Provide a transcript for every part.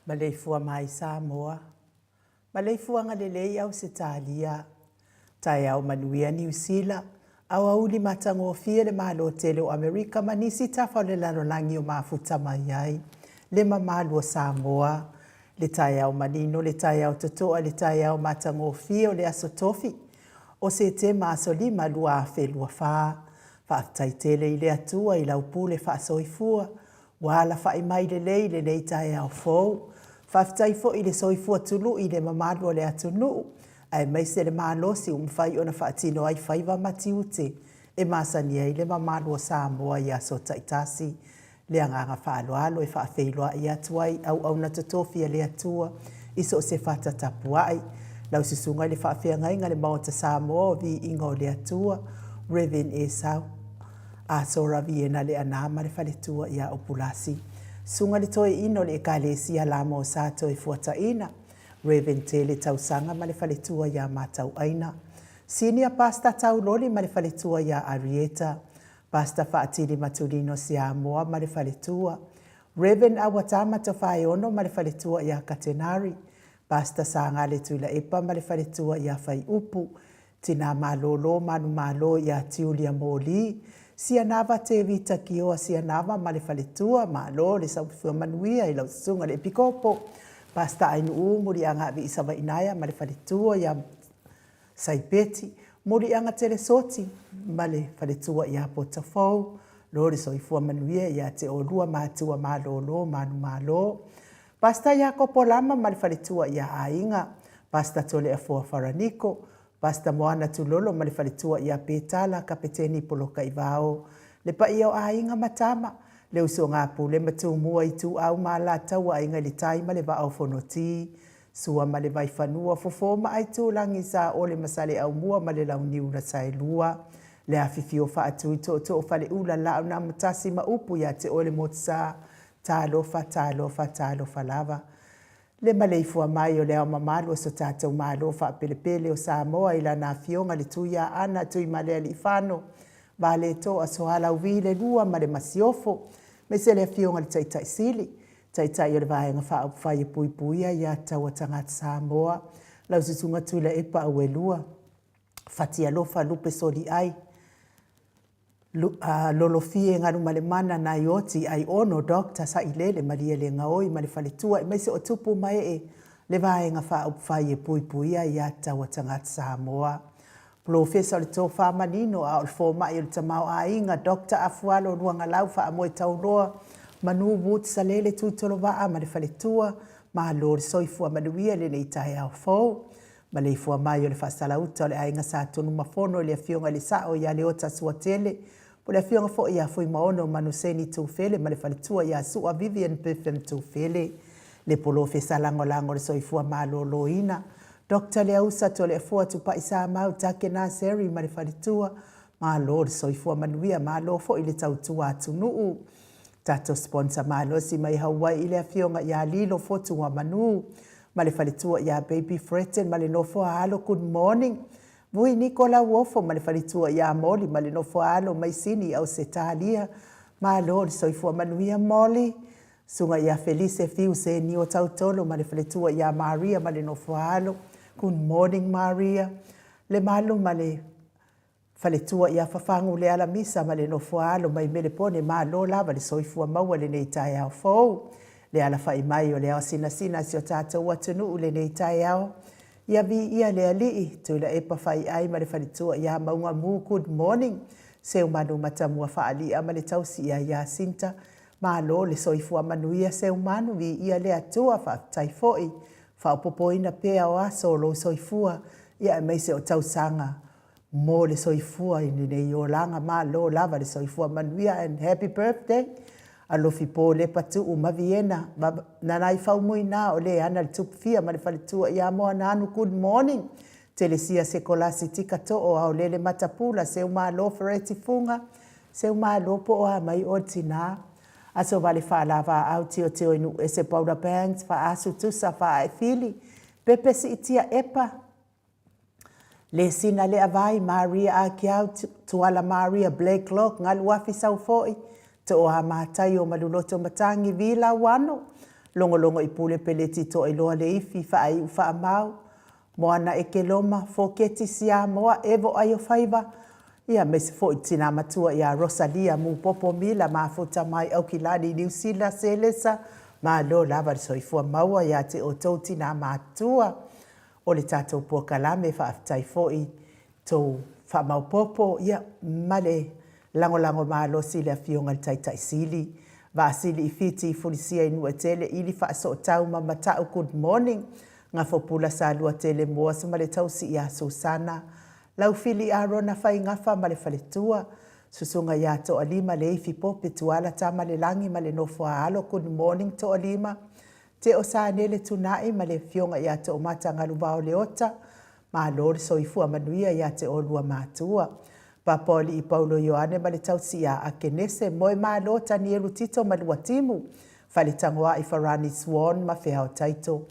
Maleifua mai Samoa, Maleifuaga lelei Ausetalia, taeao manuia Niu Sila, aoauli matagofie le Malo tele o Amerika ma nisi tafa o le lalolagi o mafuta mai ai le mamalu o Samoa. Le taeao manino, le taeao totoa, le taeao matagofie o le Aso Tofi o Setema aso 5 2024. Faafetai tele i le Atua i lau pule faasoifua ua alafai mai lelei lenei taeao fou. Faafetai foi i le soifua tului i le mamalu o le atunuu, aemaise le malosi ua mafai ona faatino ai faiva ma tiute e masani ai le mamalu o Samoa i aso taitasi. Le agaga faaaloalo e faafeiloai atu ai auauna totofi a le Atua i so o se fata tapuai. Lau Susuga i le Faafeagaiga le Maota Samoa o Viiga o le Atua, Rev. Esau Asora Viena Leaana ma le faletua ia Opulasi. Susuga i le Toeaina o le Ekalesia Lama o Sa Toefuataina, Rev. Tele Tausaga ma le faletua ia Matauaina. Senior Pastor Tauloli ma le faletua ia Arieta. Pastor Faatili Matulino Siamoa ma le faletua. Rev. Auatama Tofaeono ma le faletua ia Katenari. Pastor Sagale Tuilaepa ma le faletua ia Faiupu. Tinā malōlō manumalo iā Tiulia Moli, Sianava Tevita Kioa Sianava ma le faletua, malo le soifua manuia i lau susuga i le Epikopo, Pastor Ainuu Muliaga Aviisavainaea ma le faletua iā Saipeti, Muliaga Telesoti ma le faletua iā Potafou, lo le soifua manuia ia te oulua matua malōlō manumalo. Pastor Iakopo Lama ma le faletua ia Aiga, Pastor Toleafoa Faraniko, Pastor Moana Tulolo ma le faletua ia Petala, Kapeteni Polokaivao, le paia o aiga ma tama, le usoga a Pule ma Tumua, Ituau ma Alataua, Aiga i le Tai ma le Vaa o Fonoti, Sua ma le Vaifanua, Fofo ma Aitulagi, Saole ma Saleaaumua ma le Launiu na Saelua, le afifio faatui tootoo Faleula, Laaunaamatasi ma upu ia te oe le Motusa, Talofa, talofa, talofa lava. Le maleifua mai o le Ao Mamalu o so tatou Malo faapelepele o Samoa i Lana Afioga le Tuiaana Tuimalealiifano Valetoa Soalauvi le Lua ma le Masiofo, aemaise le Afioga i le Taitai Sili, Taitai o le Vaega Faaupufai e Puipuia Ia Tatau a Tagata Samoa, lau Susuga Tuilaepa Auelua Fatialofa Lupe Soliai, Lolofie Galumalemana Naioti Aiono Doctor Sailele Malielegaoi ma le faletua aemaise o tupu ma ee le Vaega Faaupufai e Puipuia Aia Tatau a Tagata Samoa. Polofesa o le Tofa Manino a o le Fomai o le Tamaoaiga Doctor Afualo Luagalau Faamoe Tauloa Manu Woods Salele Tuitolovaa ma le faletua. Malo le soifua manuia i lenei taeao fou. Maleifua mai o le Faasalauta o le Aiga Sa Tunumafono i le Afioga i le Sao ia Leota Suatele, po o le Afioga foi ia Fuimaono Manuseni Tufele ma le faletua ia Sua Vivian Biffin Tufele, le Polofesa Lagolago o le Soifua Maloloina, Doctor Leausa Toleafoa Tupai Samau Take Naseri ma le faletua. Malo le soifua manuia, malo foi le tautua atunuu. Tatou sponsor malosi mai Hawaii i le Afioga ia Lilo Fotuamanu ma le faletua ia Baby Fretton ma le nofo a alo Good morning Vui Niko Lauofo ma le faletua ia Molly ma le nofo a alo mai Sini Ausetalia. Malo le soifua manuia Molly. Susuga ia Felise Fiu Senio Tautolo ma le faletua ia Maria ma le nofo a alo Good morning Maria. Lemalu ma le Faletua ia Fafagu Lealamisa ma le nofoa alo mai Melepone malo lava le soifua maua lenei taeao fou. Le alafai mai o le ao sinasina a si o tatou atunuu lenei taeao. Ia viia le Alii, Tuilaepa Faiai ma le faletua ia Maugamu Good morning. Seumanu Matamua Faali'a ma le tausi ia Iasinta. Malo le soifua manuia Seumanu, viia le Atua, faafetai foi. Faaopoopoina pea o aso o lou soifua ia aemaise o tausaga mo le soifua i lenei olaga. Malo lava le soifua manuia and happy birthday Alofi Po Lepa Tuu ma Viena Nanaifau Muina o le ana le Tupufia ma le faletua ia Moananu. Good morning Telesia Sekolasi Tika Too Aolele Matapula Seumalo Fereti Fuga Seumalo po o a mai oe tina Aso Vale Faalavaau Tiotio i Nuuese Paula Bangs Faasu Tusa Faaefili Pepe Siitia Epa Lesina Leavai, Maria Akiau, Tuala Maria Blakelock, Galuafi Saufo'i, Tooa Mataio Maluloto Matangi, Vi Lauano, Logologo i Pule Peleti Toailoa Leifi Faaiu Faamau Moana Ekeloma Foketi Siamoa Evo Aiofaiva ia aemaise foi le tina matua ia Rosalia Mupopo Mila Mafuta mai Aukilani Niu Sila Selesa Malo lava le soifua maua ia te outou tina matua o le tatou polokalame faafetai foi tou faamaopopo ia ma le lagolago malosi i le Afioga i le Taitai Sili Vaasili i Fiti Fulisia i Nuuetele Ili Faasootau ma Matau Good morning Gafopula Saluatele Moas ma le tausi ia Susana Laufili Arona Faigafa ma le faletua Susuga ia Toalima Leifi Pope Tuala Tamalelagi ma le nofo a alo Good morning Toalima Teo Sanele Tunai ma le Afioga ia Toomata Galuvao Leota Malo le soifua manuia ia te oulua matua. Papaoalii Paulo Ioane ma le tausi ia Akenese, Moemalo Tanielu Tito ma Luatimu, Faletagoai Farani Swan ma Feao Taito,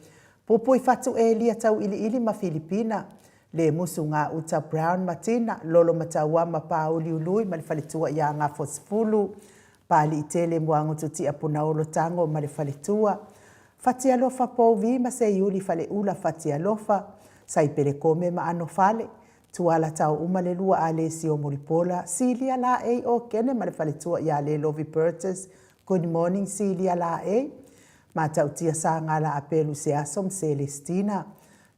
Pupuifatu Elia Tauiliili ma Filipina, Lemusu Gauta Brown ma Tina, Lolo Mataua ma Pauli Ului ma le faletua ia Gafosefulu, Paaliitele Muagutu Tiapunaolo Tago ma le faletua, Fatialofa Pouvi ma Seiuli Faleula Fatialofa, Saipele Kome ma Anofale, Tuala Taouma le lua Alesio Mulipola, Silia Laei Okene ma le faletua ia Lelovi Burgess, Good morning Silia Laei, Matautia Sagala Apelu Seaso ma Selestina,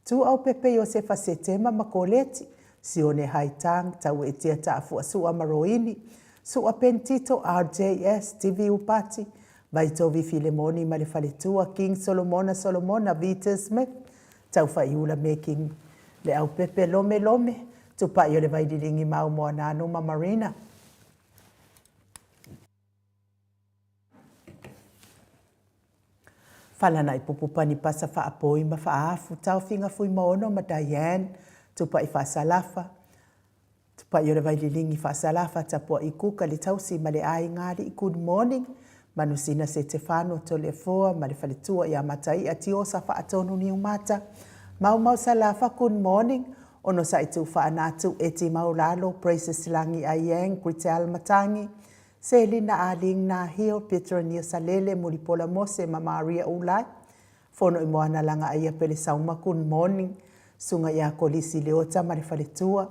Tuuaupepe Iosefa Setema ma Koleti, Sione Haitang, Tauetia Taafuasua ma Roini, Sua Pentito, RJS, TV Upati, Vaitovi Filemoni ma le faletua, King Solomona Solomona, Vita Smith, Taufaiula Making Leaupepe Lome Lome, Tupai o le Vaililigi Mau Moananu ma Marina. Falanaʻi Pupupani Pasa Faapoi ma Faaafu, Taofiga Fuimaono ma Diane, Tupai Faasalafa, Tupai o le Vaililigi Faasalafa, Tapuaʻi Kuka, le Tausi ma le Aiga Alii, Good morning, Manusina Setefano, Toleafoa ma le Faletua ia Matai'a Tiosa Faatonu Niumata, Maumau Salafa, Good morning, Onosai Tuufaanatu, Eti Maulalo, Praises Lagi Aiang, Gritel Matangi, Selina Aling Nahio, Petronia Salele, Mulipola Mose ma Maria Ulai, Fono i Moana Lagaaia Pele Sauma Good morning, Suga ia Kolisi Leota ma le faletua,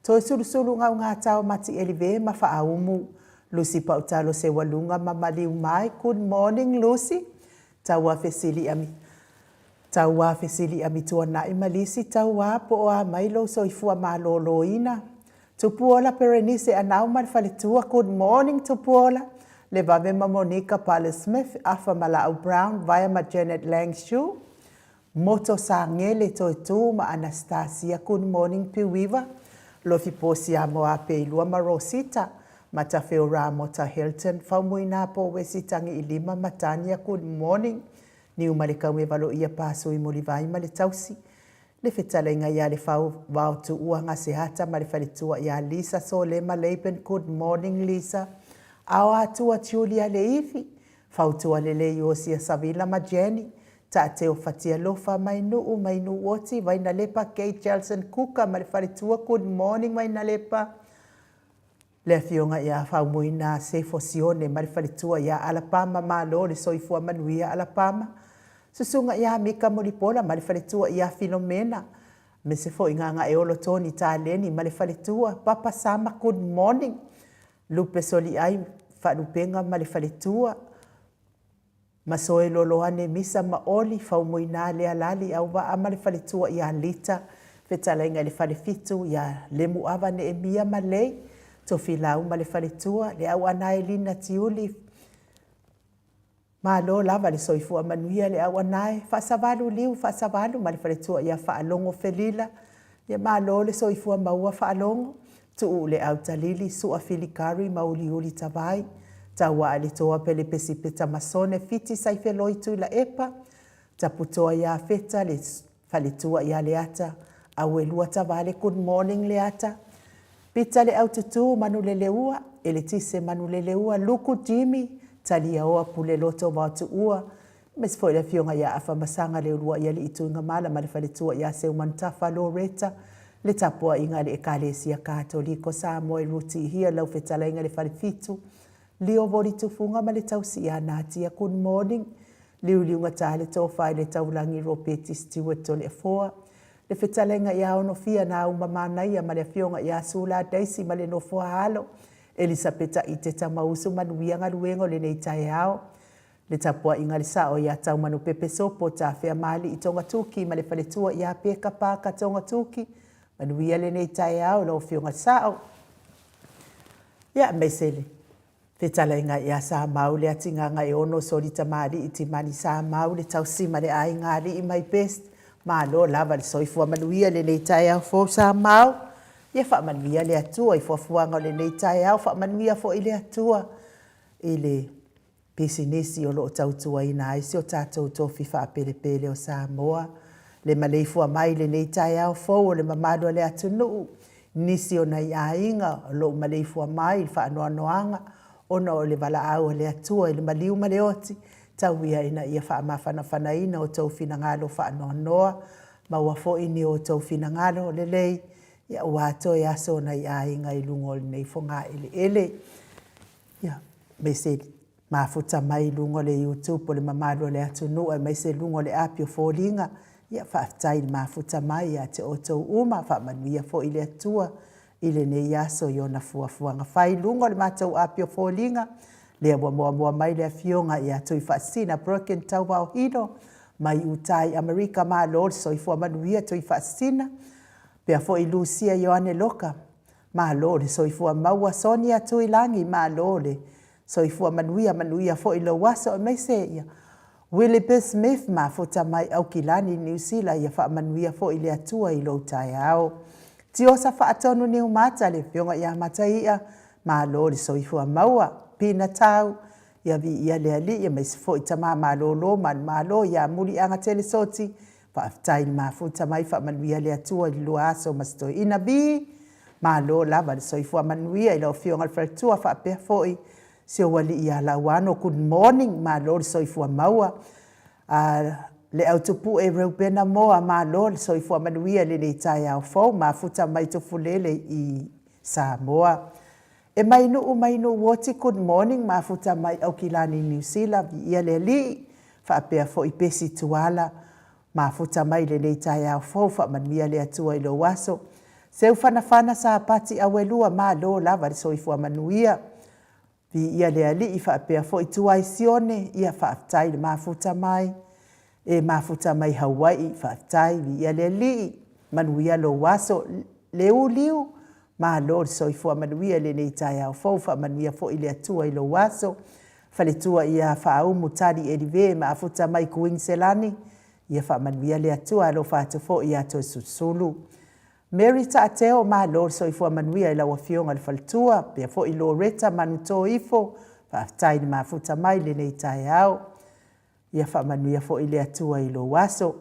Toesulusulu Gaugātao Mati Elive ma Faaumu, Lucy Pautalo Seualuga ma Maliu Mai Good morning Lucy, Tauā Fesili Ami Tauā Fesili Amituanaʻi ma Lisi Tauā po o a mai lou soifua malōlōina, Tupuola Perenise Anau ma le faletua Good morning Tupuola, Levave ma Monica Pale Smith, Afa ma Laau Brown, Vaea ma Janet Lang Shu, Moto Sagele Toetū ma Anastasia Good morning Piuiva, Lofi Posiamo Apeilua ma Rosita, Matafeo Ramota Hilton, Faumuina Po Wesi Tagiilima ma Tania Good morning Niumalekau e Valoia Pasui Mulivai ma le tausi, Le fetalaiga ia Lefau Vaotuua Gaseata ma le faletua ia Lisa Solema Laban Good morning Lisa Aoatua Julia Leifi Fautua Lelei Iosia Savila ma Jenny Taateo Fatialofa Mainuu Mainuuoti Vainalepa Kate Jelson Kuka ma le faletua Good morning Vainalepa Le Afioga ia Faumuina Sefo Sione ma le faletua ia Alapama Malo le soifua manuia Alapama, Susuga ia Mika Mulipola ma le faletua ia Filomena, aemaise foi Gagaeolo Tony Taleni ma le faletua, Papa Sama Good morning, Lupe Soliai Faalupega ma le faletua, Masoe Loloane Misa ma Oli Faumuina Lealali Auvaa ma le faletua ia Lita Fetalaiga i le Falefitu ia Lemuava Neemia ma Lei Tofilau ma le faletua le Auanae Lina Tiuli Malo lava le soifua manuia le Auanae Faasavalu Liu Faasavalu ma le faletua ia Faalogo Felila Ia malo le soifua maua Faalogo Tuu le Autalili, Sua Filikari ma Uliuli Tavai, Tauaa le Toa Pele Pesipeta Masone Fiti Saifeloi Tuilaepa, Taputoa ia Feta le Faletua ia Leata, Auelua Tavale Good morning Leata, Pita le Aututu Manuleleua, Eletise Manuleleua, Luku Jimmy, Taliaoa Puleloto Vaotuua, Aemaise foi le Afioga ia Afamasaga Leuluaialii Tuigamala ma le faletua ia Seumanutafa Loretta, le tapuaiga a le Ekalesia Katoliko Samoa i Rutihia, lau fetalaiga i le Falefitu, Lio Voli Tufuga ma le tausi ia Natia Good morning. Liuliugata le tofa i le Taulagi Ropeti Stewart Toleafoa, le fetalaiga ia Onofia Nauma Manaia ma le afioga ia Sula Daisy ma le nofo a alo, Elisapeta Ite Tamausu manuia galuega o lenei taeao. Le tapuaiga a le sao ia Taumanupepe Sopo Tafeamaalii Togatuki ma le faletua ia Peka Paka Togatuki, manuia lenei taeao i lau afioga i le sao. Ia aemaise le Fetalaiga ia Samau le atigaga e ono soli tamalii timani Samau le tausi ma le aiga alii my best malo lava le soifua manuia i lenei taeao fou Samau ia faamanuia le Atua i fuafuaga o lenei taeao faamanuia foi le Atua i le pisinisi o lo o tautuaina ai si o tatou tofi faapelepele o Samoa. Le maleifua mai i lenei taeao fou o le mamalu o le atunuu, nisi o nai aiga o lo o maleifua mai i le faanoanoaga ona o le valaau a le Atua i le maliu ma le oti, tau ia ina ia faamafanafanaina outou finagalo faanoanoa, maua foi ni outou finagalo lelei aua toe aso o nai aiga i luga o lenei fogaeleele. Ia, aemaise mafuta mai i luga o le YouTube o le mamalu o le atunuu aemaise luga o le api o foliga. Ia, faafetai i le mafuta mai ia te outou uma. Faamanuia foi le Atua i lenei aso i ona fuafuaga fai i luga o le matou api o foliga. Lea ua muamua mai le afioga ia Tuifaasisina Broken Tauvao Hilo mai uta i Amerika. Malo le soifua manuia Tuifaasisina. Pea foi Lucia Ioane Loka, Malo le soifua maua Sonia Tuilagi, malo le soifua manuia, manuia foi lou aso aemaise ia Willie B Smith mafuta mai Aukilani, Niu Sila, ia faamanuia foi le Atua i lou taeao. Tiosa Faatonu Niumata, le afioga ia Mataia, malo le soifua maua. Pina Tau, ia viia le Alii aemaise foi tama malolo manumalo ia Muliagatele Soti, Faafetai le mafuta mai, faamanuia le Atua i le lua aso ma si toeaina. Vi, Malo lava le soifua manuia i lau Afioga i le Faletua faapea foi si ou alii ia Lauano. Good morning, malo le soifua maua. Le au tupue Reubena Moa, malo le soifua manuia i lenei taeao fou, mafuta mai Tufulele i Samoa. E mai Nuu mai Nuu Oti, good morning, mafuta mai Aukilani Niu Sila, viia le Alii, faapea foi Pesi Tuala, mafuta mai lenei taeao fou, faamanuia le Atua i lou aso. Seufanafana Sapati Auelua, malo lava le soifua manuia. Viia le Alii faapea foi Tuai Sione, ia faafetai le mafuta mai. E mafuta mai Hauaii, faafetai, viia le Alii, manuia lou aso. Leu Liu, malo le soifua manuia i lenei taeao fou, faamanuia foi le Atua i lou aso. Faletua ia Faaumu Tali Elive, mafuta mai Kuiniselani, ia faamanuia le Atua, alofa atu foi ia Toesulusulu. Mary Taateo, malo le soifua manuia i lau afioga i le faletua, pea foi Loretta Manutoifo, faafetai le mafuta mai i lenei taeao. Ia faamanuia foi le Atua i lou aso.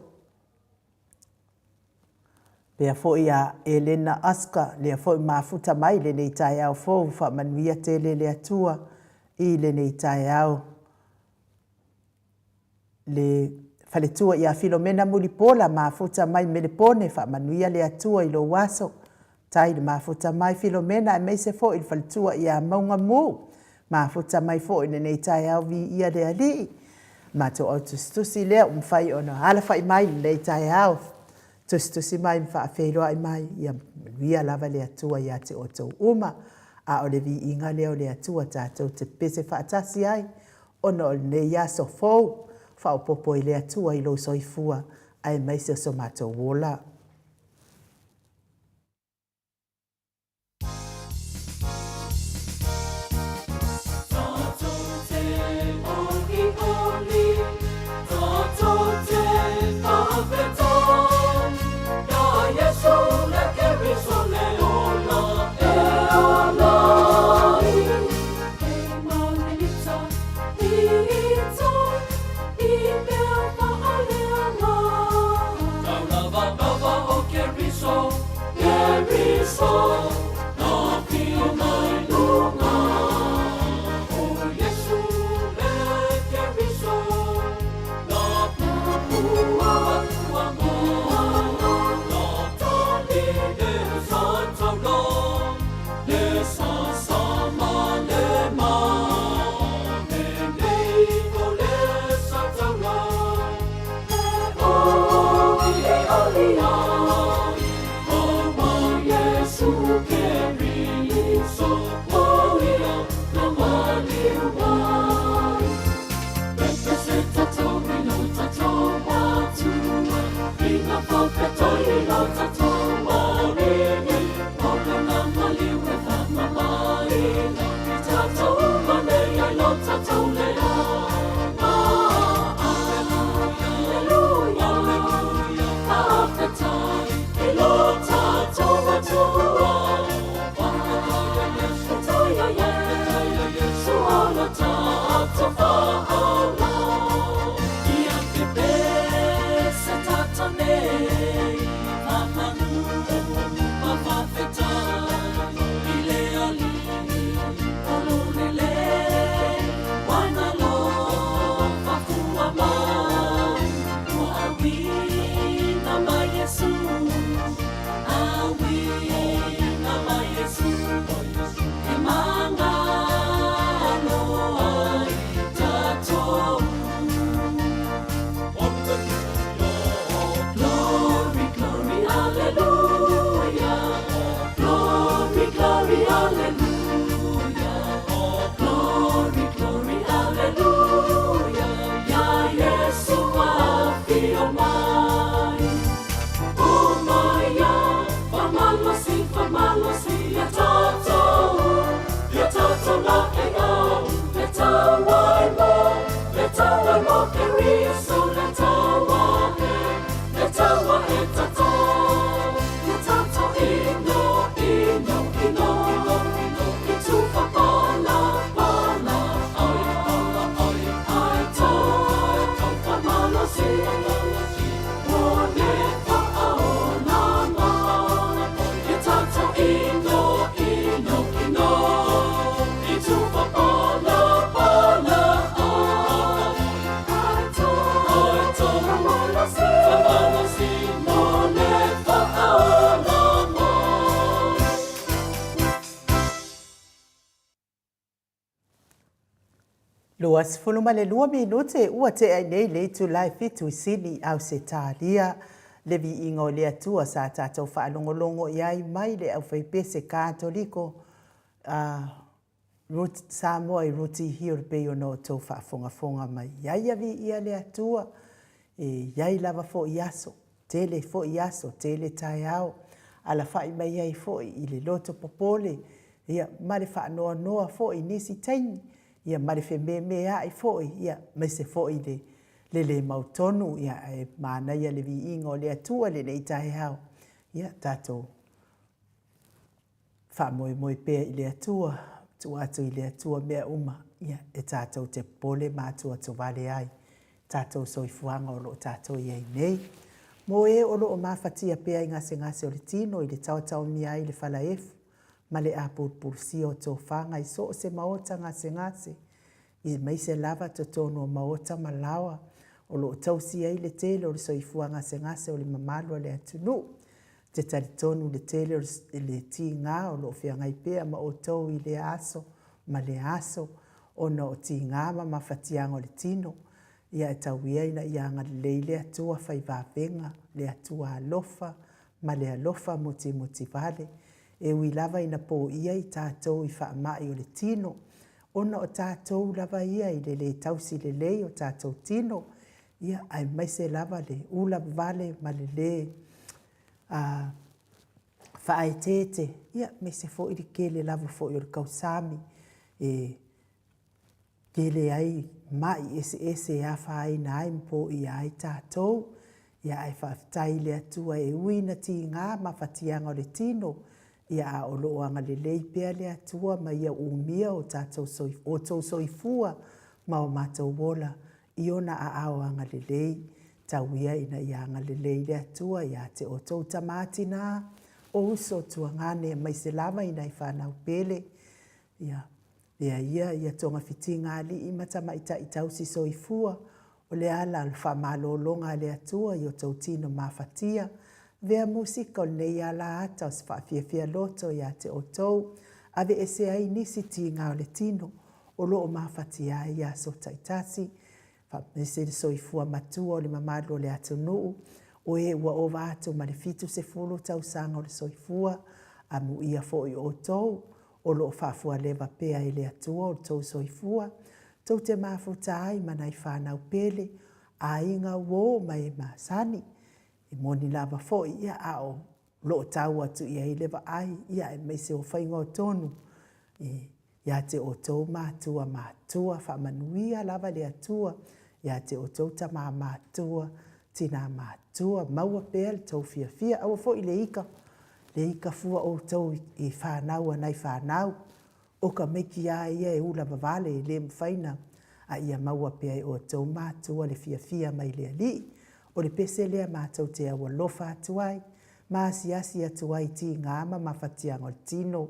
Pea foi a Elena Oscar, lea foi mafuta mai i lenei taeao fou, faamanuia tele le Atua i lenei taeao. Le faletua ia Filomena Mulipola, mafuta mai Melepone, faamanuia le Atua i lou aso. Tai le mafuta mai Filomena aemaise foi le faletua ia Mauga Mu, mafuta mai foi i lenei taeao, viia le Alii. Matou au tusitusi lea ua mafai ona alafai mai i lenei taeao, tusitusi mai ma faafeiloai mai, ia manuia lava le Atua ia te outou uma. A o le viiga lea o le Atua tatou te pese faatasi ai ona o lenei aso fou, faaopoopo i le Atua i lou soifua aemaise o so matou ola. Tatou te olioli, tatou te faafetai, Ia Iesu le Keriso le ola e ala ai. E manelita i tai, i mea faaleaga. Tau lava lava. 22 minute ua tea ai nei le itula e fitu i Sini i Ausetalia. Le viiga o le Atua sa tatou faalogologo i ai mai le aufaipese Katoliko a Ruth Samoa i Ruti Hill pei ona outou faafogafoga mai ai. Ia viia le Atua, e i ai lava foi aso, tele foi aso, tele taeao, alafa'i mai ai foi i le loto popole, ia, ma le faanoanoa foi i nisi taimi, ia, ma le fememea'i foi, ia, aemaise foi le le le mautonu, ia, ae manaia le viiga o le Atua i lenei taeao, ia, tatou Faamoemoe pea i le Atua, tuu atu i le Atua mea uma, ia, e tatou te popole ma atuatuvale ai tatou soifuaga o lo o tatou i ai nei. Mo e o lo o mafatia pea i gasegase o le tino i le taotaomia ai le falaefu ma le apulupulusia o tofaga i so o se maota gasegase, aemaise lava totonu o maota ma laoa o lo o tausi ai le tele o le soifua gasegase o le mamalu o le atunuu. Ou te talitonu i le tele o le tiga o lo o feagai pea ma outou i lea aso ma lea aso ona o tiga ma mafatiaga o le tino, ia e tau ia ina ia agalelei le Atua fai vavega, le Atua alofa ma le alofa mutimutivale, e ui lava ina poia i tatou i faamai o le tino, ona o tatou lava ia i le lē tausi lelei o tatou tino, ia, aemaise lava le ula vale ma le lē faaeteete, ia, aemaise foi le tele lava foi o le tausami e tele ai ma'i eseese e afaina ai ma poia ai tatou. Ia, ae faafetai i le Atua e ui ina tiga mafatiaga o le tino, ia, a o lo o agalelei pea le Atua ma ia umia o tatou outou soifua ma o matou ola i ona aao agalelei. Tau ia ina ia agalelei le Atua ia te outou tama tina, o uso tuagane aemaise lava i nai fanau pele. Ia lea ia ia togafitiga alii ma tamaitai tausi soifua, o le ala o le faamalologa a le Atua i outou tino mafatia. Avea musika o lenei ala ata o se faafiafia loto ia te outou, aveese ai nisi tiga o le tino o lo o mafatia ai aso taitasi, faamaise le soifua matua o le mamalu o le atunuu, o e ua ova atu ma le 70 tausaga o le soifua, amuia foi outou o lo o faafualeva pea e le Atua outou soifua, tou te mafuta ai ma nai fanau pele, aiga, uo ma e masani. E moni lava foi, ia, a o lo o tau atu i ai le vaai, ia, aemaise o faiga o tonu. Ia te outou matua matua, faamanuia lava le Atua ia te outou tama matua, tina matua, maua pea le tou fiafia, aua foi le ika, le ika fua outou i fanau a nai fanau, o ka meiki a ia e ula vavale e le mafai na, a ia maua pea e outou matua le fiafia mai le Alii. O le pese lea matou te aualofa atu ai, ma asiasi atu ai i tiga ma mafatiaga o le tino.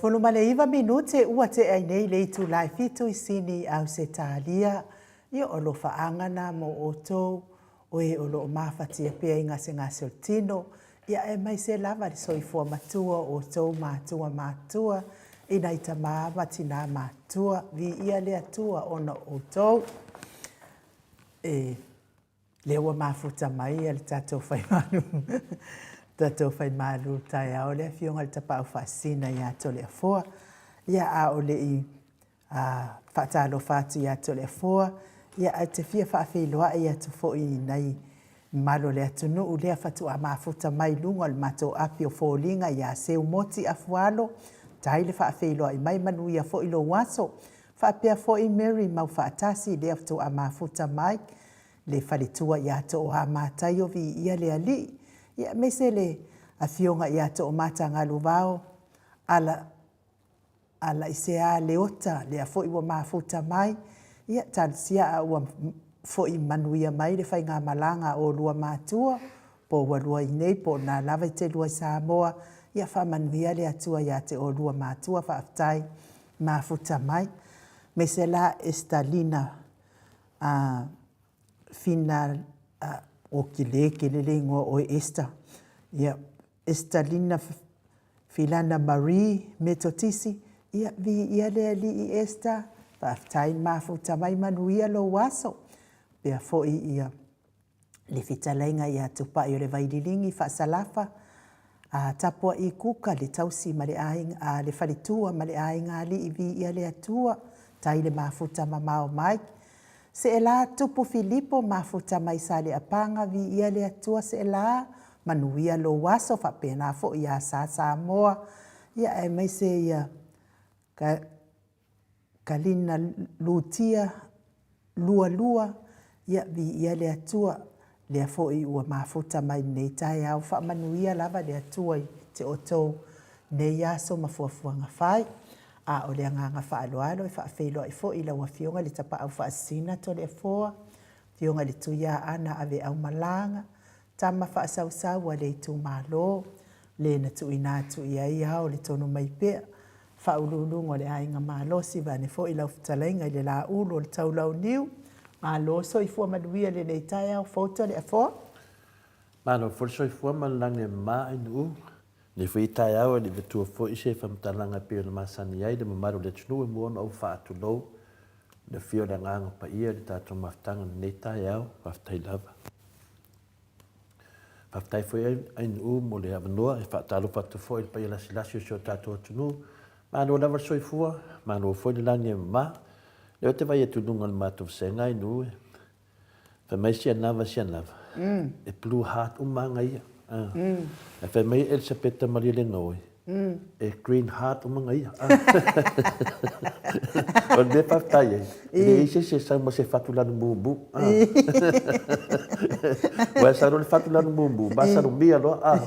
29 minute ua tea ai nei le itula e fitu i Sini i Ausetalia. Ia o alofaaga na mo outou o e o lo o mafatia pea i gasegase o le tino, ia aemaise lava le soifua matua o outou matua matua i nai tama ma tinā matua. Viia le Atua ona o outou. E, lea ua mafuta mai le tatou faimalu. Tatou fai malu taeao le Afioga i le Tapaau Faasisina ia Toleafoa. Ia, a o le i faatalofa atu ia Toleafoa, ia, ae te fia faafeiloai atu foi i nai mamalu o le atunuu lea faatoa mafuta mai i luga o le matou api o foliga ia Seu Moti Afualo, tai le faafeiloai mai, manuia foi lou aso. Faapea foi Mary Maufaatasi lea faatoa mafuta mai le faletua ia Tooa Mataio viia le Alii, ia aemaise le afioga ia Toomata Galuvao ala Alaisea Leota lea foi ua mafuta mai, ia talosia a ua foi manuia mai le faigamalaga a oulua matua, po ua lua i inei po o na lava i te lua i Samoa, ia faamanuia le Atua ia te oulua matua, faafetai mafuta mai. Aemaise la Estalina a Fina o kele kele le igoa o oe Esther. Ia Estalina Filana Marie Metotisi, ia viia le Alii Esther, faafetai mafuta mai manuia lou aso. Pea foi ia le fetalaiga ia Tupai o le Vaililigi Faasalafa, a tapua'i Kuka le tausi ma le aiga, a le faletua ma le aiga alii viia le Atua, tai le mafuta mamao mai. Seelā Tupu Filipo mafuta mai Saleapaga viia le Atua Seelā, manuia lou aso faapena foi ia Sa Samoa, ia aemaise ia ka Kalina Lutia Lualua, ia viia le Atua, lea foi ua mafuta mai lenei taeao, faamanuia lava le Atua i te outou nei aso ma fuafuaga fai. A o le agaga faaaloalo e faafeiloai foi i lau Afioga i le Tapaau Faasisina Toleafoa, Afioga i le Tuiaana Aveaumalaga, Tama faasausau a le itumalo, le na tuuina atu i ai ao le tonu mai pea, Faauluuluga o le Aiga Malosi vaeane foi lau fetalaiga i le Laulu o le Taulauniu. Malo soifua manuia i lenei taeao fou Toleafoa. Malo foi le soifua ma le lagi e mama Ainuu. Lenei foi taeao e le i avatua foi se faamatalaga e pei ona masani ai le mamalu o le atunuu e mua ona ou faatulou i le afio o le Agaga Paia i le tatou mafutaga i lenei taeao. Faafetai lava. Faafetai foi Ainuu mo le avanoa e faatalofa atu foi i le paia lasilasi o si o tatou atunuu. Malo lava le soifua, malo foi le lagi e mama. Lea ou te vaai atu i luga o le matou vasega Ainuu, fai mai si anava si anava, e blue heart uma aga ia. Ae fai mai Elisapeta Malielegaoi, e green heart uma aga ia. O le mea faafetai ai, e leai se isi e sau ma se fatu lanu mumu. Ua e sau loa le fatu lanu mumu, masalomia loa.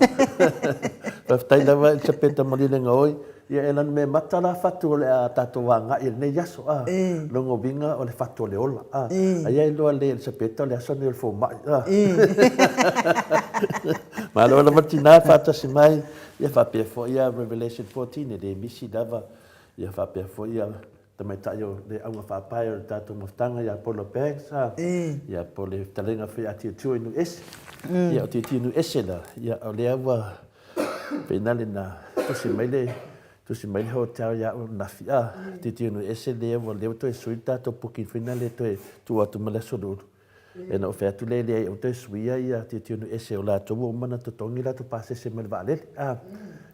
Faafetai lava Elisapeta Malielegaoi, Ia e lanu me mata la fatu o le a tatou agai i lenei aso a. Lona uiga o le fatu o le ola a. Aia e iloa lelei e Elisapeta o le aso lenei o le fomai a. Malo lava tina faatasi mai ia faapea foi ia Revelation 14 e le misi lava ia faapea foi ia tamaitai o le auga faapae o le tatou mafutaga ia Paula Banks a. Ia po o le fetalaiga foi a Tietio i Nuuese. Ia o Tietio i Nuuese la ia o lea ua Pei na le na tusi mai le tusi mai le hotel ia au ananafi a tilotilo ese lea ua lea ua toe sui le tatou booking foi lea toe tuu atu ma le aso Lulu. E na ou fai atu lea leai aua toe suia ia tilotilo ese o latou ua uma ona totogi latou pasese mai le vaalele a.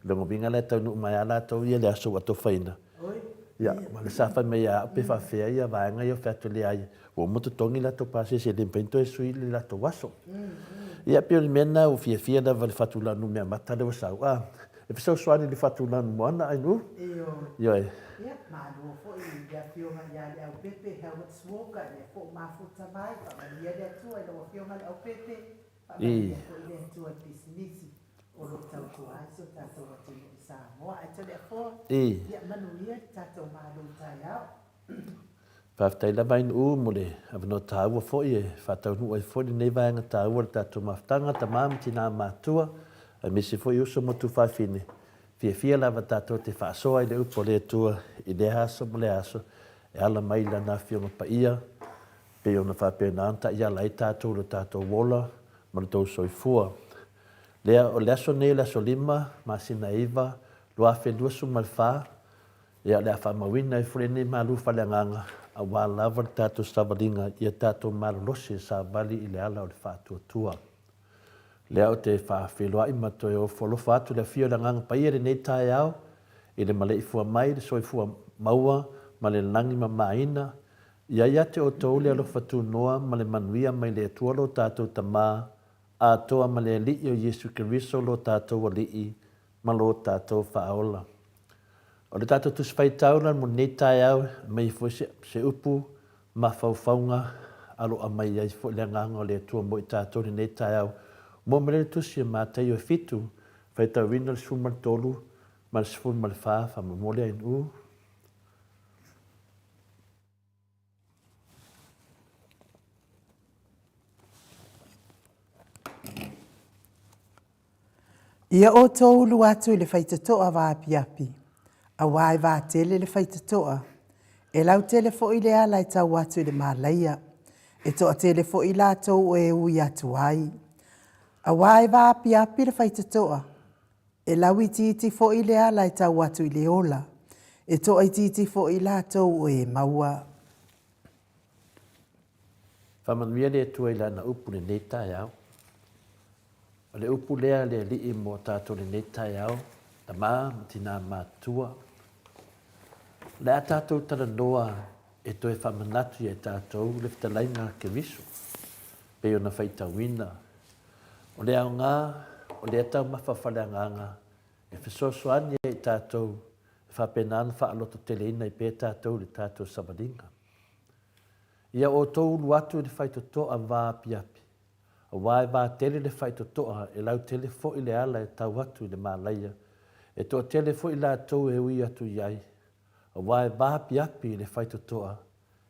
Lona uiga la e taunuu mai lava latou ia le aso ua atofaina. Ia, ma le sa fai mai ia au pe faafefea ia vaega ia, ou fai atu, leai, ua uma totogi latou pasese e le mafai ona toe sui le latou aso. Ia, pei o le mea lena ua fiafia lava i le fatulanu meamata lea ua sau, a, e fesoasoani i le fatulanu moana, Ainuu? Ioe. Ia, malo foi i le Afioga ia Leaupepe Helmut Walker, lea foi ua mafuta mai, faamanuia le Atua i lau Afioga Leaupepe, faamanuia foi le Atua i pisinisi. O lo o tautua ai si o tatou atunuu i Samoa. Ae Toleafoa, ia manuia le tatou malu taeao. Faafetai lava Ainuu mo le avanoa taua foi e faataunuu ai foi lenei vaega taua o le tatou mafutaga, tama ma tina matutua, aemaise foi uso ma tuafafine. Fiafia lava tatou te faasoa i le upu a le Atua i lea aso ma lea aso e ala mai i Lana Afioga Paia, pei ona faapena ona taiala ai tatou i lo tatou ola ma lo tou soifua. Lea, o le aso nei o le aso 5, masina 9, 2024, ia o le a faamauina ai foi lenei malu faaleagaga aua lava le tatou savaliga ia tatou malolosi e savali i le ala o le faatuatua. Lea ou te faafeiloai ma toe ofo alofa atu i le afio o le Agaga Paia i lenei taeao, i le maleifua mai i le soifua maua ma le lagi mamaina, ia ia te outou le alofa tunoa ma le manuia mai le Atua lo tatou Tama atoa ma le Alii o Iesu Keriso lo tatou Alii ma lo tatou Faaola. O le tatou Tusi Faitau la mo lenei taeao, aumai foi se, se upu mafaufauga aloa mai ai foi le Agaga o le Atua mo i tatou i lenei taeao. Mua mai le Tusi o Mataio e fitu, faitauina le 13 ma le 14, faamolemole ai. Ia outou ulu atu i le faitotoa vaapiapi, auā e vatele le faitotoa, e lautele foi le ala e tau atu i le malaia, e toatele foi i latou o e ui atu ai. Auā e vaapiapi le faitotoa, e lauitiiti foi le ala e tau atu i le ola, e toaitiiti foi i latou o e maua. Faamanuia le Atua i Lana upu i lenei taeao. O le upu lea a le Alii mo tatou i lenei taeao, tama ma tina matutua. O le a tatou talanoa e toe faamanatu ia i tatou le fetalaiga a Keriso, pei ona faitauina. O le aoga o lea taumafa faaleagaga e fesoasoani ai i tatou e faapena ona faalototeleina ai pea tatou i le tatou savaliga. Ia outou ulu atu i le faitotoa vaapiapi, aua e vatele le faitotoa, e lautele foi le ala e tau atu i le malaia, e toatele foi latou e ui atu i ai, aua e vaapiapi le faitotoa,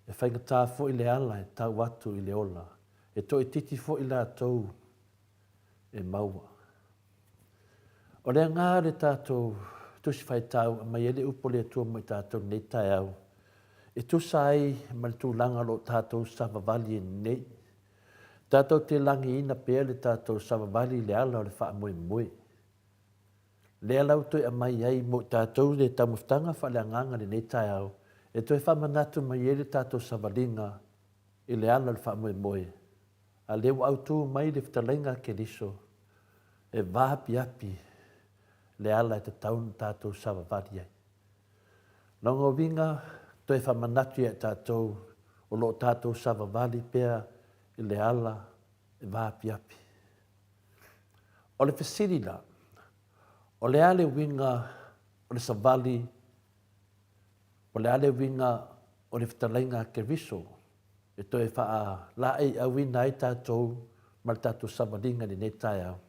e faigata foi le ala e tau atu i le ola, e toaitiiti foi latou e maua. O le aga le tatou Tusi Faitau aumai ai le upu a le Atua mo i tatou i lenei taeao, e tusa ai ma le tulaga o lo o tatou savavali ai nei. Tatou te lagiina pea le tatou savavali i le ala o le faamoemoe. Lea la ua toe aumai ai mo i tatou le taumafataga faaleagaga i lenei taeao, e toe faamanatu mai ai le tatou savaliga i le ala o le faamoemoe. A lea ua autu mai le fetalaiga a Keriso, e vaapiapi le ala e tatau ona tatou savavali ai. Lona uiga, toe faamanatu ia i tatou o lo o tatou savavali pea i le ala e vaapiapi. O le fesili la, o le a le uiga o le savali, o le a le uiga o le fetalaiga a Keriso e toe faalaeiauina ai tatou ma le tatou savaliga i lenei taeao.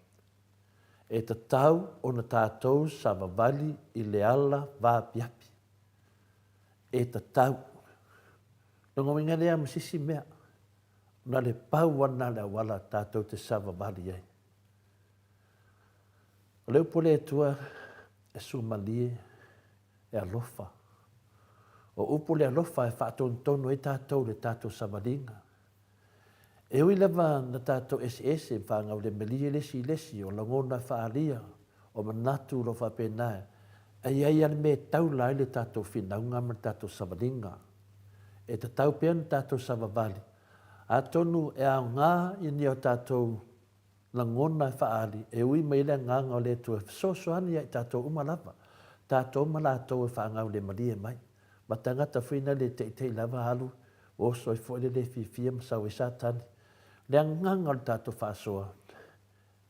E tatau ona tatou savavali i le ala vaapiapi. E tatau. Lona uiga lea ma se isi mea, na le pau lava lena o le auala tatou te savavali ai. O le upu a le Atua e suamalie e alofa. O upu le alofa e faatonutonu ai tatou i le tatou savaliga. E ui lava na tatou eseese ma faagaulemalie le isi i le isi, o lagona e faaalia, o manatu o lo o faapena, e i ai lava le mea e taula ai le tatou finauga ma le tatou savaliga. E tatau pea ona tatou savavali, atonu e aoga i ni o tatou lagona e faaali, e ui mai ai le Agaga o le Atua e fesoasoani ia i tatou uma lava, tatou ma latou e faagaulemalie mai. Ma tagata foi na le teitei lava alu, oso ai foi le le fiafia ma sau ai Satani. Le agaga o le tatou faasoa,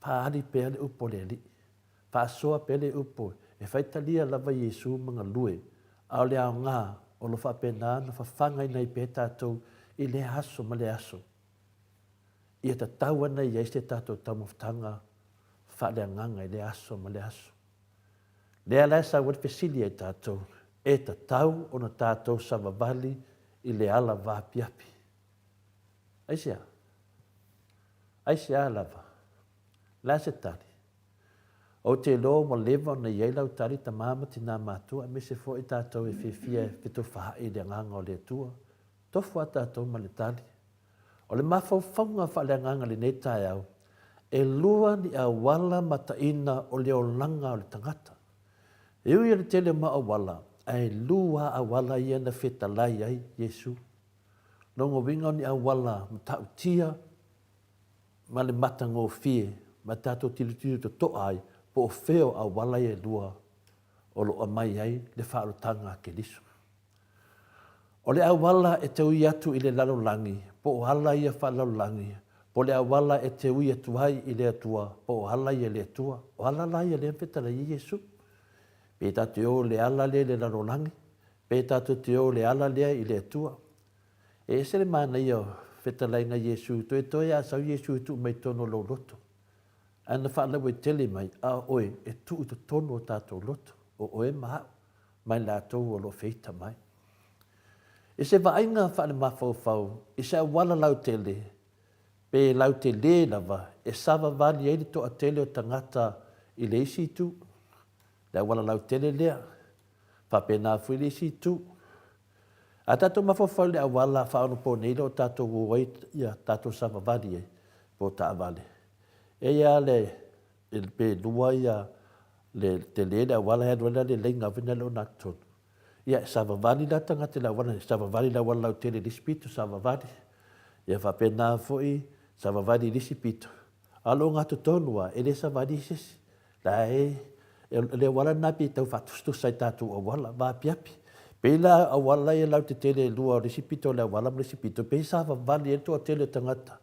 faaali pea le upu a le Alii. Faasoa pea le upu e faitalia lava Iesu ma galue, a o le aoga o lo faapena ona fafagaina ai pea tatou i lea aso ma lea aso. Ia tatau ana i ai se tatou taumafataga faaleagaga i lea aso ma lea aso. Lea la e sau ai le fesili ia i tatou, e tatau ona tatou savavali i le ala vaapiapi. Aisea? Aisea lava? Le a se tali? Ou te iloa ua leva ona i ai lau tali tama ma tina matua aemaise foi tatou e fiafia e fetofaai i le agaga o le Atua. Tofu a tatou ma le tali. O le mafaufauga faaleagaga i lenei taeao, e lua ni auala mataina o le olaga o le tagata. E ui o le tele o mau auala, ae lua auala ia na fetalai ai Iesu. Lona uiga o ni auala matautia ma le matagofie. ma tatou tilotilo totoa ai po o fea o auala ia e lua o lo o aumai ai le faaolataga a Keriso. O le auala e te ui atu i le lalolagi, po o ala ia faalelalolagi, po o le auala e te ui atu ai i le Atua, po o ala ia le Atua. O ala la ia lea na fetalai ai Iesu. Pe tatou te o i le ala lea i le lalolagi, pe tatou te o i le ala lea i le Atua. E ese le manaia o fetalaiga Iesu, toetoe a sau Iesu e tuu mai totonu o lou loto. Ae na faalauaitele mai, a o oe e tuu i totonu o tatou loto, o oe ma au, ma i latou o lo o feita mai. I se vaaiga faalemafaufau i se auala lautele, pe lautelē lava e savavali ai le toatele o tagata i le isi itu, le auala lautele lea, faapena foi le isi itu. A tatou mafaufau i le auala faaonaponei lea o tatou o ai ia tatou savavali ai po o taavale, e i ai lava le pe lua ia le tele le auala e alu ai la le laina foi lea ogatotonu. Ia e savavali la tagata i le auala, savavali i le auala lautele i le isi pito, savavali. Ia faapena foi savavali i le isi pito. A o le ogatotonu lava, e le savali ai se isi. La e, o le auala lena pei e tau faatusatusa i tatou auala, vaapiapi. Pei la auala ia lautetele e lua o le isi pito o le auala ma le isi pito, pei e savavali ai le toatele o tagata.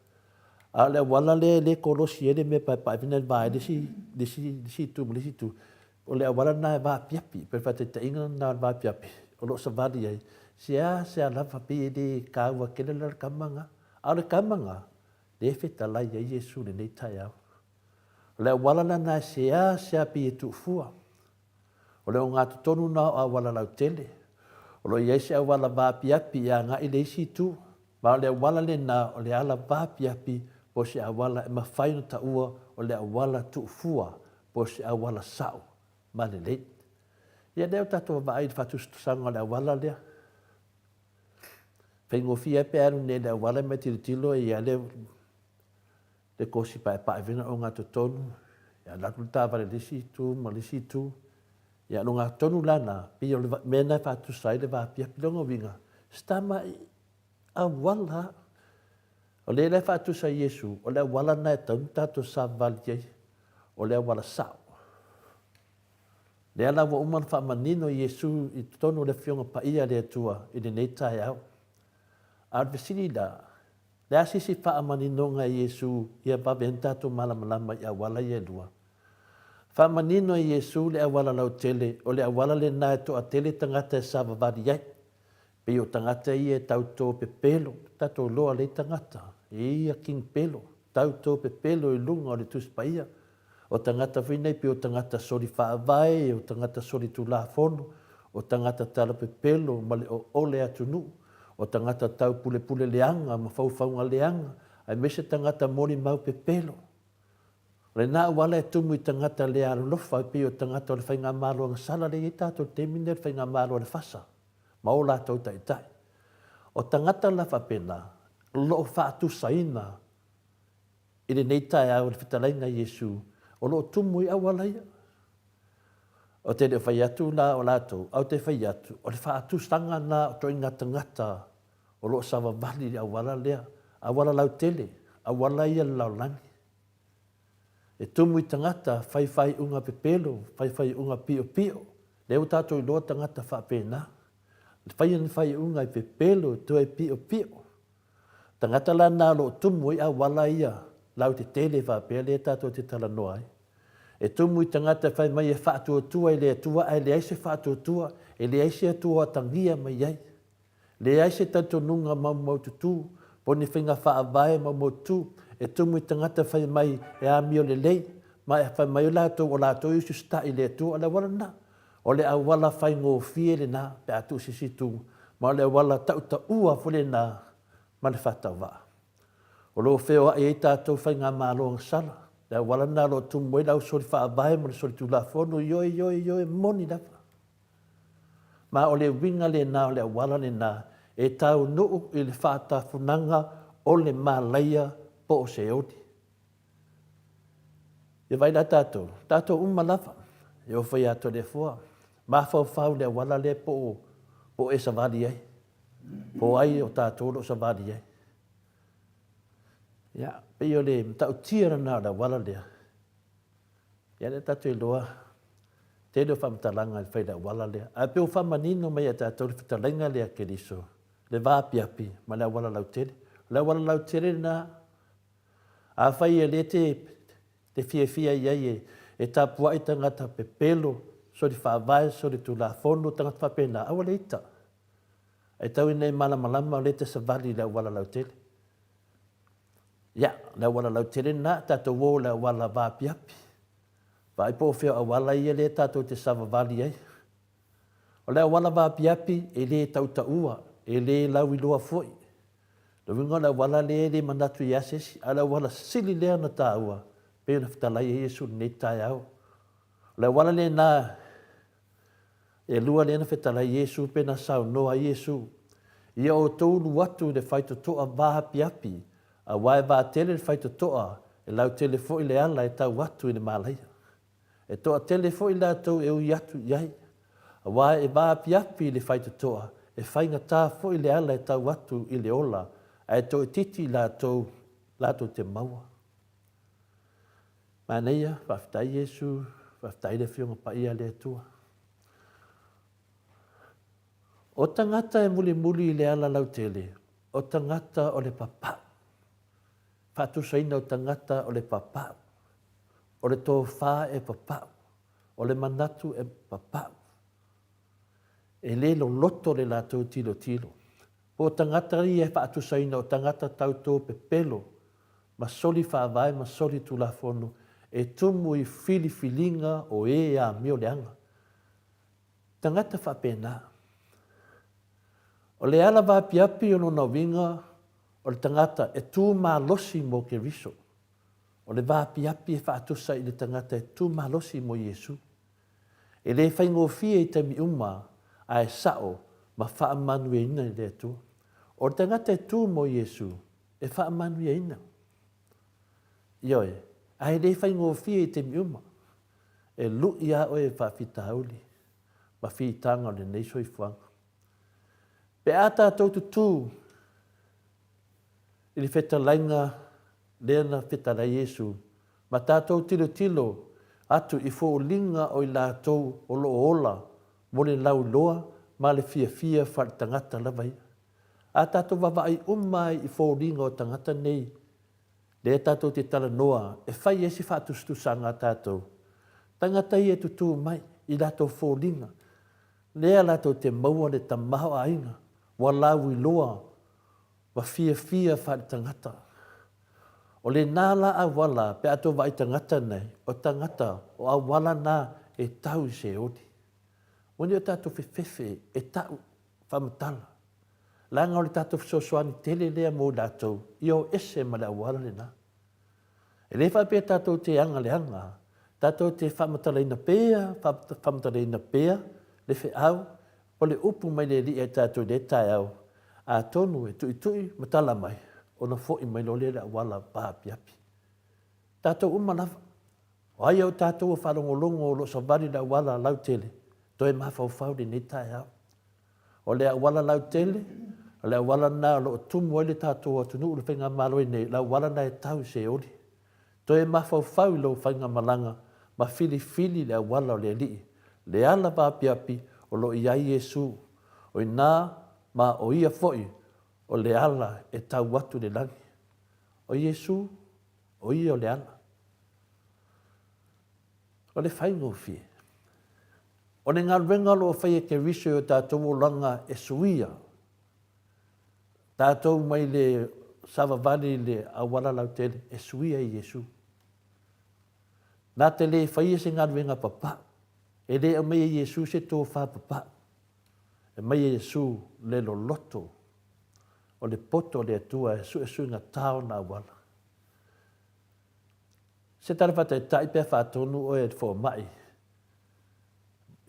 A o le auala lea e le kolosi ai le mea e paepae foi lea e va ai le isi itu ma le isi itu, o le auala lena e vaapiapi. E pei o le faataitaiga lena o le vaapiapi o lo o savali ai, seasea lava, pei e le taua tele la le tama lena. A o le tama lena, lea e fetalai ai Iesu i lenei taeao. O le auala lena e seasea pei e tuufua. O le ogatotonu lena o auala lautele. O lo o i ai se auala vaapiapi e agai i le isi itu, ma o le auala lena o le ala vaapiapi po o se auala e mafai ona taua o le auala tuufua po o se auala sao ma lelei. Ia lea ua tatou vaavaai i le faatusatusaga o le auala lea. Faigofie lava pe a alu nei i le auala ma e tilotilo e i ai le le kosi paepae foi na ogatotonu, ia alu atu le taavale i le isi itu ma le isi itu. Ia o le ogatotonu la lena, pei o le mea lena e faatusa ai le vaapiapi. Lona uiga, se tamai auala lava. O lea la e faatusa e Iesu, o le auala lena e tatau ona tatou savavali ai, o le auala sao. Lea la ua uma ona faamanino Iesu i totonu o le Afioga Paia a le Atua i lenei taeao. A o le fesili la, Le a se isi faamaninoga e Iesu ia vave ai ona tatou malamalama i auala ia e lua? Faamanino e Iesu le auala lautele, o le auala lena e toatele tagata e savavali ai. Pei o tagata ia e tauto pepelo, tatou iloa lei tagata, e ia king pelo, tauto pepelo i luga o le Tusi Paia. O tagata foi nei pei o tagata soli faavae, o tagata soli tulafono, o tagata talapepelo ma le oole atunuu, o tagata tau pulepule leaga ma faufauga leaga, aemaise tagata molimau pepelo. O lena auala e tumu i tagata le alolofa e pei o tagata o le faigamalo agasala lea e i ai tatou i le taimi lenei o le faigamalo a le FASA ma o latou taitai. O tagata la faapena o lo o faatusaina i lenei taeao i le fetalaiga a Iesu o lo o tumu i auala ia. Ou te le o fai atu la o latou, ae ou te fai atu, o le faatusaga lena o ituaiga tagata o lo o savavali i le auala lea, auala lautele, auala ia le lalolagi. E tumu i tagata fai faaiuga pepelo, fai faaiuga piopio, lea ua tatou iloa tagata faapena. Faia ni faaiuga e pepelo, toe piopio. Tagata la na o lo o tumu ai auala ia lautetele faapea lea tatou te talanoa ai. E tumu i tagata e fai mai e faatuatua i le Atua ae leai se faatuatua, e leai se Atua o atagia mai ai. Leai se talitonuga maumaututu po o ni faiga faavae maumaututu. E tumu i tagata e fai mai e amio lelei ma e fai mai ai latou o latou e usiusitai i le Atua. O le auala lena. O le auala faigofie lena pe a tuu se isi itu, ma o le auala tautaua foi lena ma le faatauvaa. O lo o feoai ai tatou faigamalo agasala, le auala lena o lo o tumu ai le au soli faavae ma le soli tulafono, ioe, ioe, ioe, moni lava. Ma o le uiga lena o le auala lena e taunuu i le faatafunaga o le malaia po o Seoli. Ia vaai la tatou, tatou uma lava, e ofo ia Toleafoa, mafaufau i le auala lea po o, po o e savali ai, po o ai o tatou o lo o savali ai. Ia, pei o le matautia lena o le auala lea. Ia lea tatou iloa, tele o faamatalaga i le fai le auala lea. Ae pei ua faamanino mai ia tatou le fetalaiga lea a Keriso, le vaapiapi ma le auala lautele. O le auala lautele lena, afai e le te te fiafia i ai e tapuai tagata pepelo, soli faavae, soli tulafono, tagata faapena, aua le ita. Ae tau ina e malamalama o lea e te savali i le auala lautele. Ia, le auala lautele lena, tatou o i le auala vaapiapi. Vaai po o fea o auala ia lea tatou te savavali ai. O le auala vaapiapi e le tautaua, e le lauiloa foi. O le uiga o le auala lea e le manatu i ai se isi, a o le auala sili lea ona taua, pei ona fetalai ai Iesu i lenei taeao. O le auala lena e lua lea na fetalai Iesu pe na saunoa ai Iesu, Ia outou ulu atu i le faitotoa vaapiapi, aua e vaatele le faitotoa, e lautele foi le ala e tau atu i le malaia. E toatele foi latou e ui atu i ai, aua e vaapiapi le faitotoa, e faigata foi le ala e tau atu i le ola, ae toaitiiti i latou latou te maua. Manaia, faafetai Iesu, faafetai le Afioga Paia a le Atua. O tagata e mulimuli i le ala lautele, o tagata o le papau. Faatusaina o tagata o le papau. O le tofa e papau. O le manatu e papau. E le loloto le latou tilotilo. Po o tagata ia e faatusaina o tagata tautō pepelo ma soli faavae ma soli tulafono e tumu i filifiliga o e amio leaga. Tagata faapena. O le ala vaapiapi o lona uiga o le tagata e tu malosi mo Keriso. O le vaapiapi e faatusa i le tagata e tu malosi mo Iesu. E le faigofie i taimi uma ae sao ma faamanuiaina e le Atua. O le tagata e tu mo Iesu, e faamanuiaina. Ioe, ae le faigofie i taimi uma. E lu'i lava oe e faafitauli ma fitaga o lenei soifuaga. Pe a tatou tutū i le fetalaiga lea na fetalai Iesu, ma tatou tilotilo atu i foliga o i latou o lo o ola mo le lauiloa ma le fiafia faaletagata lava ia. A tatou vaavaai uma ai i foliga o tagata nei, lea tatou te talanoa e fai ai se faatusatusaga a tatou, tagata ia e tutū mai i latou foliga, lea latou te maua le tamaoaiga ua lauiloa ma fiafia faaletagata. O lena la auala pe a tou vaai tagata nei, o tagata o auala na e tau i Seoli. Ua ni o tatou fefefe e ta'u faamatala, leaga o le tatou fesoasoani tele lea mo i latou ia o ese ma le auala lena. E le faapea tatou te aga leaga, tatou te faamatalaina pea, faamatalaina pea le feau o le upu mai le Alii ia i tatou i lea taeao, atonu e tuitui ma tala mai, ona foi mai loa lea i le auala vaapiapi. Tatou uma lava, o ai o tatou ua faalogologo o lo o savali i le auala lautele, toe mafaufau i lenei taeao. O le auala lautele, o le auala lena o lo o tumu ai le tatou atunuu i le faigamalo ai nei, o le auala lena e tau i Seoli. Toe mafaufau i lou faigamalaga ma filifili le auala o le Alii, le ala vaapiapi o lo o i ai Iesu. O i ina ma o Ia foi o le ala e tau atu i le lagi. O Iesu, o Ia o le ala. O le faigofie. O le galuega o lo o faia e Keriso i o tatou olaga e suia tatou mai le savavali i le auala lautele e suia e Iesu. Na te le faia se galuega papau. E le aumaia e Iesu se tofa papau. E aumai e Iesu le loloto o le poto o le Atua e suesuegata ona auala. Se tala faataitai pe a faatonu oe e le fomai,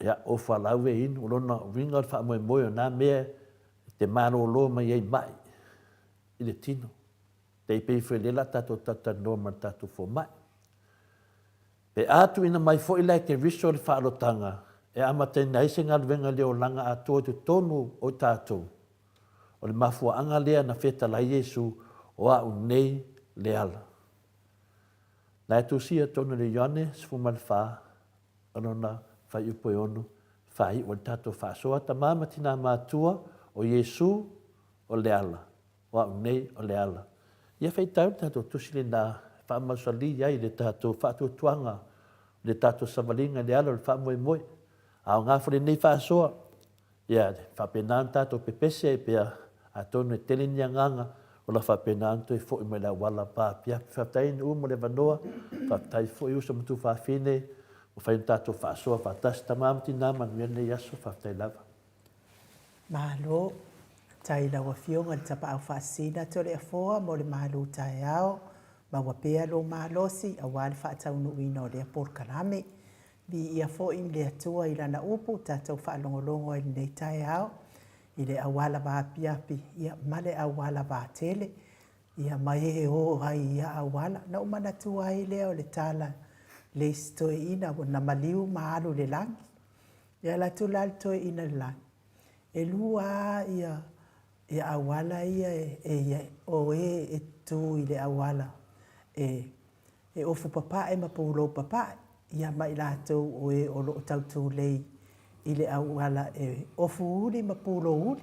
ia, o fualaau e inu, o lona uiga o le faamoemoe o na mea e te malolo mai ai mai i le tino. Tai pei foi o lea la tatou talatalanoa ma le tatou fomai. Pe a tuuina mai foi la e Keriso le faaalotaga e amataina ai se galuega i le olaga atoa i totonu o tatou, o le mafuaaga lea na fetalai Iesu, O a'u nei le ala. Na e tusia tonu le Ioane 14 o lona fuaiupu e 6, faaiu ai le tatou faasoa, Tama ma tinā matua, o Iesu o le ala, o au nei o le ala. Ia faitau le tatou tusi lenā e faamausalī ai le tatou faatuatuaga, le tatou savaliga i le ala o le faamoemoe. Aoga foi lenei faasoa Ia, faapena ona tatou pepese ai pea, atonu e tele ni agaga o la faapena ona toe foi mai le auala vaapiapi. Faafetai i Nu'u mo le avanoa, faafetai foi uso ma tuafafine ua fai ona tatou faasoa faatasi. Tama ma tina, manuia lenei aso, faafetai lava. Malo. Faafetai i lau Afioga i le Tapaau Faasisina Toleafoa mo le malu taeao. Maua pea lou malosi aua le faataunuuina o lea polokalame. Viia foi le Atua i Lana upu tatou faalogologo ai i lenei taeao i le auala vaapiapi ia ma le auala vatele ia ma e o ai i ia auala. Na ou manatua ai lea o le tala le isi toeaina na maliu ma alu i le lagi. E alu atu la le toeaina i le lagi, e lua lava ia ia auala ia e i ai, o e e tu i le auala e e ofu papae ma pulou papae, ia ma i latou o e o lo o tautulei i le auala e ofuuli ma pulouli.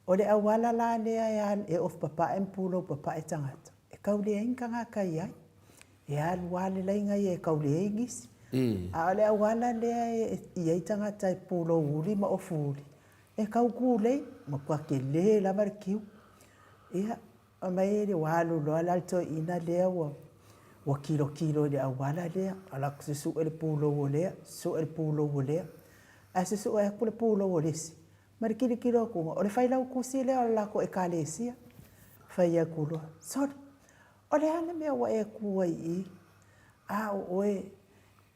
O le auala la lea e ofu papae ma pulou papae tagata, e tau leai ni tagata i ai. E alu lava le laina ia e tau leai nisi. A o le auala lea e i ai tagata e pulouli ma ofuuli, e tau tulei, matua tele lava le kiu. Ia, Fai mai ua alu loa la le toeaina lea ua ua tilotilo i le auala lea, alu atu susue le pulou o lea, susue le pulou o lea. Ae susue atu le pulou o le isi, ma le tilotilo atu, o le failautusi lea o le latou Ekalesia. Fai atu loa, sole, o le a le mea ua e tu ai i i, a o oe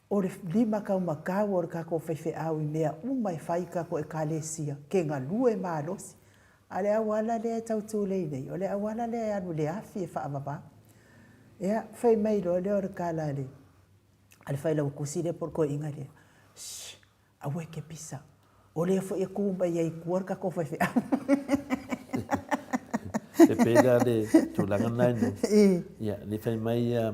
O le limataumatau o le tatou faifeau i mea uma e fai i tatou Ekalesia, ke galue malosi. A o le auala lea e tau tulei nei, o le auala lea e alu i le afi e faavavau. Ia, fai mai loa lea o le tala a le a le failautusi lea po o le toeaina lea, Shh, aua e te pisa, o lea foi e tu mai ai i tua le tatou faifeau. E pei la le tulaga lena e nuu, ia, le fai mai ia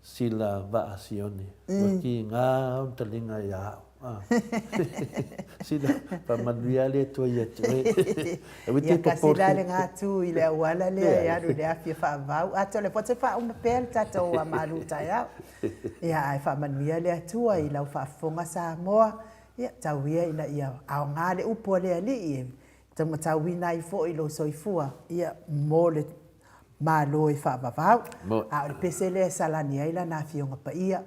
Sila vaa Sione, ua kiga ona taliga ia au. Sila, faamanuia le Atua ia te oe. Aua te Ia kasi la le gatu i le auala lea e alu i le afi e faavavau. Atonu o lea foi e faauma pea le tatou malu taeao. Ia ae faamanuia le Atua i lau faafofoga Samoa. Ia tau ia ina ia aoga le upu a le Alii e taumatauina ai foi lou soifua ia mo le Malo e faavavau, a o le pese lea e salani ai Lana Afioga Paia.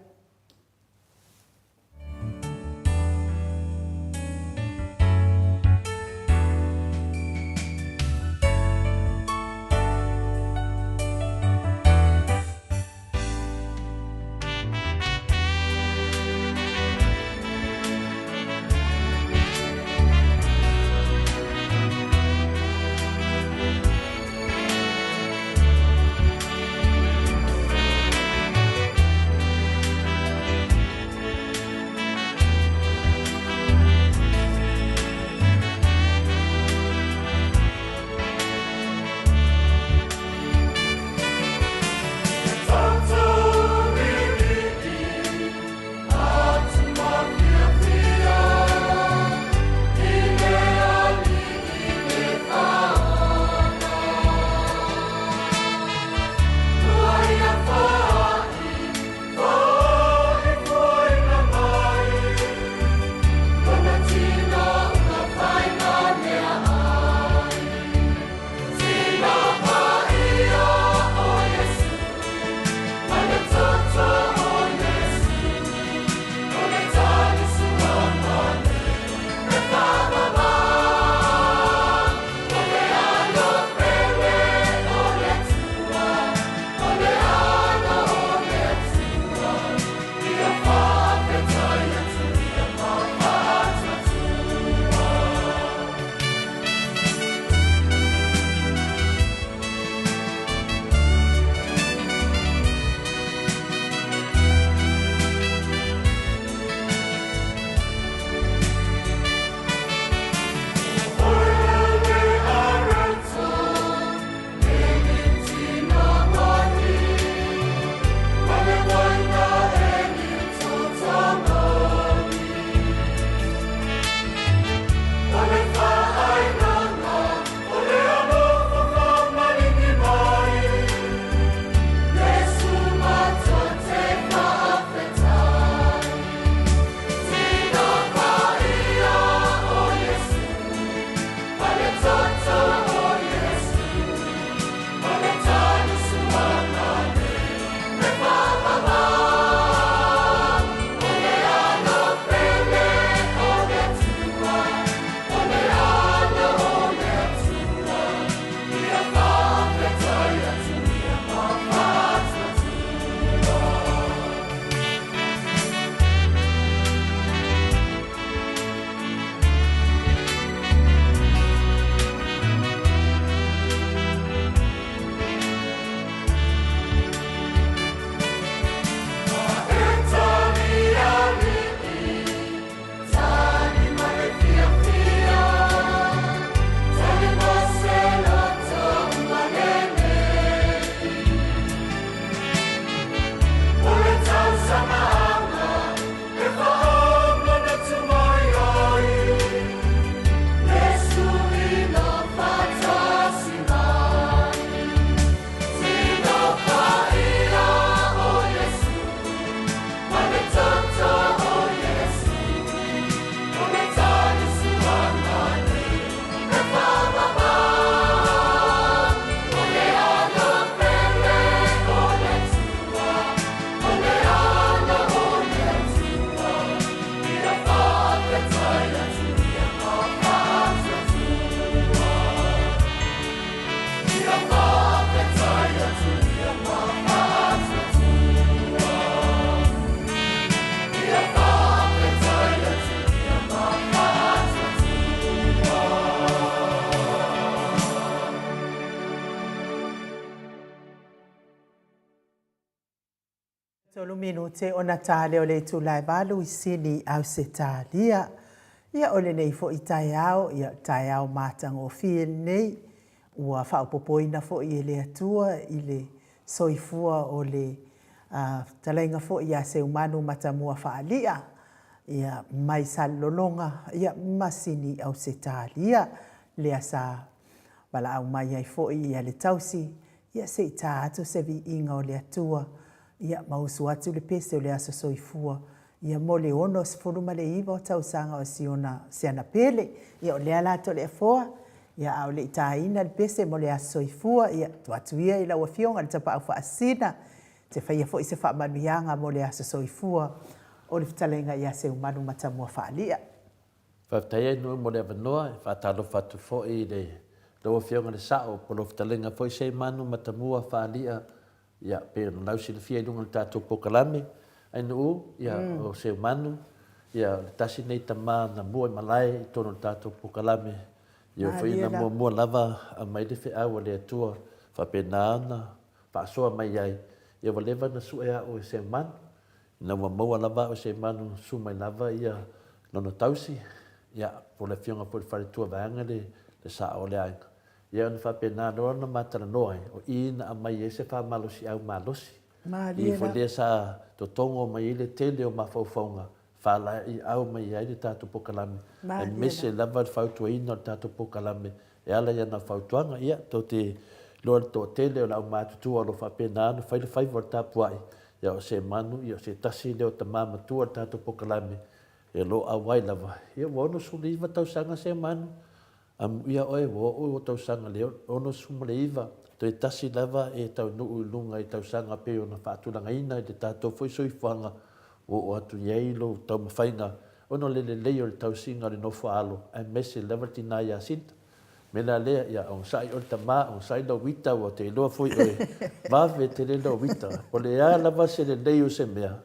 Minute ona ta lea o le itula e 8 i Sini, Ausetalia. Ia o lenei foi taeao, ia taeao matagofie lenei, ua faaopoopoina foi e le Atua i le soifua o le fetalaiga foi ia Seumanu Matamua Faalia, ia mai Salelologa, ia ma Sini Ausetalia, lea sa valaau mai ai foi ia le tausi, ia se i ta atu se viiga o le Atua, ia ma usu atu le pese o le aso soifua, ia mo le 69 o tausaga o si ona si ana pele. Ia o lea la Toleafoa, ia a o le i taina le pese mo le aso soifua, ia tuu atu ia i lau Afioga i le Tapaau Faasisina, e te faia foi se faamanuiaga mo le aso soifua o le fetalaiga ia Seumanu Matamua Faalia. Faafetai ai Nu'u mo le avanoa, e faatalofa atu foi i le lau Afioga i le Sa'o po o lau fetalaiga foi Seumanu Matamua Faalia, ia pei ona lausilafia i luga o le tatou polokalame. Ai Nu'u, ia o Seumanu, ia o le tasi lenei tama na mua i malae i totonu o le tatou polokalame, ia foi na muamua lava aumai le feau a le Atua faapena ona faasoa mai ai, ia ua leva ona sue a'u e Seumanu. Ina ua maua lava a'u e Seumanu, susu mai lava ia lona tausi, ia po o le afioga foi i le faletua vaeaga le sa'o o le aiga. Ia ona faapena loa ona ma talanoa ai, o i na aumai ai se faamalosiau malosi. I foi lea sa totogo mai ai le tele o mafaufauga faalaeiau mai ai le tatou polokalame, aemaise lava le fautuaina o le tatou polokalame e ala i ana fautuaga. Ia, tou te iloa le toatele o le aumatutua o lo o faapena ona fai le faiva o le tapuai, ia o Semanu, ia o se tasi lea o tama matua o le tatou polokalame e lo o auai lava. Ia ua 69 tausaga Semanu, Amuia oe ua oo i ou tausaga le 69, toe tasi lava e taunuu i luga i tausaga pei ona faatulagaina i le tatou foi soifuaga ua oo atu i ai lou taumafaiga ona o le lelei o le tausiga o le nofo a alo aemaise lava le tina ia Sinta. O le mea la lea, ia onosai oe le tama, onosai lou ita ua te iloa foi oe vave tele lou ita. O le a lava se lelei o se mea,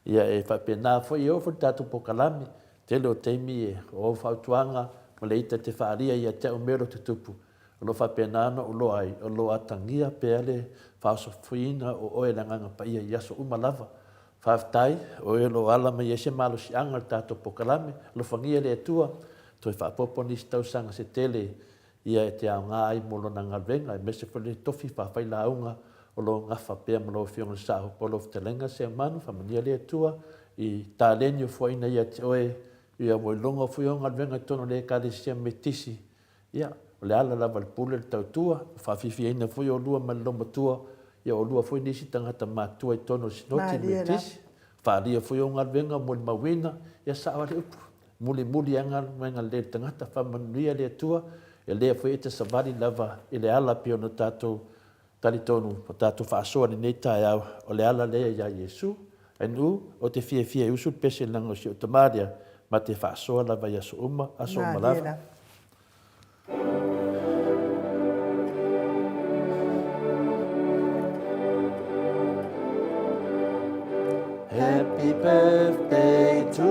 Ia e faapena foi e oo foi le tatou polokalame, tele o taimi o au fautuaga ma le ita e te faaalia ia te au mea o lo o tutupu, o lo o faapena ona ou iloa ai, o lo o atagia pea le faaosofoina o oe e le Agaga Paia i aso uma lava. Faafetai, o oe o lo o ala mai ai se malosiaga o le tatou polokalame. Alofagia le Atua, toe faaopoopo nisi tausaga se tele Ia e te aoga ai mo lona galuega, aemaise foi le tofi faafailauga o lo o gafa pea ma lau Afioga i le Sao po o lau Fetalaiga Seumanu, faamanuia le Atua i taleni o fuaina ia te oe, ia ua iloga foi au galuega i totonu o le Ekalesia Metotisi, ia, o le ala lava o le pule le tautua, ua faafiafiaina foi oulua ma le loomatua, ia oulua foi nisi tagata matutua i totonu o le Sinoti Metotisi, faaalia foi au galuega molimauina, ia sao lava le upu. Mulimuli lava galuega lelei a le tagata, faamanuia le Atua, e lea foi e te savali lava i le ala pei ona tatou talitonu ma tatou faasoa i lenei taeao, o le ala lea ia Iesu. Ainu, ou te fiafia e usu le pese leaga o si ou tama lea, ma te faasoa lava i aso uma, aso uma lava. Happy birthday to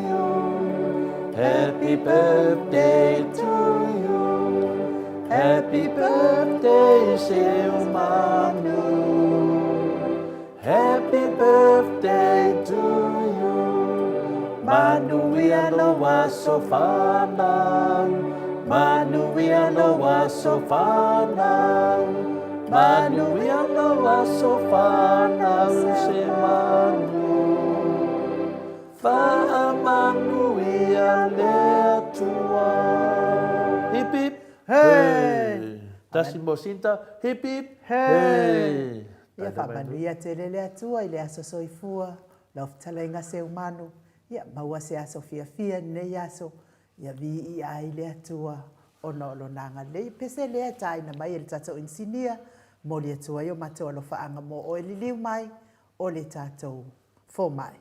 you. Happy birthday to you. Happy birthday, Seumanu. Happy birthday to you Manuia lou aso fanau Manuia lou aso fanau Manuia lou aso fanau Se manu Faamanuia le Atua Hip hip Hey! Tasi mo Sinta Hip hip Hey! Ia faamanuia tele le Atua i le aso soifua, lau fetalaiga Seumanu, ia maua se aso fiafia i lenei aso, ia viia ai le Atua ona o Lona agalelei. Pese lea e taina mai e le tatou inisinia, momoli atu ai o matou alofaaga mo oe liliu mai o le tatou fomai.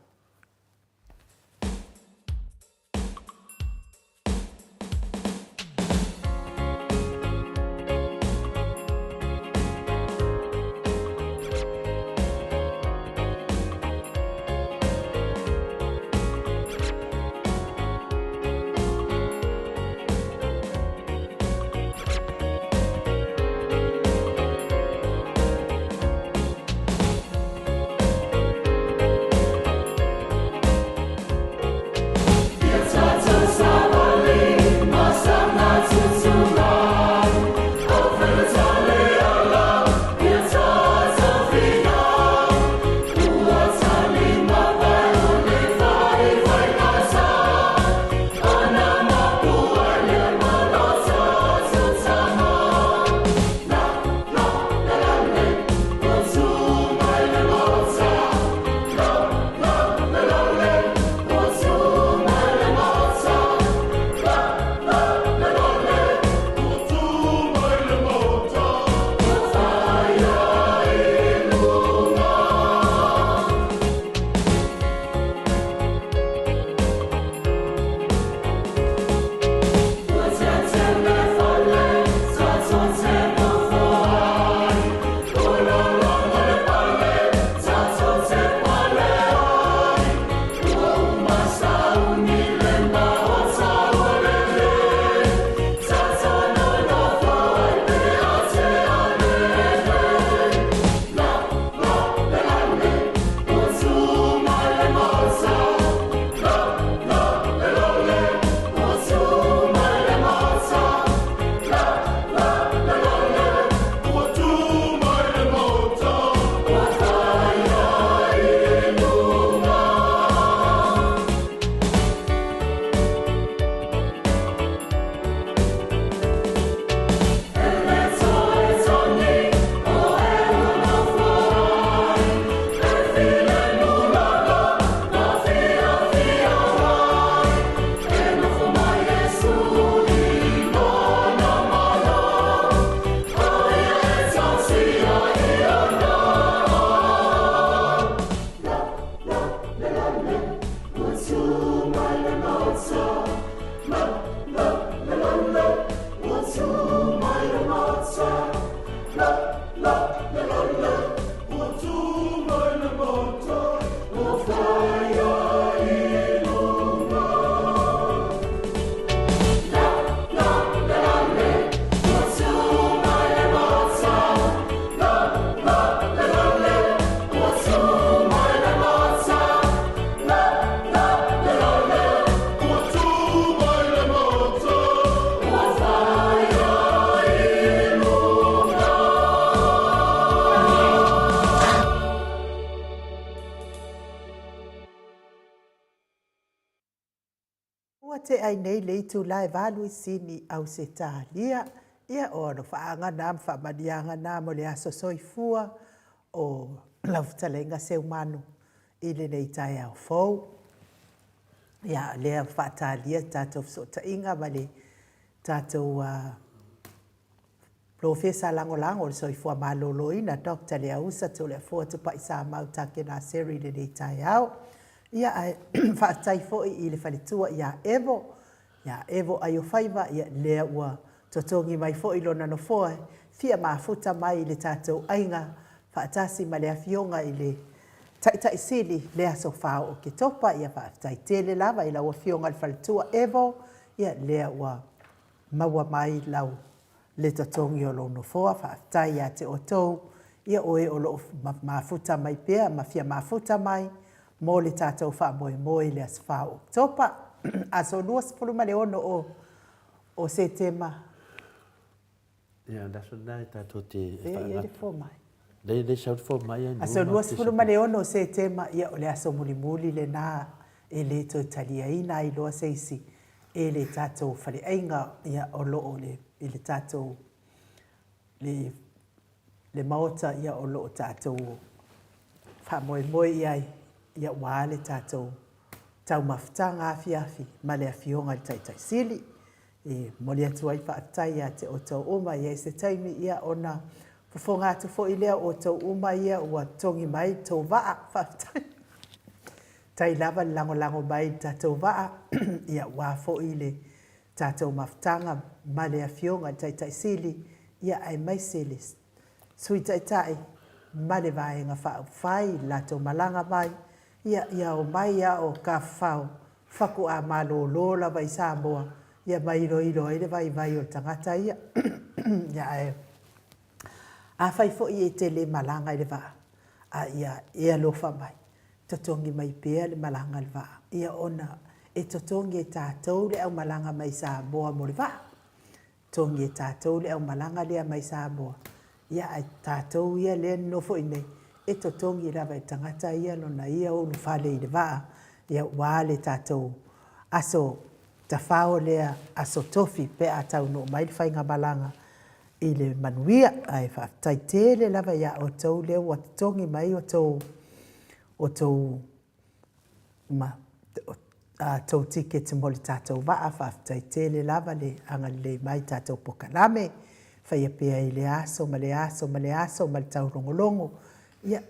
Ua tea ai nei le itula e 8 i sini Ausetalia, ia o alofaaga na ma faamanuiaga na mo le aso soifua o lau fetalaiga Seumanu i lenei taeao fou. Ia, o lea ua faatalia le tatou fesootaiga ma le tatou Polofesa Lagolago o le Soifua Maloloina, Doctor Leausa Toleafoa Tupaisamau Takenaseri i lenei taeao. Ia, ae faafetai foi i le faletua ia Evo, ia Evo Aiofaiva, ia lea ua totogi mai foi lona nofoa e fia mafuta mai i le tatou aiga faatasi ma le Afioga i le Taitai Sili le aso 4 o Oketopa. Ia faafetai tele lava i lau Afioga i le faletua Evo, ia lea ua maua mai lau le totogi o lou nofoa. Faafetai ia te outou, ia o e o lo o mafuta mai pea ma fia mafuta mai mo le tatou faamoemoe i le aso 4 o Oketopa, aso 26 o o Setema. Ia, le aso lena e tatou te e Fea i ai le fomai? Lea e sau le fomai ia Aso 26 o Setema, ia o le aso mulimuli lena e le toe taliaina ai loa se isi e le tatou faleaiga ia o lo o le i le tatou le le Maota ia o lo o tatou faamoemoe i ai ia aua le tatou taumafataga afiafi ma le Afioga i le Taitai Sili. E momoli atu ai faafetai ia te outou uma. E i ai se taimi ia ona fofoga atu foi lea o outou uma ia ua togi mai le tou vaa. Faafetai. Tai lava le lagolago mai i le tatou vaa ia aua foi le tatou mafutaga ma le Afioga i le Taitai Sili ia aemaise le Sui Taitai ma le Vaega Faaupufai i le latou malaga mai ia ia omai a o tafafao faatoa malolo lava i Samoa ia ma iloilo ai le vaivai o le tagata ia. Ia ae afai foi e te le malaga i le vaa, a ia e alofa mai, totogi mai pea le malaga i le vaa, ia ona e totogi e tatou le aumalaga mai Samoa mo le vaa. Togi e tatou le aumalaga lea mai Samoa, ia ae tatou ia lea e nonofo i inei, e totogi lava e tagata ia lona ia ulufale i le vaa, ia aua le tatou aso tafao lea, aso tofi pe a taunuu mai le faigamalaga i le manuia. Ae faafetai tele lava ia outou lea ua totogi mai outou outou ma a tou tiketi mo le tatou vaa. Faafetai tele lava le agalelei mai i tatou polokalame. Faia pea i lea aso ma lea aso ma lea aso ma le taulogologo. Ia,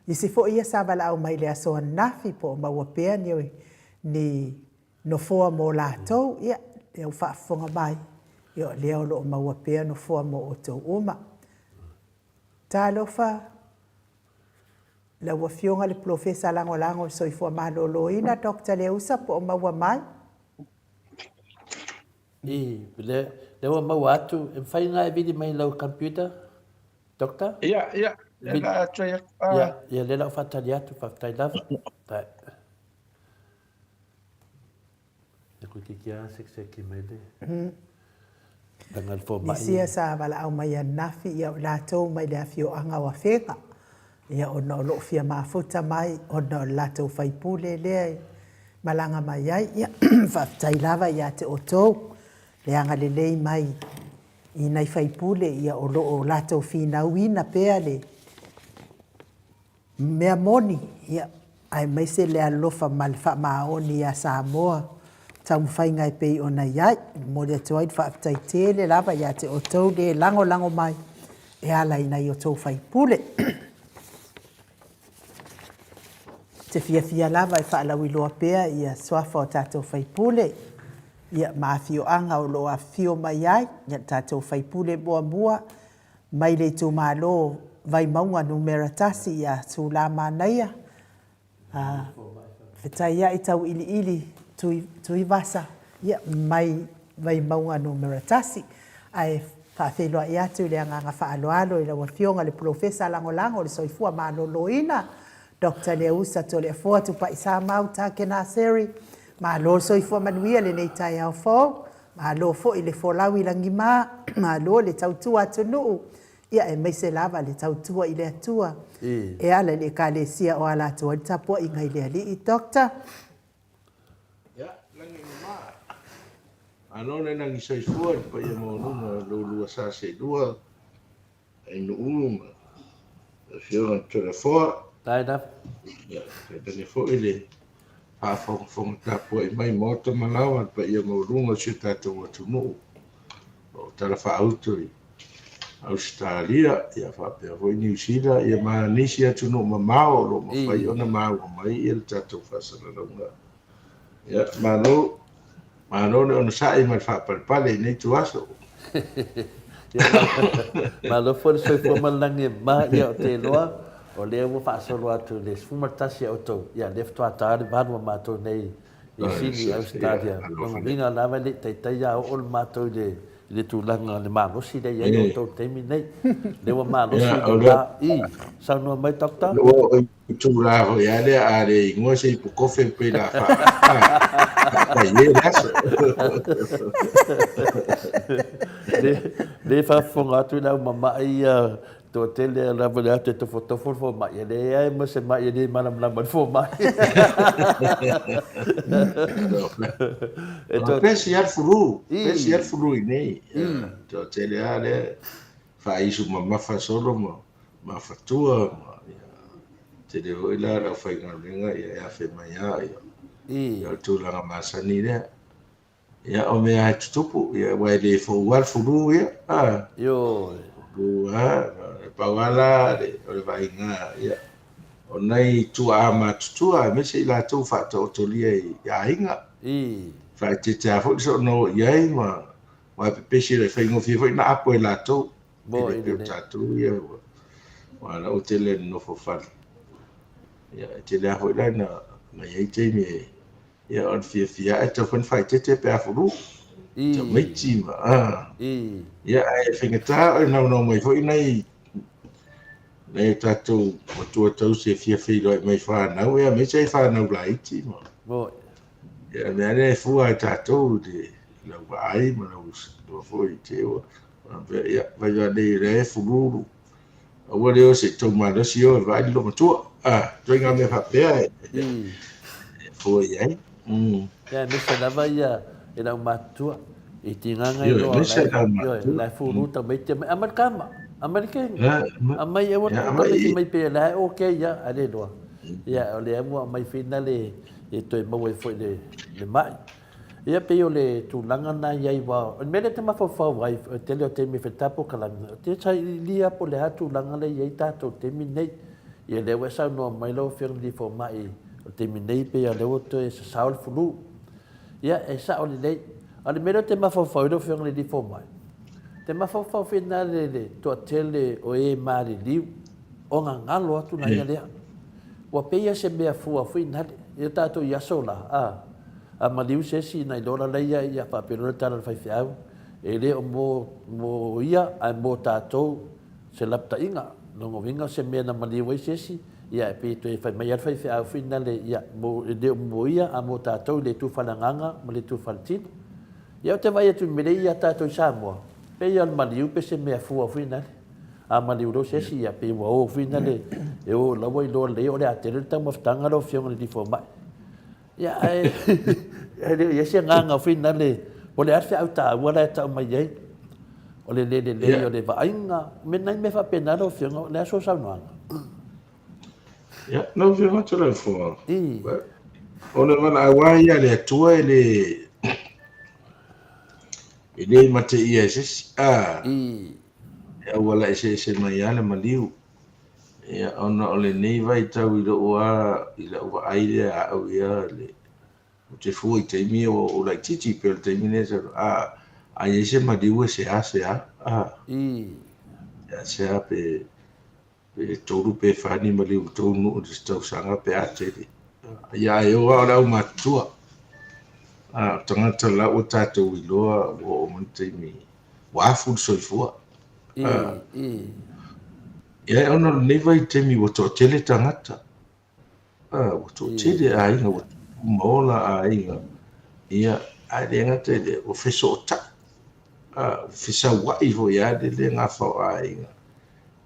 nisi foi ia sa valaau mai i le aso ananafi po o maua pea ni, ni nofoa mo latou, ia, lea ua faafofoga mai, ia o lea o lo o maua pea nofoa mo outou uma. Talofa! Lau Afioga i le Polofesa Lagolago o le Soifua Maloloina Doctor Leausa po o maua mai? I, lea, lea ua maua atu, e mafai ona e vili mai i lau computer, Doctor? Ia, ia, lea la a try atu. Ia, ia lea la ua faatali atu, faafetai lava. E toeitiiti lava sekiseki mai le laga le fomai. Nisi sa valaau mai ananafi, ia o i latou mai le afioaga o Afega, ia ona o lo o fia mafuta mai ona o le latou faipule lea e malaga mai ai. Ia faafetai lava ia te outou le agalelei mai i nai faipule ia o lo o latou finauina pea le mea moni, ia, aemaise le alofa ma le faamaoni ia Samoa, taumafaiga e pei ona i ai. E momoli atu ai le faafetai tele lava ia te outou le lagolago mai e ala i nai outou sui usufono. Ou te fiafia lava e faalauiloa pea ia suafa o tatou sui usufono, ia, ma afioaga o lo o afifio mai ai, ia, le tatou sui usufono muamua mai le itumalo Vaimauga Numera 1 ia Sulamanaia, Fetaiai Tauiliili Tuivasa mai Vaimauga Numera 1. Ae faafeiloai atu i le agaga faaaloalo i lau Afioga i le Polofesa Lagolago o le Soifua Maloloina, Doctor Leausa Toleafoa Tupaisamau Takenaseri. Malo le soifua manuia i lenei taeao fou. Malo foi le folau i lagima, malo le tautua atunuu, ia aemaise lava le tautua i le Atua e ala i le Ekalesia o ala atu ai le tapuaiga i le Alii. Doctor. Ia, lagi mama. Malo le lagi soifua i le paia maualuga o lo oulua sa seelua i Nu'u ma le Afioga i le Toleafoa. Faafetai lava. Ia, tainane foi le faafogafoga tapuai mai Maota ma Laoa le paia maualuga o si o tatou atunuu o lo o talafaauto i Ausetalia, ia faapea foi Niu Sila, ia ma nisi atunuu mamao o lo o mafai ona maua mai ia le tatou faasalalauga. Ia, malo, malo le onosai ma le faapalepale i nei ituaso. Malo foi le soifua ma le lagi e mama, ia ou te iloa o lea ua faasolo atu i le 11 a outou, ia lea faatoa ta le 8 a matou nei i Sini, Ausetalia. Lona uiga lava e le i taitai lava oo le matou i le i le tulaga le malosi lea e i ai outou i le taimi lenei. Lea ua malosi le va i saunoa mai Doctor. Ua itula foi lava lea a le igoa se ipu kofe pei la faapai e le aso. Le faafofoga atu i le au mama'i ia toatele lava le atu e tofotofo le fomai, e leai ma se ma'i e le malamalama i le fomai. E pesi lava le fulu, pesi lava le fulu i inei. Toatele lava lea faaisu mamafa solo ma mafatua ma ia tele foi la le aufaigaluega ia e afe mai lava ia. Ia o le tulaga masani lea. Ia o mea lava e tutupu, ia aua e le fou lava le fulu ia. A. Ioe. Fulu lava, e pau lava la o le vaaiga, ia, o nai tuaa matutua aemaise i latou faataotolia i aiga. I. Faaeteete lava foi le soona o i ai ma aua e pepesi e faigofie foi ona apo e latou. E le pei o tatou ia ua lautele e nonofo fale. Ia, e tele lava foi la ina i ai taimi e Ia, o le fiafia e tatau foi ona faaeteete pe a fulu. Tamaiti ma, a. Ia, ae faigata o le naunau mai foi nai nai o tatou matua tausi e fia feiloai mai fanau, ia aemaise ai fanau laiti ma. Ia, o le mea lea e fua e tatou i le lau vaai ma lau iloa foi i te ua. Ia, vai nei o lea e fulu, aua le o se i tou malosi o e vaai le loomatua. Ah, ituaiga mea faapea e fua i ai. Ia, aemaise lava ia i le aumatutua, i tigaga iloa o la e fulu tamaiti, aumai le kama, aumai le keni, aumai aua le tamaiti mai pei o la e okay lava, ae le iloa. Ia, o lea ua aumai finale e toe maua ai foi le mai. Ia pei o le tulaga lena e i ai aua o le mea lea e te mafaufau ai o le tele o taimi e fai polokalame, ou te sailiilia po o le a tulaga lea e i ai tatou i le taimi lenei. Ia lea ua e saunoa mai lau Afioga i le alii fomai, o le taimi nei pei o lea ua toe sasao le flu. Ia e sao lelei. A o le mea lea ou te mafaufau ai lau Afioga i le alii fomai, ou te mafaufau foi lena i le toatele o e maliliu o gagalo atu nai ia lea. Ua pei lava se mea fua foi nale. Ia tatou i aso la, a. A maliu se isi nai lola laia ia faapea loa le tala a le faifeau, e le o mo, mo ia ae mo tatou se lapataiga. Lona uiga o se mea na maliu ai se isi, ia e pei e toe fai mai lava le faifeau foi nale, ia, mo, e le o mo ia a mo tatou i le itu faaleagaga ma le itu faletino. Ia ou te vaai atu i mea ia tatou i Samoa, pei lava o le maliu pe se mea fua foi nale. A maliu loa se isi, ia pei ua o foi nale, e o la ua iloa lelei o le a tele le taumafataga lau Afioga i le alii fomai. Ia, ae e le o i ai se agaga foi lale, o le a le feau taua la e tau mai ai, o le le lelei o le vaaiga, me nai mea faapena lau Afioga, o le a sou saunoaga? Ia, lau Afioga Toleafoa, o le valaau lava ia a le Atua e le e le mateia e se isi, a, e auala eseese mai lava le maliu. Ia, ona o lenei vaitau i lou lava, i lau vaai lea a au ia, le, ou te fua i taimi ia ua ou laitiiti, pei o le taimi lea sa, a, a i ai se maliu e seasea, a, seasea pe, pe tolu pe fa ni maliu i le tou nuu i se tausaga pe a tele. Ia, ae oo lava o le aumatutua, a, o tagata la ua tatou iloa ua oo mai le taimi ua afu le soifua. Ia, ona o lenei vaitaimi ua toatele tagata, ua toatele aiga, ua tupu ma ola aiga, ia, ae le gata i lea, ua fesootai, ua fesauai foi lava le le gafa o aiga.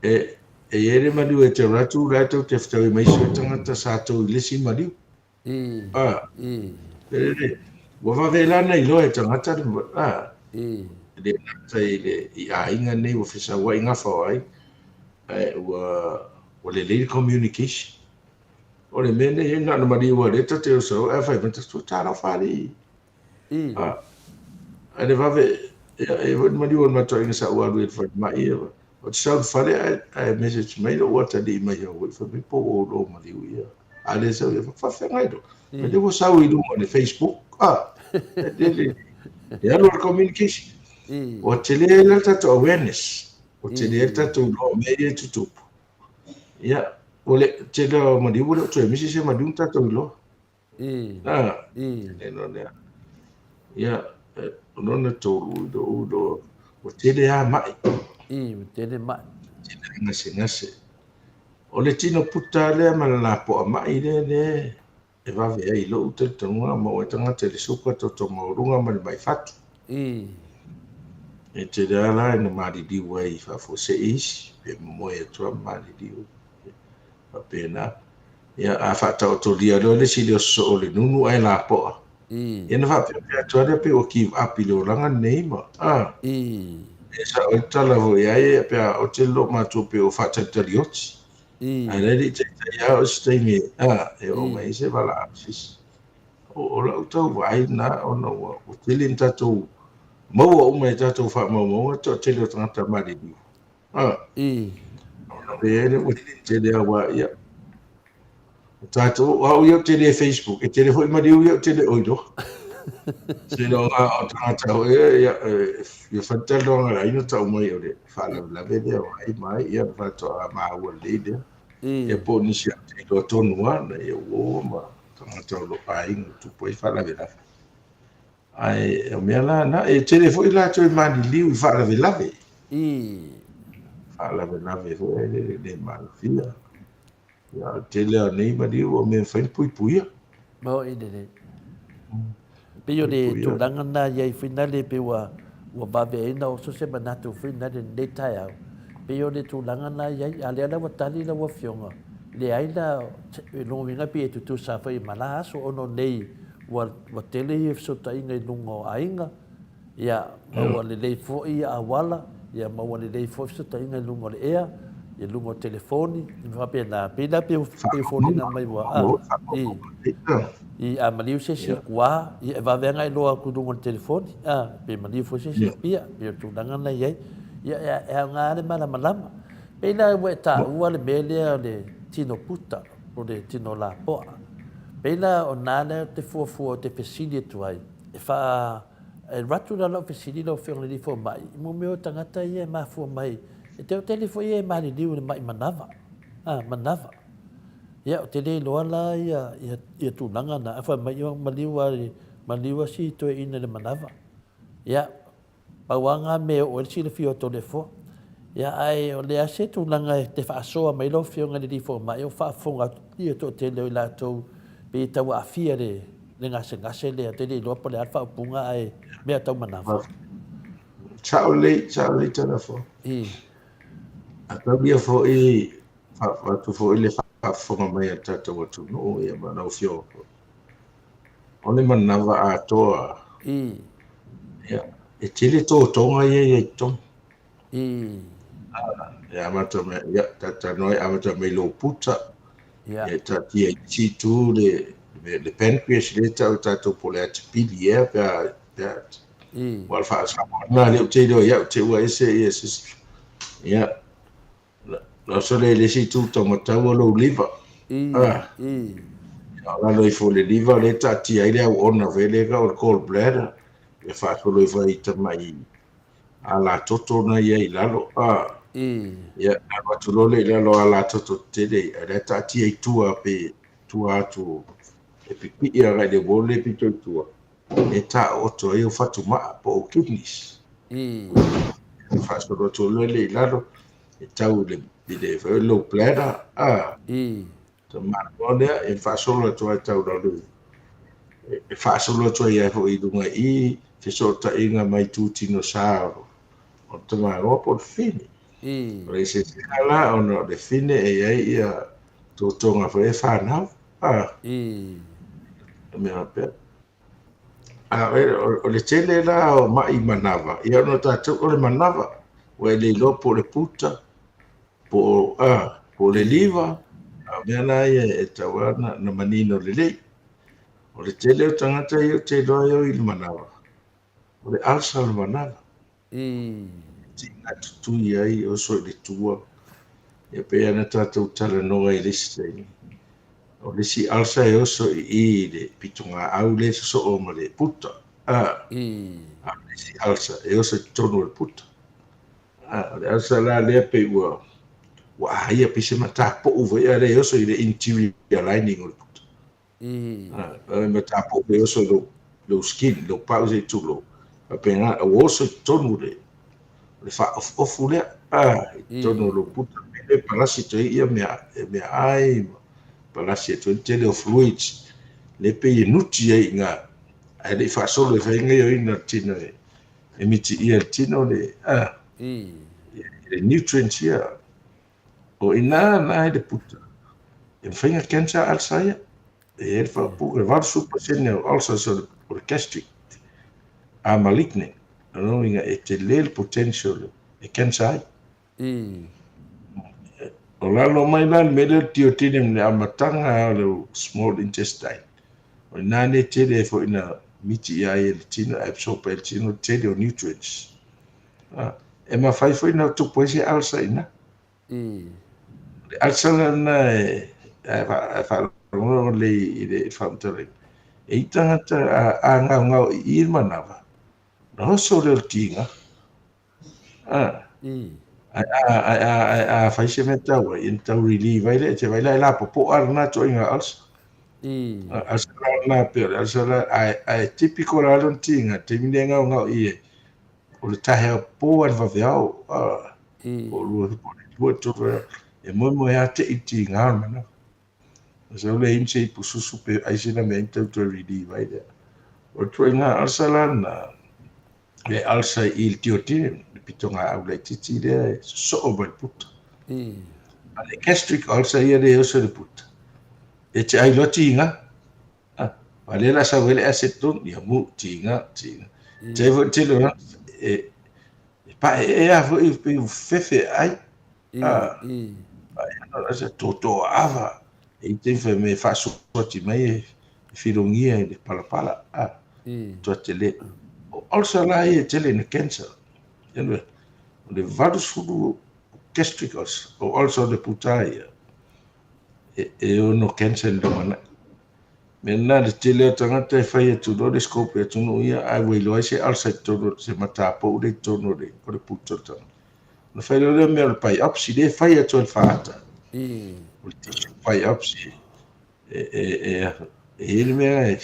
E, e i ai le maliu e te alu atu, la e tou te fetaui ma isi tagata sa tou i le isi maliu. Ua vave la ona iloa e tagata le a, e le gata i le i aiga nei ua fesauai gafa o aiga, ae ua ua lelei le communication. O le mea nei na ona maliu lava o lea ta te oso ae fai mai tatou talofa alii. A, ae le vave, ia, e foi le maliu o le matou aiga sa ou alu ai i le falemai, ia, ou te sau i le fale ae, ae message mai lou atalii mai Hawaii, fai mai po ua ou lou maliu ia. A le sau ia, faafeagai loa. Mai lea ua sau i luga o le Facebook, a, e le, le, e alu le communication. Ua tele ai la le tatou awareness, ua tele ai le tatou iloa o mea ia e tutupu. Ia, o le tele o maliu ua le o toe misi se maliu na tatou iloa. Ah, tele no lea. Ia, o lona tolu, i lou iloa, ua tele lava mai. Ua tele mai. Tele lava gasegase. O le tino puta lea ma le lapoa mai lea lea e vave ai i lou talitonuga maua ai tagata i le suka, toto maualuga ma le mai fatu. E tele lava la ina maliliu ai faafuasei isi, pe momoe atu lava ma maliliu. Faapena. Ia, a faataotolia loa le isi leo sosoo o le nunu ae lapoa. Ia ona faapea atu lava lea pei ua give up i le olaga lenei ma, a. E sao ai le tala foi ai pe a ote le loomatua pei ua faatalitalioti. Ae la e le i taitai lava o se taimi a, e oo mai ai se valaau se isi. O lau tau vaai lena ona ua tele ni tatou maua uma i tatou faamaumauga le toatele o tagata maliliu. A. Ona pei ai lea ua tele lava ia. O tatou, o au ia ou te le Facebook, e tele foi maliu ia ou te le o iloa. Seiloga o tagata foi ia, ia, ia fai le talanoaga a le aiga tau mai o le faalavelave lea o ai ma ai, ia ona faatoa maua lelei lea. Ia po o nisi ou te iloa tonu lava, na ia uo ma tagata o lou aiga o tupu ai faalavelave. Ae o mea la na, e tele foi latou e maliliu i faalavelave. Faalavelave foi e le le malofia. Ia, o le tele lava o nei maliu o mea e mafai ona puipuia. Maoi lelei. Pei o le tulaga lena i ai foi nale pei ua ua vave ai ona oso se manatu foi nale i lenei taeao. Pei o le tulaga lena i ai, a o lea la ua tali lau Afioga, leai la, lona uiga pei e tutusa foi ma la aso ona o nei ua ua tele ia fesootaiga i luga o aiga, ia, ma ua lelei foi ia auala, ia ma ua lelei foi fesootaiga i luga o le ea, i luga o telefoni, ma faapena. Pei la pei e foliga mai ua, a, i, i, a maliu se isi i tua, ia e vave lava ona iloa atu i luga o le telefoni, a, pe maliu foi se isi i Apia, pei o le tulaga lena e i ai. Ia, e aoga lava le malamalama. Pei la ua e taua le mea lea o le tino puta, o le tino lapoa. Pei la o na lea ou te fuafua ou te fesili atu ai, e faa, e alu atu la lau fesili lau Afioga i le Alii Fomai, i mea o tagata ia e mafua mai, e te tele foi ia e maliliu i le mai manava, a, manava. Ia, ou te le iloa la ia, ia, ia tulaga na, ae fai mai, ia, maliu lava, maliu lava si toeaina i le manava. Ia, Pau lava na mea e oo ai le silafia o Toleafoa. Ia, ae o le a se tulaga e te faasoa mai lau Afioga i le Alii Fomai, o faafofoga atu ia toatele o i latou pei e tau aafia le le gasegase lea, ou te le iloa po o le a le faaupuga ae mea tau manava. Sao lelei, sao lelei Toleafoa. Atau ia foi, avatu foi le faafofoga mai a le tatou atunuu ia ma lau Afioga foi. O le manava atoa. Ia, e tele totoga ia i ai i totonu. E amata mai, ia, talanoa e amata mai lou puta. Ia, e taatia i isi itu le, le pancreas lea e tau e tatou po o le atipili ea pe a, pe a, Ua o le faasamoa lea ou te iloa ia au te ua ese ia se isi. Ia, Na oso lea i le isi itu taumatau o lou liver. Ah. Ia, o lalo ifo o le liver lea e taatia ai le auona foi lea e tau o le gall bladder. E faasolo ifo ai i tamai alatoto na i ai i lalo. Ah. Ia, alu atu loa lea i lalo o alatoto tetele, a o la e taatia i tua pe tua atu e pipii agai i le wall lea pito i tua. E taooto ai ou fatumaa po o kidneys. E faasolo atu loa lea i lalo, e tau i le, i le foi lou bladder, a. Tamaloa lea, e faasolo atu ai tau lalo i, e faasolo atu ai foi i luga i fesootaiga mai itutino sa o le tamaloa po o le fine. O le eseesega la ona o le fine e i ai ia totoga foi e fanau. A. Mea faapea. A o le tele la o ma'i manava, ia ona o tatou, o le manava, ua e le iloa po o le puta, po o, a, po o le liver, a o mea la ia e tatau lava ona manino lelei. O le tele o tagata ia ou te iloa e o i le manava, o le ulcer o le manava. Tiga tutui ai, oso i le tua. Ia pei ona tatou talanoa i le isi taimi. O le isi ulcer e oso i i i le pitogaau lea e sosoo ma le puta. A, a o le isi ulcer e oso i totonu o le puta. A, o le ulcer la lea pei ua ua aia pei se matapou foi a lea e oso i le interior lining o le puta. A, o le matapou e oso i lou, lou skin, lou pau se i tulou. Faapena, ua oso i totonu le, le faaofuofu lea, a, i totonu o lou puta. E palasi atu ai ia mea, meaai, ma palasi atu ai le tele o fluids, lea pei e nuti ai i ina, ae le i faasolo e fai ai gaoioiga a le tino e, e mitiia e le tino le, a, le nutrients ia. O i ina la i le puta, e mafai ona cancer ulcer ia. E i ai le faaupuga, e 80% o ulcers o le gastric are malignant. O lona uiga e tele le potential e cancer ai. O lalo mai la le mea lea o le duodenum i le amataga o le small intestine. O i ina lea e tele ai foi ina miti ai e le tino, absorb ai e le tino le tele o nutrients. E mafai foi ona tupu ai se ulcer i ina. O le ulcer lena e faalogologo lelei i le faamatalaina. E i ai tagata a gaogao i i le manava, ona oso lea o le tiga. Ae a fai se mea tau ai, ona tau relieve ai lea, e te vaai la e lapopoa lena ituaiga ulcer. Ulcer la lena pei o le ulcer la, ae typical lava lona tiga, i le taimi lea e gaogao i i ai, o le taeao po a le vaveao, po o le 2, 3, e moemoeā te i tiga o le manava. Na sau lea inu se ipu susu pe ai sina mea inu tau toe relieve ai lea. O le ituaiga ulcer la lena, le ulcer i le duodenum, le pitogaau laitiiti lea e sosoo mai le puta. A le gastric ulcer ia lea e oso i le puta, e te ai loa tiga. A lea la sau ai le acid tonu, ia mu, tiga, tiga. Te ai foi le tele o e, e paeee lava foi pei ua fefe ai. A, paeee toto ava. E i taimi fai mai e faasuati mai e filogia i le palapala. A, tua tele. O ulcer la ia e tele ina cancer. Anyway, o le 80 gastric ulcer, o ulcer o le puta ia, e ono cancer i le lumanai. Mea lena le tele o tagata e fai atu loa le scope i atunuu ia ae ua iloa ai se ulcer i totonu, se matapou lea i totonu o le puta o le tagata. Ona fai loa lea mea o le biopsy, lea e fai atu ai le faata. O le tissue biopsy, e i ai le mea e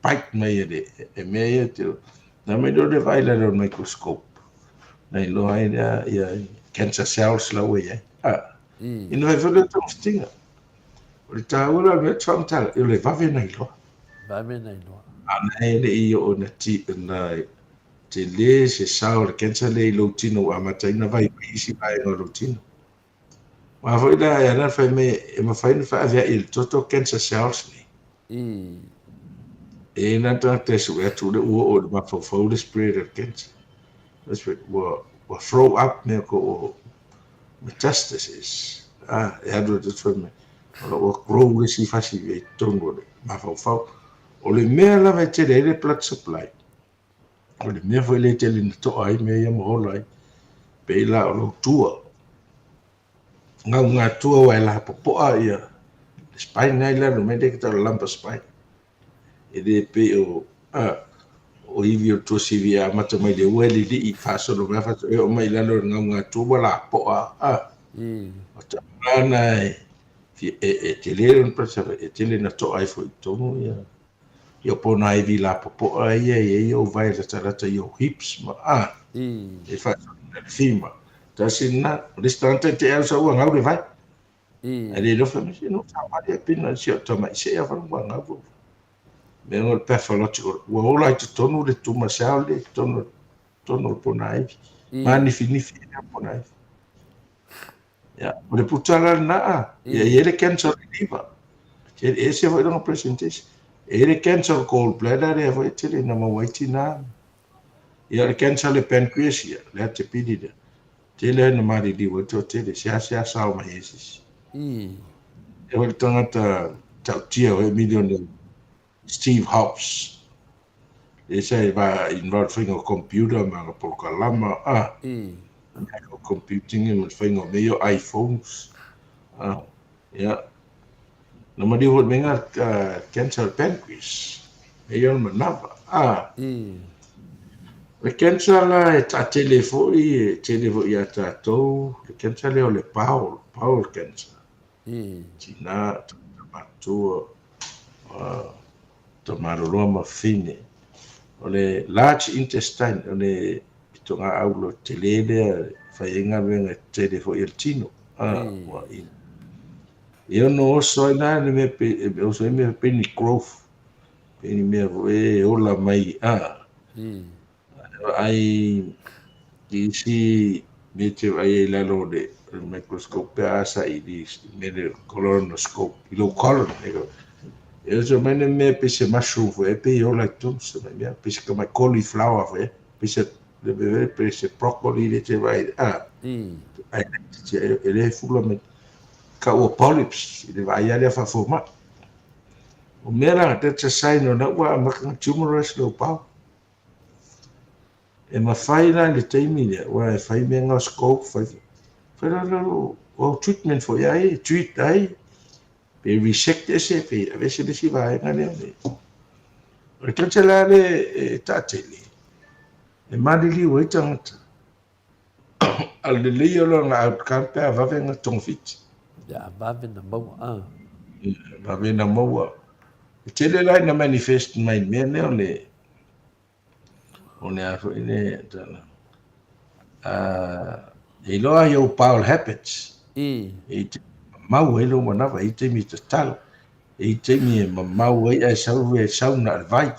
bite mai e le e mea ia te, na mai loa le vaai i lalo o le microscope, na iloa ai lea ia cancer cells la ua i ai. Ah, ina fai foi lea o togafitiga. O le taua la o le mea ou te faamatala, o le vave ona iloa. Vave ona iloa. A na e le i oo ina ti, ina tele se sao o le cancer lea i lou tino ua amata ai ona vaivai isi vaega o lou tino. Aua foi la e ala ona fai mai e mafai ona faaveai e le toto cancer cells nei. E i ai la tagata e sue atu lea ua oo i le mafaufau le spread o le cancer. Ua, ua throw up mea ko o metastasis. Ah, e alu atu fai mai. O la ua grow le isi fasi i totonu o le mafaufau. O le mea lava e tele ai le blood supply, o le mea foi lea e tele ina toa ai mea ia ma ola ai, pei la o lou tua. Gaugatua aua e lapopoa ia le spine lena i lalo mai lea ke tau o le lumbar spine. E le pei o, a, o ivi o le tuasivi e amata mai le ua e lilii faasolo mai faasolo e oo mai i lalo o le gaugatua ua lapoa, a. O tau la na e, e, e tele lona pressure, e tele na toa ai foi i totonu ia ia ponaivi lapopoa ia e i ai ou vae latalata i ou hips ma a, e faasolo i le femur. Tasi lena, o le isi tagata e te au sau ua gau le vae. Ae le iloa fai mai, se no savali a pina si o tamai se a fai ua gau vau. Mea ngo le pathological, ua ola i totonu le tumor cell le totonu totonu o le ponaivi. Manifinifi le ponaivi. Ia, o le puta la lena, ia i ai le cancer o le liver. E ese foi lona presentation. E i ai le cancer o le gall bladder lea foi e tele ina maua ai tina. Ia o le cancer o le pancreas ia, le atepili lea, tele lava ina maliliu ai le toatele, seasea sao mai ai se isi. E foi le tagata ta'utia foi millionaire Steve Hobbs, lea sa e va involve faiga o computer ma ana polokalama, ah, o computing ma le faiga o mea ia o iPhones, ah, ia. Na maliu foi le mea cancer o le pancreas, e ia o le manava, ah. O le cancer la e taatele foi, e tele foi ia tatou, le cancer lea o le bowel, bowel cancer. Tina, tagata matutua, tamaloloa ma fafine. O le large intestine, o le pitogaau tele lea e fai ai galuega tele foi a le tino. Ua e ono oso ai la le mea e oso ai mea pei ni growth, pei ni mea foi e ola mai, Ai i isi mea e te vaai ai i lalo o le microscope pe a saili i mea le colonoscope, i lou colon. E oso mai le mea pei se mushroom foi e pei e ola i totonu se mai mea, pei se tamai cauliflower foi e, pei se le mea pei se broccoli le te vaai, ai e le fula mai. Ka ua polyps, i le vaai lea faafomai. O mea la, that's a sign o na ua amata na tumorous lou bowel. E mafai la i le taimi lea, aua e fai mea nga scope, fai, fai la lo, o treatment foi ai, treat ai, pe resect ese, pe aveese le isi vaega lea. Le. O le cancer la le e taatele, e maliliu ai tagata. A o le lelei o lona outcome pe a vave na togafiti. Ia, a vave na maua, a. Vave na maua. E tele la ina manifest mai mea lea o le, o le a foi le tala. E iloa ai ou bowel habits. E te mamau ai lou manava, e i taimi e tatalo. E i taimi e mamau ai ae sau e sau na o le vai,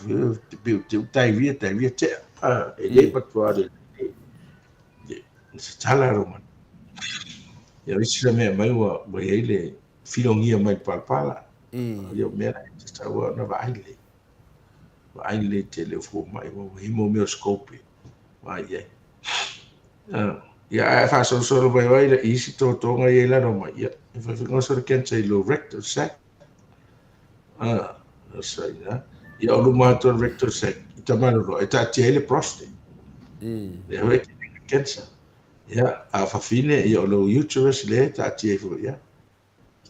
te pei o te diarrhea, diarrhea tea. E le matua le, le, tatala lou manava. Ia o isi la mea mai ua, ua i ai le filogia mai le palapala. Ia o mea la e tatau ona vaai lelei. Vaai lelei tele o fomai, ua i ai mo mea o scope e vaai i ai. Ia, ae faasolosolo mai ai i isi totoga ia i lalo mai, ia, e fai oso le cancer i lou rectal sac. Sa ina. Ia, o luma atu o le rectal sac, i tamaloloa, e taatia ai le prostate. Lea foi e tele cancer. Ia, a fafine, ia, o lou uterus lea e taatia ai foi, ia.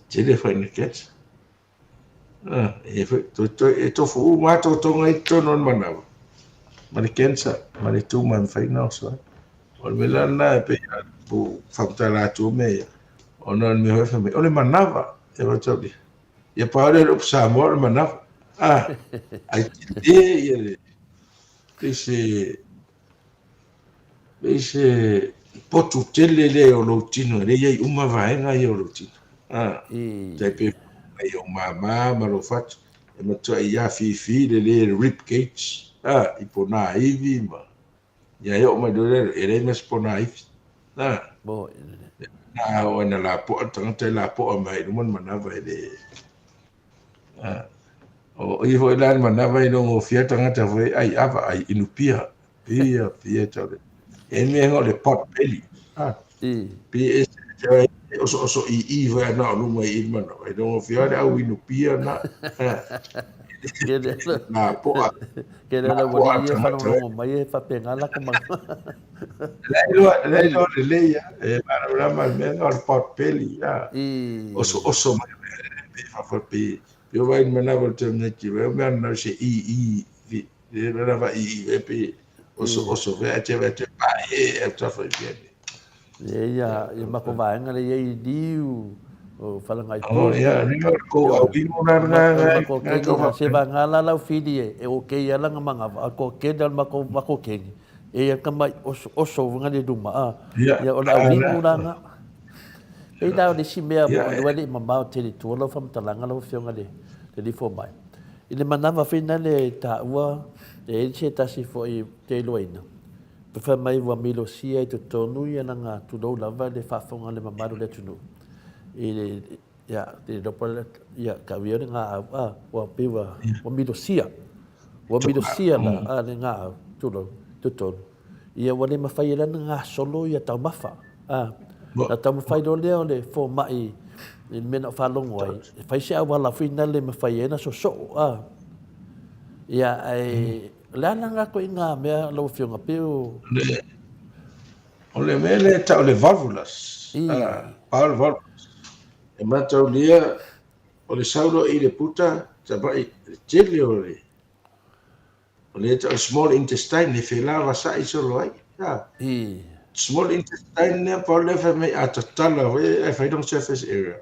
Tele foi ina cancer. E foi, e tofu uma lava totoga i totonu o le manawa, ma le cancer, ma le tuma e mafai ona oso ai. O le mea la lena e pei a pu faamatala atu o mea ia, ona o le mea foi fai mai, o le manava, e faitaulia. Ia pau lea o le upu Samoa o le manava. Ah, ai tele ia le, pei se, Pei se potu tele lea o lou tino, e le i ai uma vaega ia o lou tino. Ah, tai pei mai ou mama ma lou fatu, e matuai afifi le le rib cage, ah, i pona ivi ma, ia e oo mai loa lea, e leai ma se pona ivi. Ah, na oo ina lapoa le tagata e lapoa mai i luma le manava e le, ah, o i foi la le manava e logofia tagata foi ai ava ai inu pia. Pia, pia tau le. E mea o le pot belly. Ah. Pia e se oso oso i i foi ana o luma i mana. E longo fia le au inu pia na. Na poa. Ke le la wali e whanongo mai e whapenga la ko mana. Le loa le loa le le ia. E mana ura mai mea o le pot belly. Ah. Oso oso mai pe fa pe. Pe vai mana o te mea ki vai mea na se i i Le rara va i i pe oso oso ve a te ve te pa e e ta fa i E ia ia mako vaenga le ia i liu o whalangai po. Oh ia ni no ko au i mo na na na ko ke ni se va nga la lau fili e e o ke ia langa manga va ko ke dal mako mako ke ni. E ia ka mai oso oso nga le luma a. Ia o la au liu la nga. E la o le si mea mo le wale mamao tele tua lau whamatalanga lau fionga le le lifo mai. I le manawa finale e taua e ai se tasi foi te iloaina, pe fai mai ua milosia i totonu ia langa tulou lava le faafofoga a le mamalu o le atunuu i le Ia, te iloa po le, ia, tauia le gaau, a, ua pei ua, ua milosia. Ua milosia la, a, le gaau, tulou, totonu. Ia, ua le mafai ai la ona gasolo ia taumafa, a. Na taumafai loa lea o le fomai i le mea na ou faalogo ai, e fai se auala foi lena le mafai ai ona sosoo, a. Ia, ae, o le a la lena ituaiga mea lau Afioga, pei o... O le mea lea e tau o le volvulus, bowel volvulus, e mataulia o le sau loa i le puta, tamai le tele o le, o lea e tau o le small intestine e felavasai solo ai. Small intestine lea, pau lea fai mai a tatala foi ae fai lona surface area,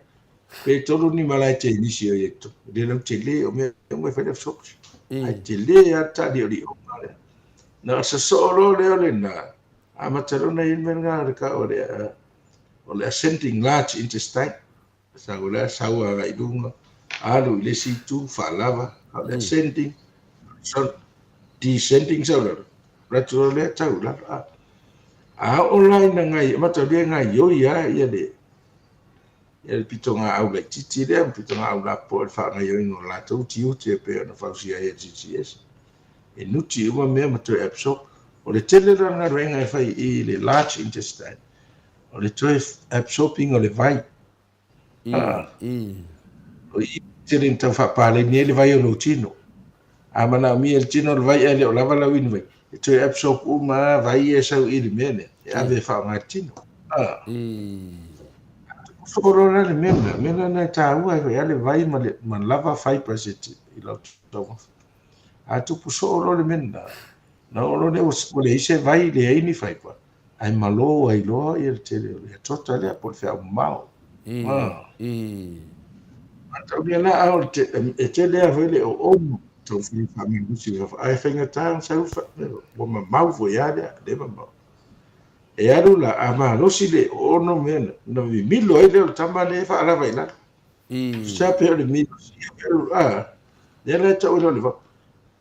pe tolu ni malae tenisi o i ai totonu. E le lautele, o mea uma e fai le absorption. Ae tele lava le taalioli'oga lea. Na o le sosoo loa lea o lena, Amata loa ona i ai le mea lena o le tau o le, o le ascending large intestine. Sau lea, sau agai i luga, alu i le isi itu, faalava, o le ascending, so, descending sau lalo, alu atu loa lea tau i lalo. A, a oo la ina gai, mataulia e gaioi lava ia le, ia le pitogaau laitiiti lea ma pitogaau lapopoa i le faagaioiga o latou tiute e pei ona fausia ai e le CCS. E nuti uma mea ma toe absorb. O le tele la o le galuega e fai i le large intestine, o le toe absorb ina o le vai. O i tele ina tau faapaleni ai le vai o lou tino. A manaomia e le tino le vai ae le o lava lau inu vai, e toe absorb uma lava vai ia e sau i le mea lea, e ave e faaaoga e le tino. Soo loa la le mea lena, mea lena e taua ai foi lava le vai ma le ma lava fibres i lau taumafa. A tupu soo loa le mea lena, na oo loa lea ua leai se vai, leai ni fibre, ae malo ai loa ia le tele o le atoto lea po o le feau mamao. Mataulia la, a o le e tele lava foi le oomo, taumafai e faamalosi i fafo, ae faigata ona sau ua mamao foi lava lea, lea mamao. E alu la, a malosi le oono mea na, ona mimilo ai lea o le tama lea e faalava i lalo. Tusa pe o le malosia pe o le, a, lea la e tau ai loa le vao.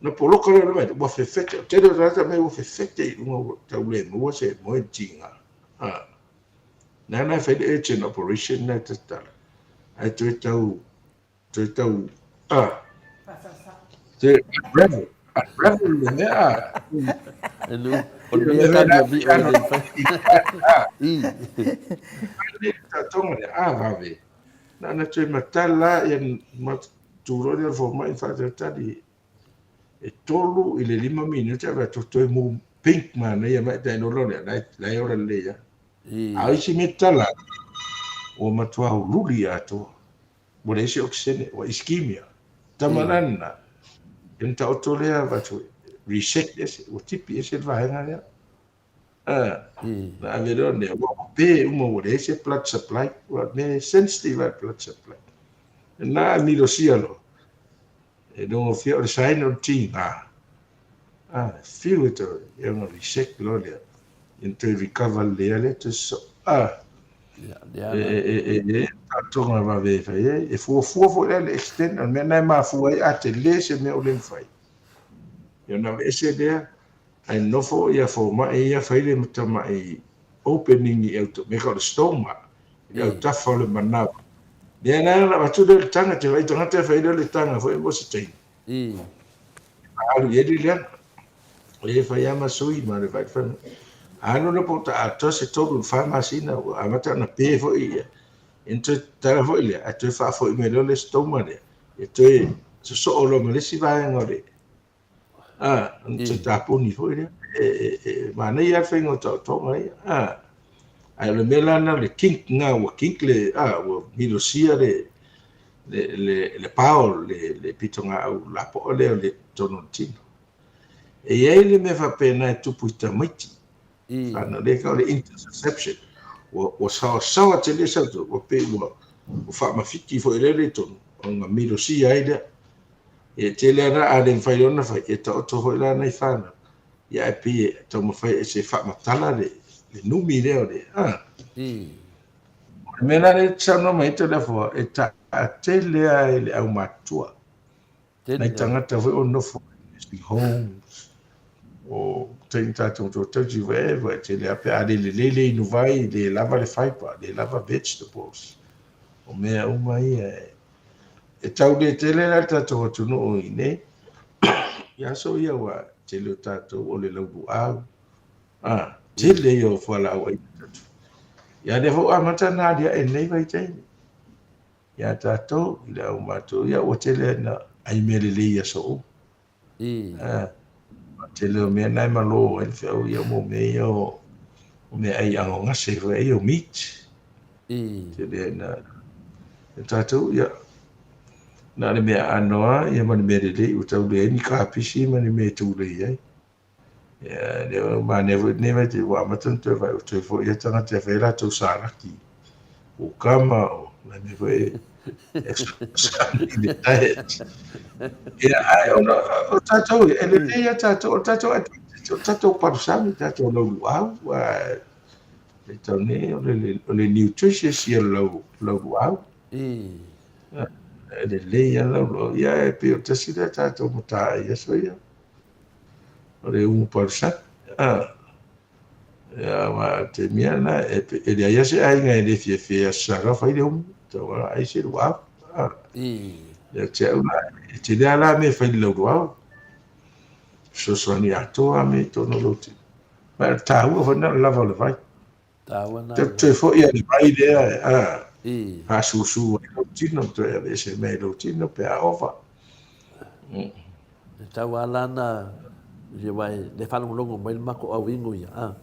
Na poloka loa le vai, ua fefete, o le tele o tagata mea ua fefete i luga ua tau le maua se moe tiga. A, lea la e fai le urgent operation lea e tatala, ae toe tau, toe tau, a, toe unravel, unravel le mea, a. E lu, o le mea ka mea vi o le fai. I. Le tatonga le a vave. Na ona toe matala ia ma tu loa lea o le fomai ma faatalitali e 3 i le 5 minute ae atu toe mu pink manaia mai tai lola lea la la e ola lelei lava. A o isi mea tatala ua matua hululi atoa. Ua leai se okisene, ua ischemia. Tama la lena, ia ona taoto lea avatu reset ese, ua tipi ese le vaega lea. Na ave loa lea, ua pe uma ua leai se blood supply, ua mea e sensitive lava le blood supply. Na milosia loa, e logofia o le sign o le tiga, a, fiu e toe, ia ona reset loa lea, ia ona toe recover lelei lava lea toe sosoo. A, e taotoga vave e fai ai, e fuafua foi la le extent, o le mea lena e mafua ai a tele se mea ua le mafai, ia ona aveese lea, Ae nofo ia fomai ia fai le tamai opening i auta, mea ka o le stoma, i autafa o le manava. Lea la na avatu lea o le taga, te vaai tagata e fai lea o le taga foi mo se taimi. Alu i ai le leaga. E fai lava ma sui ma le vaai fai mai. Alu la po o ta atoa se tolu i le fa masina ua amata ona pe foi ia. Ia ona toe tatala foi lea, ae toe faafoi mai loa le stoma lea, ia toe sosoo loa ma le isi vaega o le A, ona toe tapuni foi lea. E manaia lava le faiga o taotoga ia. A, ae o le mea la lena o le kink lena, ua kink le, a, ua milosia le, le, le, le pao, le, le pitogaau lapoa lea o le totonu o le tino. E i ai le mea faapena e tupu i tamaiti. Ana lea tau o le intussusception. Ua saoasaoa tele sau tonu, ua pei ua faamafiti foi lea le tonu, ona milosia ai lea. E tele lava na, a le mafai loa ona fai, e taoto foi la nai fanau, ia ae pei e taumafai e se faamatala le numi lea o le, a. O le mea la lea e te saunoa mai ai Toleafoa, e taatele lava i le aumatutua. Nai tagata foi o nofo i nursing homes, o taimi tatou to tausi whatever, e tele lava pe a le lelei le inu vai, le lava le fiber, le lava vegetables. O mea uma ia e tau le tele la le tatou atunuu i inei i aso ia ua tele o tatou o le lauluau. A, tele ia o fualaau aina tatou. Ia lea foi ua amata ona aliae i lenei vaitaimi ia tatou i le au matou, ia ua tele ina ai mea lelei i aso uma. A, tele o mea na e malo ai le feau ia mo mea ia o meaai agogase foi ia o meat. Tele ina e tatou, ia, na o le mea aano lava ia ma le mea lelei ua tau leai ni kapisi ma ni mea e tulei ai. Ia, lea ua manaia foi lenei vaitaimi ua amata ona toe vaai, ua toe foi lava tagata e fai a latou salaki, kukama, o nai mea foi e fesoasoani i le diet. Ia, ae ona o tatou, e lelei lava tatou, o le tatou advantage, o le tatou palusami, o le tatou lauluau, e tau nei, o le nutritious ia o le lauluau. E lelei lava le lauluau. Ia, e pei o le tasi lea tatou mataai i aso ia. O le umu palusami. Ah. Ia, ma te mea na, e, e leai lava se aiga e le fiafia i Aso Sa la fai le umu, tau a ai se luau. Ah. Ia te au la, e tele lava la mea e fai i le lauluau. Fesoasoani atoa lava mea i totonu o lou tino. Ma e taua foi na o le lava o le vai. Taua na. Te toe foi a le vai lea, a, faasusu ai lou tino, toe aveese mai lou tino pe a ova. E tau a la na, ia aua e le faalogologo mai le matou auigu ia, a,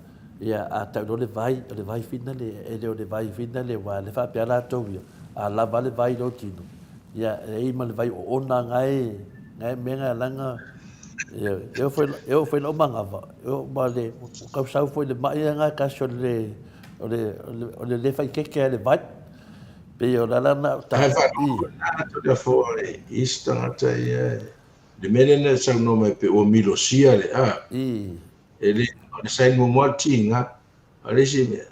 ia a tau loa le vai, o le vai finale, e le o le vai finale aua le faapea latou ia, a lava le vai i lou tino, ia e i ai ma le vai oona na e, na e mea na laga, ia, e oo foi, e oo foi i lau manava, e oo ma le, ua tau sau foi le mai lena e tasi o le, o le, o le le faaiteete lava i le vai. Pei o le ala lena o ta, Ae faalogo na foi i isi tagata ia, le mea lea na saunoa mai pe ua milosia le a. E le, o le sign muamua le tiga, a o le isi mea,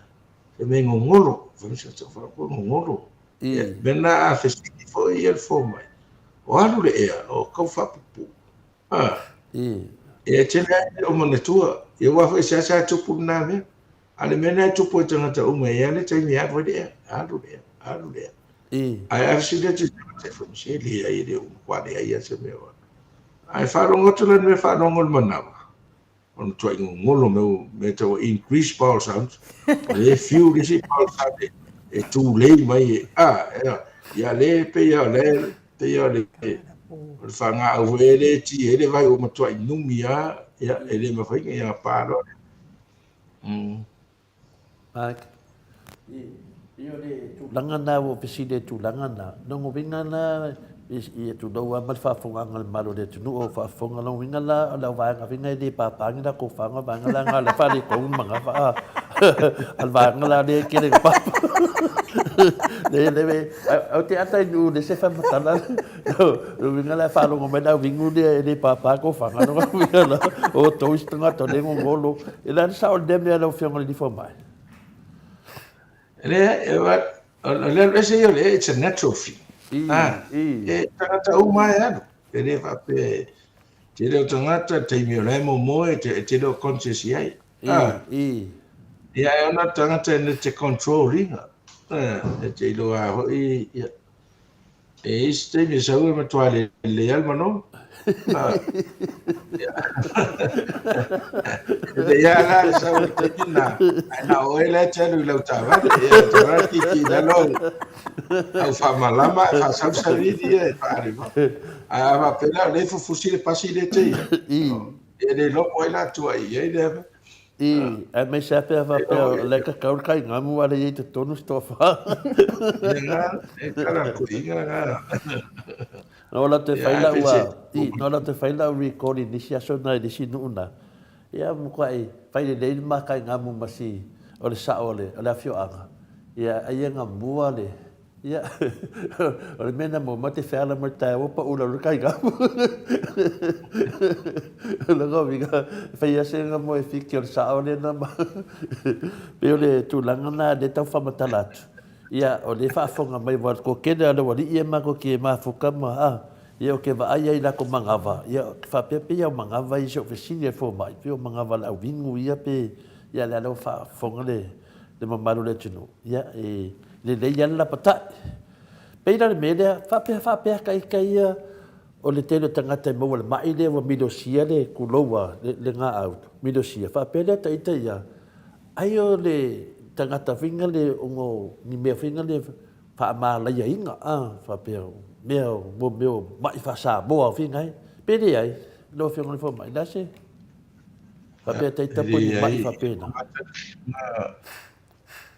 fai mai gogolo, fai mai sa faapea gogolo. Ia, mea na a fesili foi ia le fomai, o alu le ea, o tau faapuupuu. A, e tele lava e le o manatua. Ia aua foi e seasea tupu lena mea. A o le mea lena e tupu ai tagata uma, e i ai lava le taimi e alu ai le ea, alu le ea, alu le ea. Ae a fesili atu i tagata e fai mai, se leai e le o matua leai lava se mea o alu. Ae faalogo atu la i le mea faalogo i le manava, o le matuai gogolo mea mea tau increase bowel sounds, o lea e fiu le isi bowel sound e tulei mai e, a, ia lea e pei lava o lea pei lava o le o le fagaau foi e le ti ai le vai ua matuai numi lava, ia e le mafai ona ia pa loa lea. Mark, I o le tulaga na ua fesili ai tulaga na, lona uiga la i tulou lava ma le faafofogaaga a le mamalu o le atunuu o faafofoga, lona uiga la o le au vaega foi na e le papa ni latou faga, vaega la na o lea e faaletonu le manava a le vaega la lea e tele ina papa. Le le ou te ata i Nu'u le se faamatala lona uiga la e faalogo mai le au vigu lea e le papa tou faga, lona uiga la o outou isi tagata o lea e gogolo. E le a le sao o lenei mea lau Afioga i le alii fomai? Leai, o le alu ese ia o le it's a natural thing. E tagata uma e alu. E le faapea e tele o tagata, taimi o la e momoe, e te le o conscious i ai. Ia e ona tagata e na te control ina. E te iloa foi, ia, E isi taimi e sau e matua lelei lava le manogi. E lelei lava la le sau i le taimi lena, ae na o oe la e te alu i lau taavale. Ia, te alu kiki i lalo au faamalama ae faasausavili ia e faaali mai. Ae a faapea la o lea e fufusi le pasi lea e te i ai, e le iloa po o ai la tuuai i ai lea mea. I, aemaise lava pe a faapea o la e kakau le kaingamu a o lea e i ai i totonu se toafa. Ia na, e kala kuiga na. Na o latou fai lau a, i, na o latou fai lau recall i nisi aso na i nisi nuu na. Ia matuai fai lelei le ma kaingamu ma si o le sao o le o le afioaga. Ia aia na mua le Ia, o le mea na maua te wheala mai taeao pa ula le kai gamu. Langa uiga, whai ase nga mo e whiki o le sao le na ma. Pe o le tūlanga na le tau whamatala atu. Ia, o le whaafonga mai wa ko kene a le wali ia ma ko ki e mafuka ma a. Ia o ke vaai ai la ko mangawa. Ia, ke whapea pe ia o mangawa i se o fesili e fō mai. Pe o mangawa le au vingu ia pe, ia le ala o whaafonga le, le mamalu le atunuu. Ia, e lelei lava le lapatai. Pei la le mea lea, faapea faapea ka ita ia o le tele o tagata e maua le ma'i lea ua milosia le kulou a le gaau, milosia, faapea lea ta ita ia, ai o le tagata foi le ono ni mea foi le faamalaiaina a, faapea mea mo mea o ma'i faa-Samoa foi ai. Pe leai, lau Afioga i le Fomai, le a se faapea ta ita po ni ma'i faapena.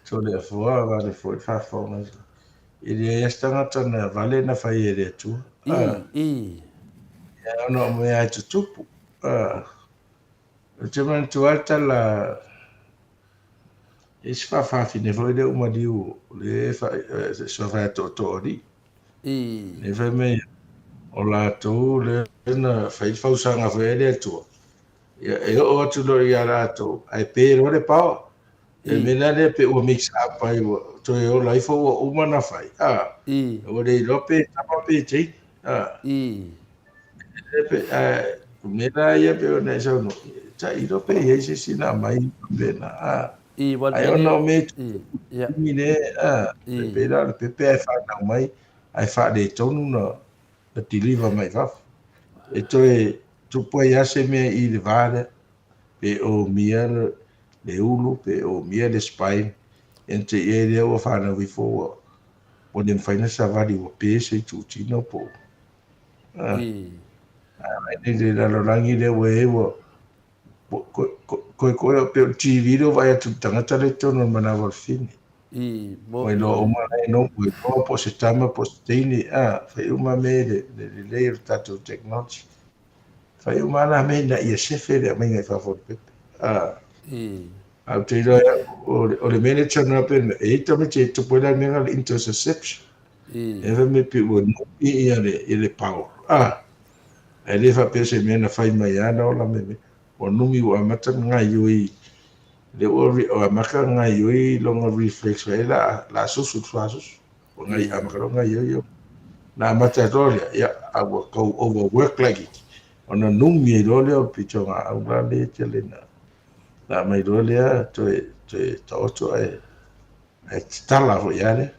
Toleafoa vale foi le faafofoga. E leai lava se tagata na vale na fai e le Atua. I, i. Ia ona o mea e tutupu. Ou te manatua lava le tala e se faafafine foi lea ua maliu le suafa ia Tootooalii. I. Le fai mai o latou lea na fai le fausaga foi a le Atua. Ia e oo atu loa ia latou ae pe loa le power. Le mea la lea pe ua mix up ai ua toe ola ifo ua uma na fai. A. I. Ua le iloa pe tama pe teine. A. I. Le pe a mea la ia pe ona e saunoa. Tailo pe i ai se isi na aumai faapena. A. I, ua Ai ona o mea I, ia. I le a. I. Pe la o le pepe ae fanau mai ae faaletonu na na deliver mai fafo. E toe tupu ai lava se mea i le va lea. Pe omia le ulu, pe omia le spine, ia na te i ai lea ua fanau ifo ua ua le mafai ona savali ua pe se itutino po o a. I. Ai nei le lalolagi lea ua i ai ua koe koe pe o le TV lea ua vaai atu i le tagata lea i totonu o le manava o le fine. I, mo Ua iloa uma la e no, ua iloa po o se tama po o se teine, a, fai uma mea i le lelei o le tatou technology. Fai uma lava mea ina ia sefe le aumaiga i fafo o le pepe. A, I. a ou te iloa ai au, o le mea lea e talanoa pea, e i ai tamaiti e tupu ai la le mea lena o le intussusception. I. E fai mai pei ua nui ia le, ia le power. A, ae le faapea se mea na fai mai lava na ola mai mea. Ua numi ua amata ona gaoioi, lea ua amata ona gaoioi lona reflex foi lea o le a susu i le suasusu. Ua gai amata loa ona gaoioi. Na amata loa lea, ia, a ua tau overwork laitiiti, ona numi ai loa lea o le pitogaau la lea e tele na aumai loa lea toe toe taoto ae ae tatala foi lava lea.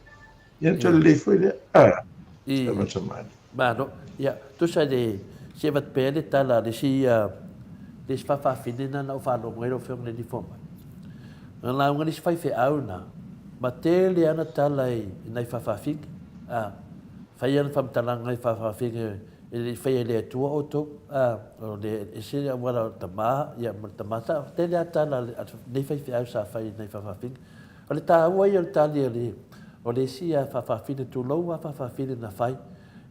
Ia toe lelei foi lea. Ah, I. amata mani. Malo. Ia, tusa le, se avatu pea le tala a le isi, le isi faafafine na na ou faalogo ai lau Afioga i le alii fomai. Na lauga le isi faifeau na, ma tele ana tala i nai faafafine. A, fai ana faamatalaga i faafafine e le i faia e le Atua outou. A, o le ese le auala o le tama, ia ma le tama. Sa tele lava tala a lenei faifeau sa fai i nai faafafine. O le taua ia o le tali a le, o le isi faafafine, tulou lava faafafine na fai.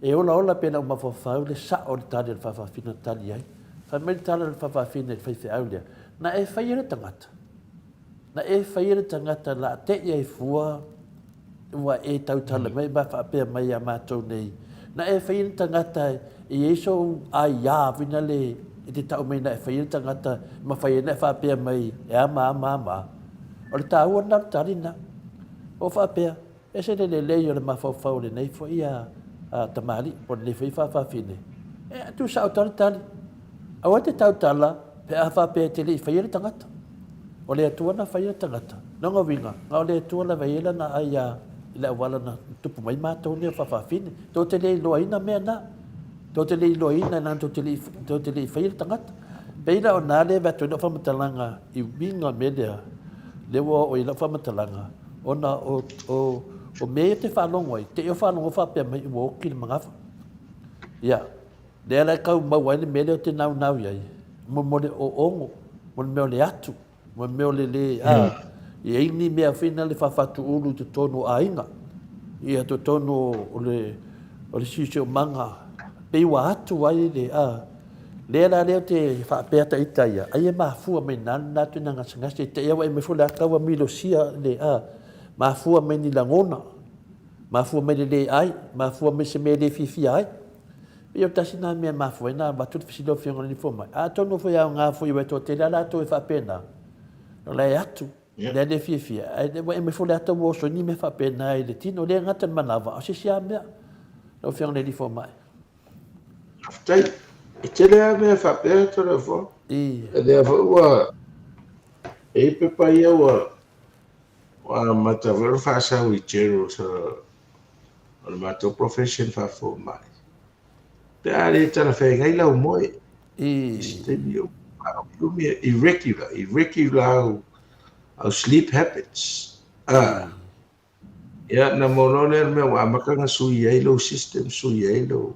E olaola pei ona ou mafaufau le sao o le tali a le faafafine na tali ai. Fai mai le tala a le faafafine i le faifeau lea, Na e faia le tagata, na e faia le tagata la a te'i ai fua ua e tautala mai ma faapea mai iā matou nei, na e faia le tagata e i ai sou aiā whina le e te tau mai na e faia le tagata ma fai ai na e faapea mai e a ma a ma a ma. O le taua lena o le tali lena. Ua faapea, Ese le lelei o le mafaufau o lenei foi a tamalii po o lenei foi faafafine. E tuusao talitali. Aua e te tautala pe a faapea e te le i faia le tagata. O le Atua na faia le tagata. Lona uiga, na o le Atua lava e i ai lana aia i le auala na tupu mai matou nei o faafafine. Tou te le iloaina mea na. Tou te le iloaina leaga tou te le i, tou te le i faia le tagata. Pei la o na lea e avatu ai lau faamatalaga i uiga o le mea lea, lea ua oo i ai lau faamatalaga, Ona o, o, o mea ia te faalogo ai, te i o faalogo faapea mai ua oti le manava. Ia, lea la e tau maua ai le mea lea ou te naunau i ai, mo, mo le oogo, mo le mea o le atu, mo le mea o le le, a, e i ai ni mea foi na le faafatuulu i totonu o aiga, ia totonu o le, o le siosiomaga, pei ua atu ai le, a, lea la lea ou te faapea ta ita ia, ai e mafua mai na lena atu ina gasegase, i te i ua e mai foi le ata ua milosia le, a, mafua mai ni lagona, mafua mai le le ai, mafua mai se mea e le fiafia ai. Pei o le tasi lena mea e mafua ai ona avatu le fesili lau Afioga i le alii fomai. Atonu foi e aoga foi aua e toatele lava latou e faapena, o la e atu, lea le fiafia, ae ua e mai foi le ata ua oso ai ni mea faapena i le tino, e le gata i le manava, a o se isi lava mea. Lau Afioga i le alii fomai. Faafetai. E tele lava mea faapea Toleafoa. I. Lea foi ua e i ai pepa ia ua amata foi ona faasau i journals. O le matou profession faafomai. Pe a le talafeagai lau moe i se taimi o faaumiumi e irregular, irregular au, au sleep habits. Ah, ia, na maua loa lea o le mea ua amata ona sui ai lou system, sui ai lou...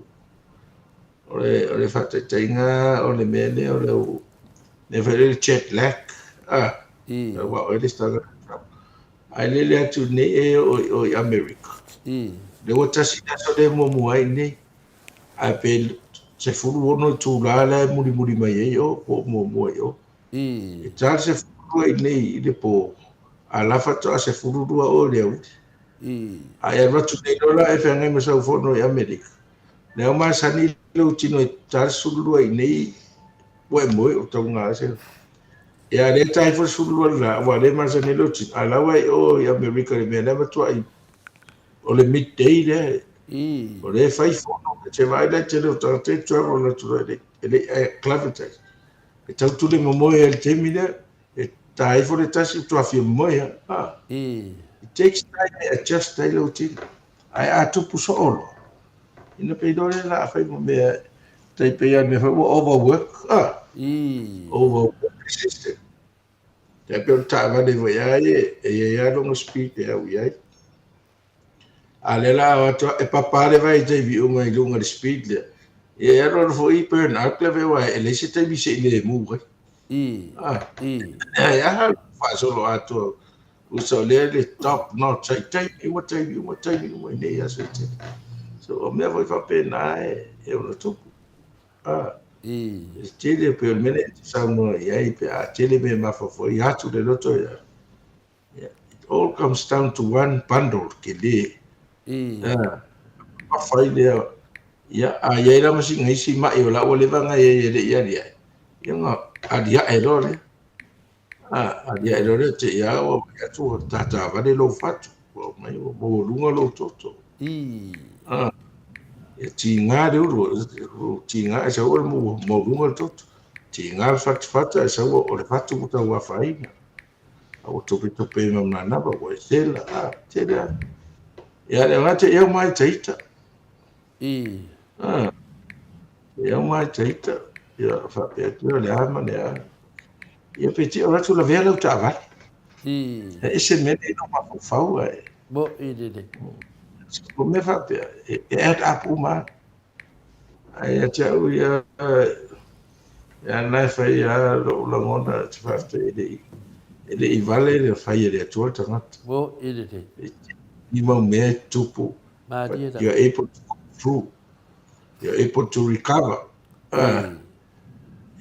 O le, o le faataitaiga o le mea lea o le mea foi lea jet lag. Ah, aua o oe le isi tagata Ae lele atu nei e oo i o i Amerika. Lea ua tasi le aso lea e muamua ai i inei. Ae pe 16 itula la e mulimuli mai ai i o, po o muamua i o. E ta le 12 i inei i le po, a o la faatoa 12 o i le aoauli. A e alu atu nei loa la e feagai ma sau fono i Amerika, lea ua masani lou tino e ta le 12 i inei ua e moe o tauga se Ia, lea e ta ifo le 12 le la, aua o lea e masani ai lou tino, a o la ua e i o i Amerika i le mea lea matuai o le midday lea, o lea e fai fono, e te vaai la i le tele o tagata e travel atu loa e le i acclimatize. E tau tule momoe ai i le taimi lea, e ta ifo le tasi ua fia momoe lava. Ah. It takes time e adjust ai lou tino. Ae a tupu soo loa, ina pe iloa lea o le a fai ma mea tai pei lava o le mea foi ua overwork, ah. Overwork the system. Tai pei o le taavale foi lava ia, e i ai lava lona speed e au i ai. A o lea o le a o atu e papa le vaitaimi uma i luga i le speed lea. Ia e alu alu foi burn out lea aua e leai se taimi se i lemu ai. Ah. E aha faasolo atoa Usa o lea le top notch ai taimi uma taimi uma taimi uma i nei aso e tele. So o mea foi faapena e e ono tupu. Ah. E tele pei o le mea lea e te saunoa i ai pe a tele mea e mafaufau ai atu le loto ia. Yeah. It all comes down to one bundle tele. Ah. Mafai lea. Ia, a i ai la ma sina isi ma'i o la ua leva ona i ai e le i aliae. Ia ona aliae loa lea. A, aliae loa lea te i a ua vaai atu ua tātāvale lou fatu, ua omai ua maualuga lou toto. A, ia tiga le ulu, tiga ae sau o le maualuga le toto. Tiga le fatufatu ae sau o le fatu ua tau afaina. A ua topetope ai ma manava, ua e sela, a, tele a. Ia, le aoga te i au mai te ita. A, e au mai te ita, ia, faapea atu o le a ma le a. Ia pe te o atu lavea lau taavale. E ese mea nei lou mafaufau ae. Mo i lele. O mea faapea, e add up uma. Ae ia te au ia, ia na e fai a lou lagona te faafetai e le i, e le i vale le fai e le Atua le tagata. Mo i lele. I mau mea e tupu. But you're able to go through. You're able to recover. Ah.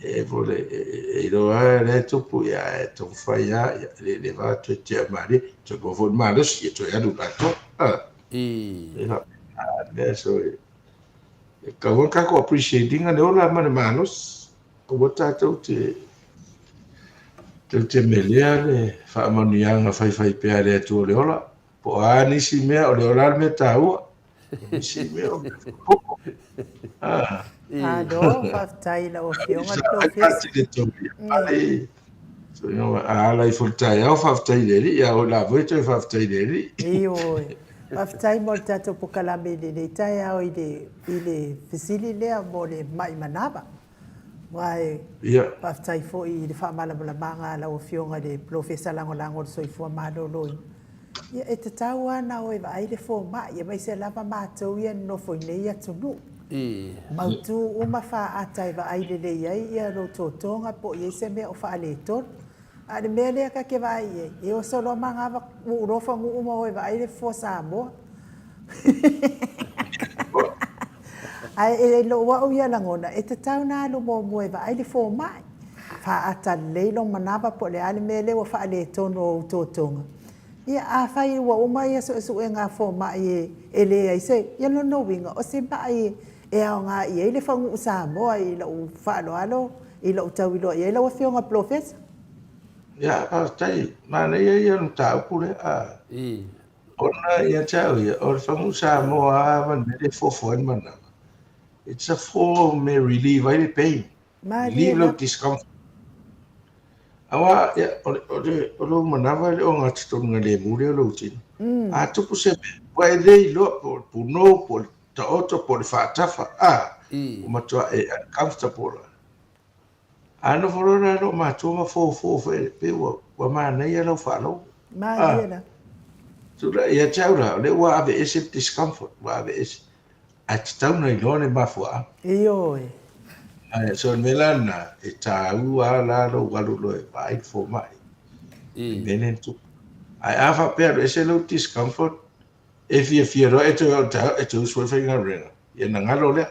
E po le e iloa lava lea e tupu ia e taumafai lava ia e le va toe tea malie toe maua foi le malosi ia toe alu atoa. Ah. E faapena le mea so e tatau ona tatou appreciate ina le ola ma le malosi. Aua tatou te tou te melea le faamanuiaga faifaipea a le Atua o le ola. Po o a nisi mea, o le ola le mea taua. O nisi mea o mea faaopoopo. Ah. Malo, faafetai i lau Afioga le Polofesa. A ala ifo i le taeao, faafetai i le Alii, a oo i le lavoi toe faafetai i le Alii. Ioe. Faafetai mo le tatou pokalame i lenei taeao i le, i le fesili lea mo le ma'i manava. Aua e faafetai foi i le faamalamalamaga a lau Afioga i le Polofesa Lagolago o le Soifua Maloloina. Ia, e tatau lava ona o e vaai le fomai, aemaise lava matou ia e nonofo i nei atunuu. Mautu uma faata e vaai lelei ai ia lou totoga po o i ai se mea o faaletonu. A o le mea lea ta te vaai i ai, e oso loa manava uu loa fanuu ma o e vaai le fofoa Samoa. Ae i lou au ia lagona, e tatau ona alu muamua e vaai le fomai, faaata lelei lou manava po o le a le mea lea ua faaletonu o ou totoga. Ia, afai ua uma ia suesuega a fomai e leai se, ia lona uiga, o se ma'i e aoga i ai le faguu Samoa i lou faaaloalo, i lou tauiloa i ai lau Afioga Polofesa. Ia, faafetai. Manaia ia o le mataupu lea. Ona ia te au ia, o le faguu Samoa lava ma le mea lea e fuafua ai le manava, it's a form e relieve ai le pain, relieve lou discomfort. Aua, ia, o le, o le, o lou manava e le o gatotonu lemu lea o lou tino. A tupu se mea, ua e le iloa po o le punou, po o le taoto, po o le faatafa, a, ua matua e uncomfortable lava. A nofo loa la lou matua ma fofo foi, e pei ua, ua manaia lau faalogo. Malie la. Tulai ia te au la, o lea ua aveese le discomfort, ua aveese. Ae tatau ona iloa le mafuaaga. Ioe. Ae, so o le mea la lena, e taua lava la lou alu loa e vaai le fomai i le mea lea na tupu. Ae a faapea e alu ese lou discomfort, e fiafia loa e toe oo i le taeao e toe usu ai le faigaluega, ia ona galo lea.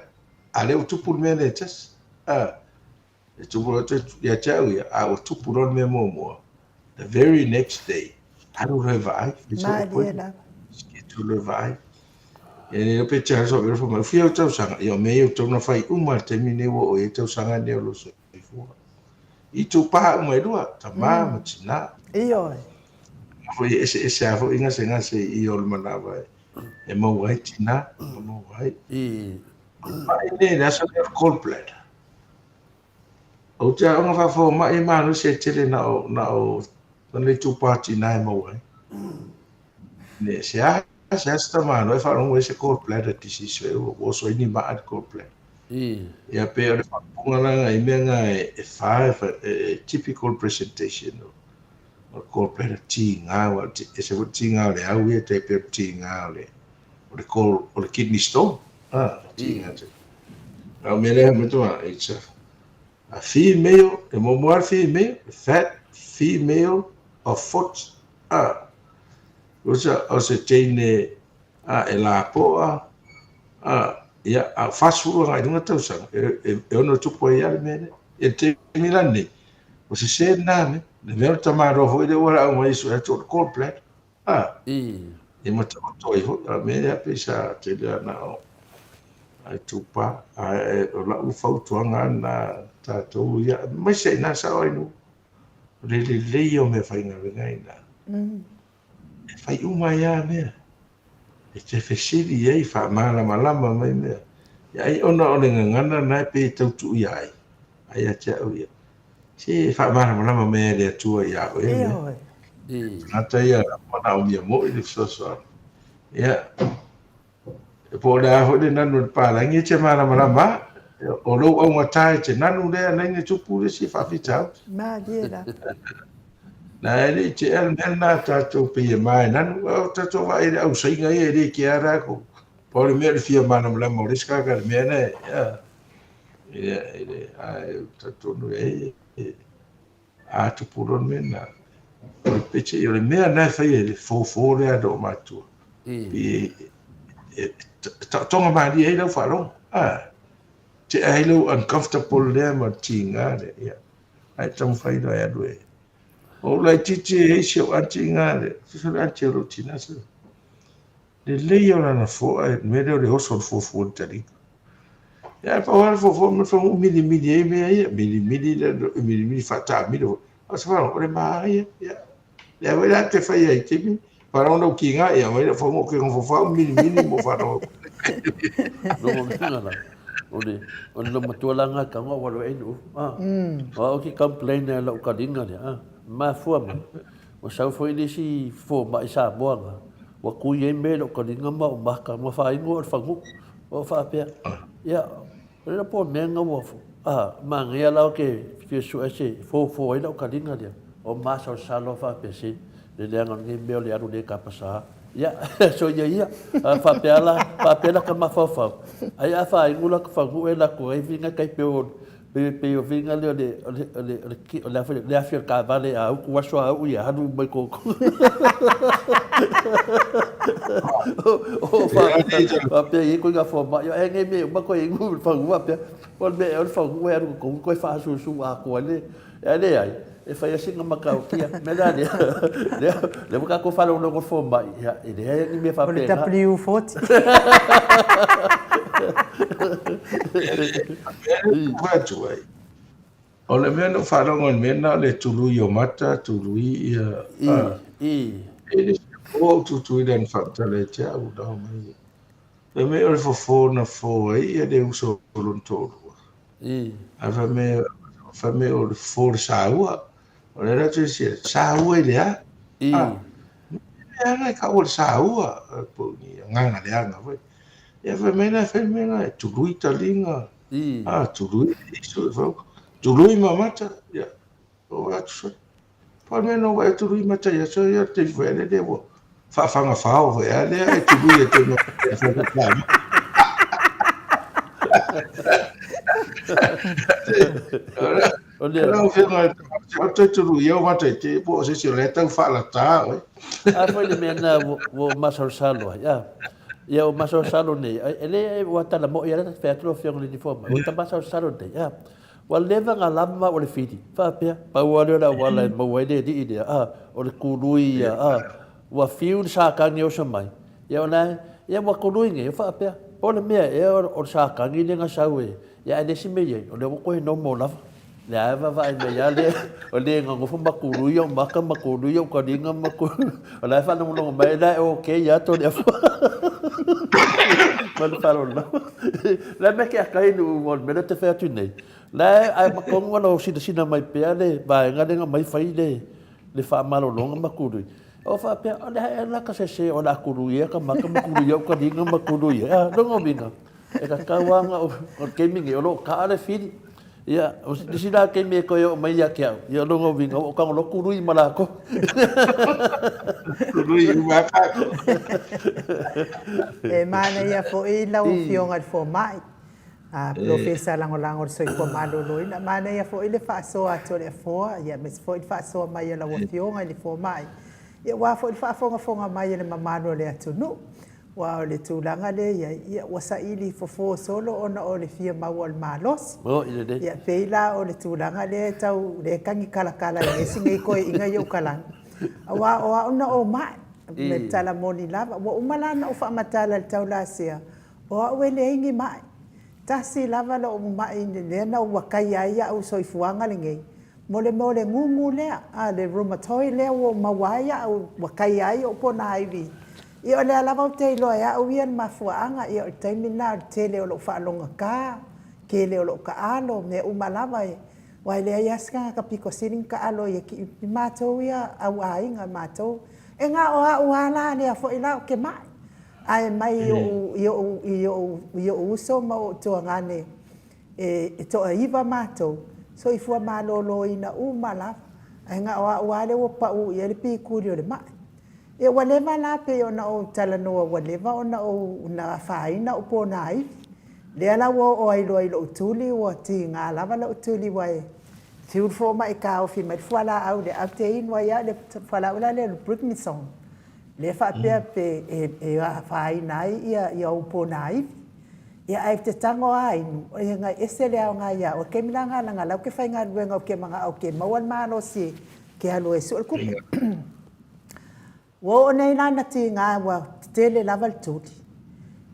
A o lea ua tupu le mea lea e tasi. A, e tupu loa toe ia te au ia, a ua tupu loa le mea muamua, the very next day, alu loa e vaai, fai sou Malie appointment, lava. schedule loa e vaai. Ia le iloa pe te alu sou fai mai, fia ou tausaga, ia o mea ia ua tatau ona fai uma i le taimi lenei ua oo i ai tausaga nei o lou soifua. Itupa uma e lua, tama ma tina. Ioe. Foi e eseese lava foi gasegase i o le manava e maua ai tina ma maua ai. Mai nei le aso lea o le gallbladder. Ou te aoga faafomai e malosi e tele na o na o na le itupa tina e maua ai. Ne se a se a se tamāloa e faalogo ai se gallbladder disease e ua oso ai ni maa le gallbladder. Ia pe o le faaupuga la nga i mea nga e fa e typical presentation o o le gallbladder tiga aua e ese foi le tiga o le au ia tai pei o le tiga o le o le gall o le kidney stone a tiga te. A o mea lea mai tuma it's a female e muamua le female fat female of foot a o o se teine a e lapoa a ia a 40 agai i luga tausaga e ono tupu ai lava le mea lea. Ia le taimi la lenei, o se se lena mea. Le mea o le tamaloa foi lea ua laau mai e sue atu o le gallbladder. A, ia ma taoto ai foi. A o le mea lea pei sa tele lava na o ae tupa. Ae o lau fautuaga lava lena tatou ia, aemaise i ina sao ai nuu, o le lelei o meafaigaluega i ina. E fai uma ai lava mea. E te fesili i ai, faamalamalama mai mea. Ia ai ona o le gagana lena e pei e tau tuuia ai, a ia te au ia, se e faamalamalama mai e le Atua ia oe mea. Tagata ia manaomia moi le fesoasoani. Ia, po o le a foi le nanu o le palagi e te malamalama lava. O lou augata e te nanu lea na ina tupu le isi faafitauli. Malie la. Na e le i tea le mea lena tatou pei e ma e nanu. O tatou vaai i le ausaiga ia e le kea lava. Pau le mea o le fia malamalama o le isi tagata i le mea lena e, ia, e le, ae talitonu e, a tupu loa le mea lena. O le peitai o le mea lena e fai e le fofo lea a lou matua. E, e, taotoga malie ai lau faalogo. A, tea ai lou uncomfortable lea ma le tiga lea. Ia, ae taumafai loa e alu e. O ou laitiiti e i ai si ou aunty i ina le, tusa le aunty o lou tina sa. Lelei o lana foa, le mea lea o le oso o le fuafua o le taliga. Ia, ae pau lava le fuafua ma le fagu milimili ai mea ia, milimili le, milimili faataamilo foi. A o se faalogo, o le manaia, ia. Lea foi la te fai ai taimi, faalogo lau kiga, ia aumai lau fagu ou te nofo fau milimili mo faalogo. Logo minga la. O le o le matua la nga kanga wa lo enu. Ah. O au ki complain e lau kalinga le. Ah. Mafua mai. Ua sau foi le isi fomai Samoa nga. Ua kui ai me lou kaliga ma ou maka ma faaigoa o le fagu'u. Ua ou faapea, Ia, o le po mea nga ua a, manaia la ou te fia sue se fofo ai lau kaliga lea. O masalosalo faapea se le leaga o lenei mea o le alu le kapasā. Ia, soia ia, faapea la, faapea la ka mafaufau. Ai a faaigu la ka fagu'u e lako ai vinga kai pe o Pei, pei o vinga lea o le, o le, o le, o le, o le, o le afi o le taavale a uku aso a uu ia alu mai ko. O faapea i koe ngā fomai, e nge me uma koe ingu le whangu faapea, o le mea o le whangu e alu ko koe whaasusu a koe le, e le ai, e whai asinga makau kia, me lea lea, lea, lea waka ko whalongo fomai, ia, e lea ni mea faapea. O le W40. Atu ai. O le mea na ou faalogo i le mea lena o le tului o mata, tului ia... I. E le o ou tutui lea na faamatala ia te au, na omai. Fai mai o le fofo na fofo ai ia le uso o lona toalua. I. Ae fai mai, fai mai o le fofo o le saua. O le atu isi, saua i le a? I. Ah, leaga e taua le saua, po o ni agaga leaga foi. Ia fai mai la, fai mai la, e tului taliga. I. Ah, tului iso, fai, tului ma mata. Ia, o atu sole. Pau le mea na ou vaai atu tului mata ia sole, ia te foi ale lea ua faafagafao foi a lea e tului e toe e fai O lea. Lau Afioga i le Tamaitai, toe tului ia ou mata i te, po o se isi o lea e tau faalata oe. A foi le mea lena ua ua masalosalo ai, a. Ia ua masalosalo nei, e le ua tala moi lava fai atu lau Afioga i le Alii Fomai, ua ta masalosalo nei, a. Ua leva ona lava ma au o le fili, faapea, pau lava lea o le auala e maua ai le alii lea, a, o le kului ia, a. Ua fiu le sakagi e oso mai, ia o la e, ia ua kului nei, faapea, po o le mea ea o le sakagi lea na sau e, ia ae le isi mea i ai, o lea ua toe normal lava. Lea lava e vaavaai mai lava lea, o lea na nofo ma kului ou maka ma kului ou taliga ma kului, o la e faalogologo mai, o la e okay lava Toleafoa. Ma le faaaloalo lava. O le a le mea keakai o le mea lea ou te fai atu nei, la e ae tonu lava o sinasina mai pea le vaega lea na aumai fai le le faamalologa ma kului. O faapea, o le a ea la ka sese o le a kului ea ka maka ma kului ea ou taliga ma kului ea. A, lona uiga, e tatau lava ona o le taimi lenei, o lo o kaa le fili. Ia, o nisi la taimi e toe oo mai ia te au, ia o lona uiga, ua ou tago loa kului ma latou. Kului uma lava tatou. E manaia foi lau Afioga i le Fomai, Polofesa Lagolago o le Soifua Maloloina. Manaia foi le faasoa atu a le Afoa, aemaise foi le faasoa mai a lau Afioga i le Fomai, aua foi le faafogafoga mai a le mamalu o le atunuu. Aua o le tulaga lea e i ai, ia, ua saili fofo solo ona o le fia maua o le malosi. Ia, pei la o le tulaga lea e tau, lea e tagi kalakala ai isi nei toeaiina i ou kalana. Aua o au na ou mai, me tala moni lava. Ua uma la ona ou faamatala i le taulasea, O au e leai ni mai. Tasi lava lou mai lea na ua taia ai au soifuaga lenei, mo le mea o le gugu lea, a, le rheumatoid lea ua ou maua ai au, ua taia ai ou ponaivi. Ia o lea lava ou te iloa e au ia le mafuaaga, ia o le taimi lena o le tele o lou faalogogata, tele o lou taalo, mea uma lava e, aua e leai lava se tagata pito sili ona taalo ia i matou ia au aiga matou. E na o au lava la lea foi la ou te mai. Ae mai i oʻu, i oʻu, i oʻu, i oʻu uso ma oʻu tuagane e, e toaiva matou, soifua maloloina uma lava, ae na o au lava lea ua pau i ai le pikuli o le mai. Ia ua leva la pei ona ou talanoa ua leva ona ou na afaina ou ponaivi. Lea la ua oo ai loa i lou tuli ua tiga lava lou tuli ua e fiu le fomai taofi mai le fualaau lea ae ou te inu ai lava le fualaau la lea o le Bridnison. Lea faapea pe e afaina ai ia ou ponaivi. Ia ae ou te tago a inu, e ese le aoga ia oe. Taimi la na leaga la ou te faigaluega ou te manao ou te maua le malosi ke alu ai e sue le tupe. Ua oo nei la ina tiga ua tetele lava le tuli.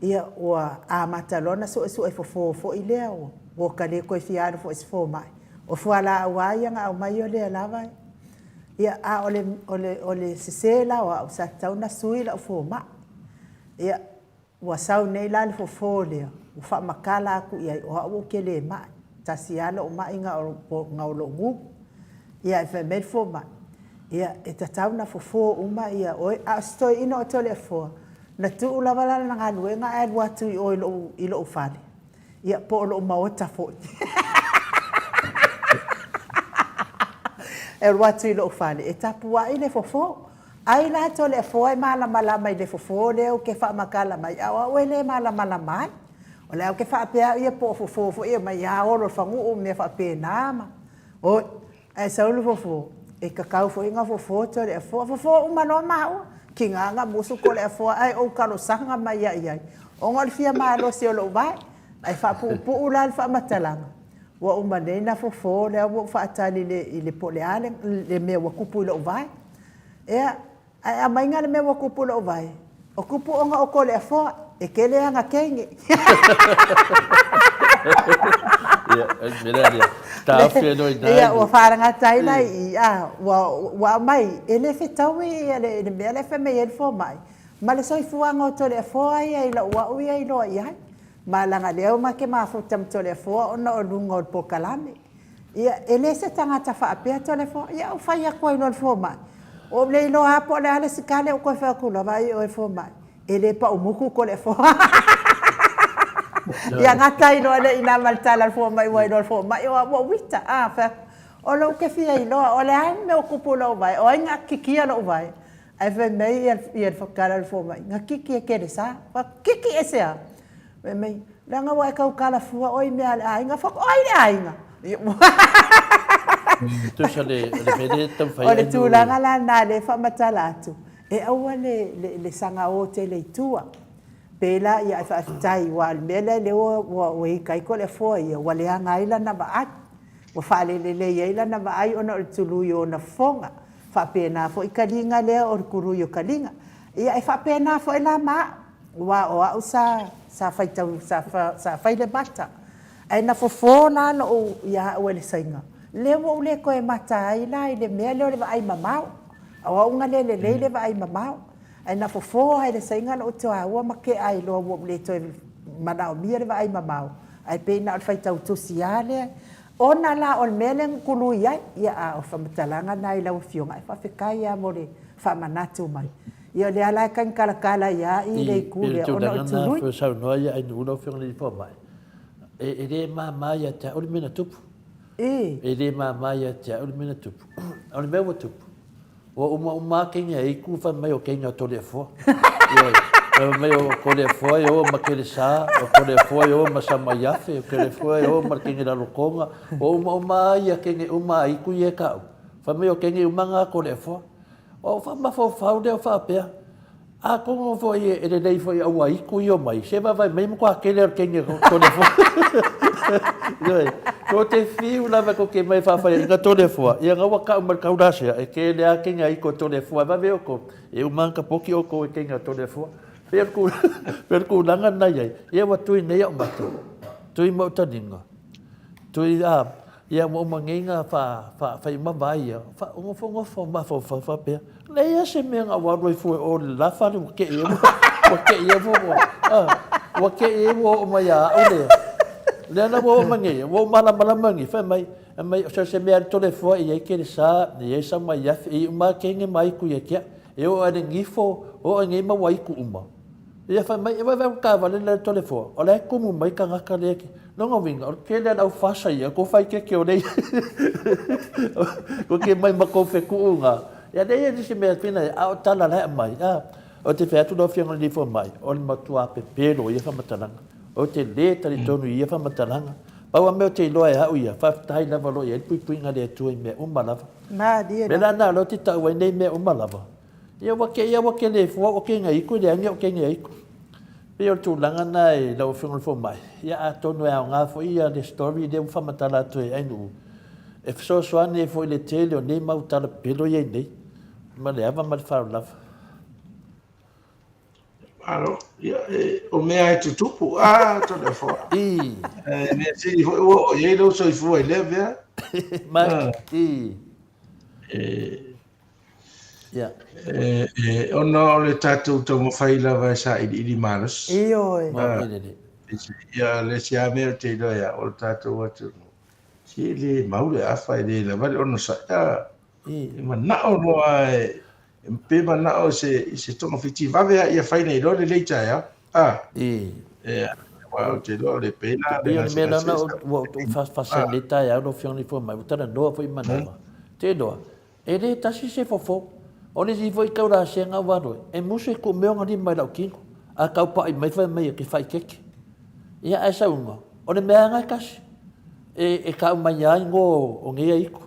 Ia ua amata loa ona suesue fofo foi lea ua ta le toe fia alu foi i se fomai. O fualaau lava ia na aumai o lea lava. Ia, a o le, o le, o le sese la o au, sa tatau ona sui lau fomai. Ia, ua sau nei la le fofo lea, ua faamatala atu i ai, o au ou te le mai, tasi lava lou mai na o, na o lou gugu. Ia, ae fai mai le fomai, ia, e tatau ona fofo uma ia oe. A o si toeaina o Toleafoa, na tuu lava lana galuega ae alu atu i o i lou, i lou fale. Ia, po o lou maota foi. E alu atu i lou fale e tapuai le fofo. Ai la Toleafoa e malamalama i le fofo lea ou te faamatala mai, a o au e le malamalama ai. O le a ou te faapea au ia po o fofo foi e omai ia olo i le fagu'u mea faapena ma. Oi, Ae sau le fofo, e tatau foi ona fofo Toleafoa. Fofo uma loa maua, tiga na musu Toleafoa ae ou talosaga mai ia i ai, ona o le fia malosi o lou vae. Ae faapuupuu la le faamatalaga, ua uma nei na fofo, lea ua ou faatali i le po o le a le mea ua tupu i lou vae. Ea, Ae aumaiga le mea ua tupu i lou vae, o tupu ona o Toleafoa, e tele ana teine. Ia, o le mea lea, taofi ai loa i ina. Ia, ua faalagata ai la i i, a, ua, ua aumai, e le fetaui le mea lea e fai mai ai le fomai, ma le soifuaga o Toleafoa ia i lou au ia iloa i ai. Ma leaga o lea ma te mafuta ma Toleafoa ona o luga o le polokalame. Ia, e le se tagata faapea Toleafoa. Ia, ou fai atu ai loa i le fomai, ua ou le iloa lava po o le a le sikale, ou toe fai atu loa, vaai oe le fomai, e le paumutu Toleafoa. Ia gata ai loa lea i ina ma le tala a le fomai, ua iloa e le fomai o au ua ou ita. A, fai atu, o lou te fia iloa, o le a le mea ua tupu i lou vae, o ai na kikia lou vae? Ae fai mai le tala a le fomai, na kiki e Kelesa. Fai atu, kiki aisea? Fai mai, leaga ua e tautala fua oe i mea a le aiga. Fai atu, o ai le aiga? Tusa le mea lea e taumafai ai. O le tulaga la lena lea e faamatala atu, e aua le sagaō tele i tua. Pēlā ia ae faafetai aua o le mea lea lea ua ita ai Toleafoa ia, ua leaga ai lana vaai. Ua faalelelei ai lana vaai ona o le tului o ona fofoga. Faapena foi taliga lea o le tului o taliga. Ia e faapena foi la ma au, aua o au sa sa faitau sa sa fai le mata. Ae na fofo la lou ia au e le Saina, lea ua ou le toe mata ai la i le mea lea o le vaai mamao. O au na le lelei le vaai mamao. Ae na fofo lava e le Saina lou tuaua ma tea ai loa ua ou le toe manaomia le vaai mamao, ae pei na o le faitau tusi lava lea. Ona la o le mea lea na tului ai, ia a o faamatalaga na i lau Afioga, ae faafetai lava mo le faamanatu mai. Ia o lea la e tagitalatala ai lava i le itu lea ona o le tului. I le tulaga lena e saunoa ai Ainuu lau Afioga i le Alii Fomai, e le mama ia te au le mea na tupu. E le mama ia te au le mea na tupu. O le mea ua tupu, Ua uma uma a kenya e iku fai mai o kenya o Toleafoa. Ioe. Fai mai o Toleafoa e o ma Kelesa, o Toleafoa e o ma Samaiafe, o Toleafoa e o ma le kenya Lalokonga. Ua uma uma a ia kenya uma a iku ia e kau. Fai mai o kenya uma nga Toleafoa. O whamafaufau lea o faapea, Atonu foi e lelei foi aua itu ia mai, se vaavaai mai matua tele o le kenge Toleafoa. Ioe, ko te whiu lava ko ke mai whaawhai ina Toleafoa, ia nga ua kau mai le kaulasea, e kele a kenge ai ko Toleafoa, e vave o ko, e uma ka poki o ko e kenge a Toleafoa. Pea le pea le kūlanga na iai, ia ua tui nei au mata, tui mau taninga, tui a, ia ua uma nei nga wha, wha, whai uma vai ia, wha, ngofo ngofo, mafaufau whapea. Leai a se mea na ua alu ai fua e o le la fale ua keʻi ai ua keʻi ai ua ua keʻi ai ua oo mai ia au lea. Lea la ua oo mai nei, ua ou malamalama nei, fai mai, fai mai, so se mea tole fua i ai kelesa, i ai sama i afi, i uma kenge mai ku ia kia, e oo ai le gifo, oo ai nei ma ua iku uma. Ia fai mai, e vaevae ku taavale lea tole fua, o la e kumu mai tagata lea ke, lona uiga, o le tele a le au fasa ia, ko fai keke o lea ko ke mai ma kou fetuunga. Ia leai e nisi mea pena a o tala la e aumai, a, o te fai atu lau Afioga i le Alii Fomai, o le matua pepelo o ia faamatalaga, ou te le talitonu i ia faamatalaga. Pau a mea ou te iloa e au ia, faafetai lava o lo o i ai le puipuiga a le Atua i mea uma lava. Malie Mea la na o lea ou te tau ai nei mea uma lava. Ia ua kei ua kele fua ua kei ngai iku leai ua kei ngai iku. Pei o le tulaga na i lau Afioga i le Fomai, ia atonu e aoga foi ia le story lea ua faamatala atu e Ainuu, e fesoasoani ai foi i le tele o nei mau tala pepelo ia i nei, ma le ava ma le faaaloalo. Malo, ia, e, o mea e tutupu, a, Toleafoa. I. E, mea sili foi ua oo i ai lou soifua i lea mea. Ma, i. E, Yeah. E, e, ona o le tatou taumafai lava e sailiili malosi. Ioe. Ah, ia, le isi lava mea ou te iloa ia, o le tatou atunuu, si e le mau le afa, e le lava le onosai. Ah, e manao loa e, pe manao i se, i se togafiti vave lava ia fai nei loa lelei taeao. Ah, e, aua ou te iloa o le pena le gasegase. Pei o le mea lena ua ou faasea nei taeao lau Afioga i le Fofoga Mai, ua talanoa foi i manava. Te iloa, E le tasi se fofo. O le isi foi taulasega ua alu ai, e musu e ku mea ona lima i lau tino, a tau paʻi mai fai mai e ke faikeke. Ia ae sauga, o le mea aga e tasi, e, e kau mai a ingoa o ngeia iku.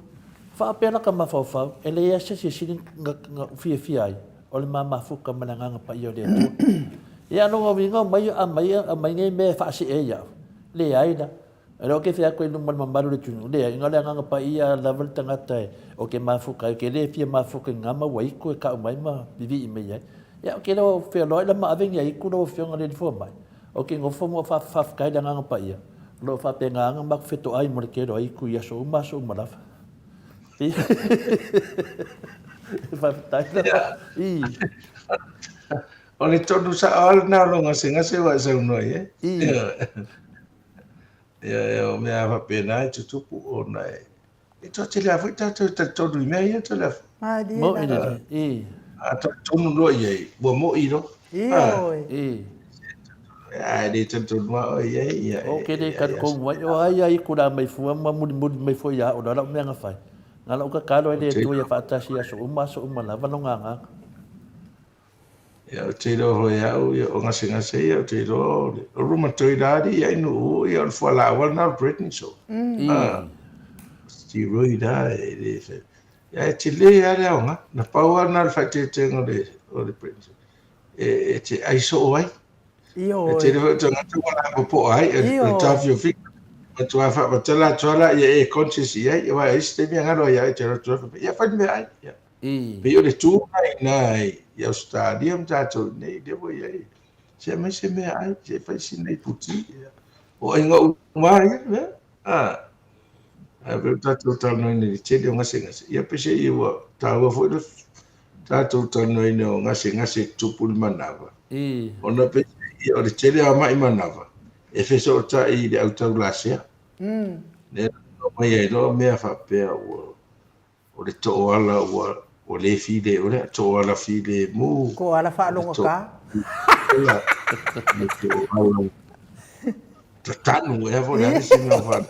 Faapea la ka mafaufau, e leai a se isi e sili na, na fiafia ai, o le ma mafuta ma le Agaga Paia o le Atua. Ia a lona uiga o mai, aumai, aumai nei mea e faasee ai au, leai la. E le o ke fia atu i luma o le mamalu o le atunuu, leai, na o le Agaga Paia lava le tagata e, o ke mafuta ai, ke le fia mafuta i nga mau aiku e kau mai ma vivii mai ai. Ia, o ke leo fealoai la ma ave ni aiku lau Afioga i le Alii Fomai, o ke nofo ma faafetai i le Agaga Paia, o lo o faapena ana matou fetoai mo le tele o aiku i aso uma aso uma lava. Faafetai lava. I. O le tonu sao lava lena o lou gasegase ua e saunoa i ai. I. Ia, o mea faapena e tutupu ona e. E toatele lava foi tatou e talitonu i mea ia Toleafoa. Malie Mo'i lava. lelei. I. A talitonu loa i ai, ua mo'i loa. Ioe. I. A e le talitonu lava oe i ai, ia O e, ke le e, e, talitonu ai, o ai ai ku la mai fua ma mulimuli mai foi ia au la lau mea na fai. Na lau tatalo ai Ou le te Atua ia iloa. faatasi i aso uma aso uma lava lona agaga. Ia, ou te iloa foi e au, ia, o gasegase ia, ou te iloa o le rheumatoid alii ia i Nu'u, ia, o le fualaau lava lena o le prednisone. I. A, steroid lava e le fai. Ia, ae tele lava le aoga. Na pau lava lena o le faaeteetega o le, o le prednisone, e, e te ai soo ai. E Ioe. tele foi o tagata ua lapopoa ai, o le Ioe. taofiofiga. Matua faamatala atu lava la, ia e conscious i ai, aua e i ai se taimi e galo ai ia oe, e te alu atu loa faapea, ia fai le meaai. Ia. I. Pei o le tu lena i ina i Ausetalia ma tatou i inei, lea ua i ai, se aumai se meaai, se fai sina iputi. O aiga uma lava ia mea. A, ae pei o tatou talanoaina i le tele o gasegase, ia peiseai ua taua foi le tatou talanoaina o gasegase e tutupu i le manava, I. ona peiseai o le tele lava o mai manava e fesootai i le autaulasea. Lea na aumai ai loa mea faapea ua O le tooala ua ua le file o lea tooala filemu. Koala O le faalogotā. tooala le tooala tatanu ea po o le a le isi mea o faa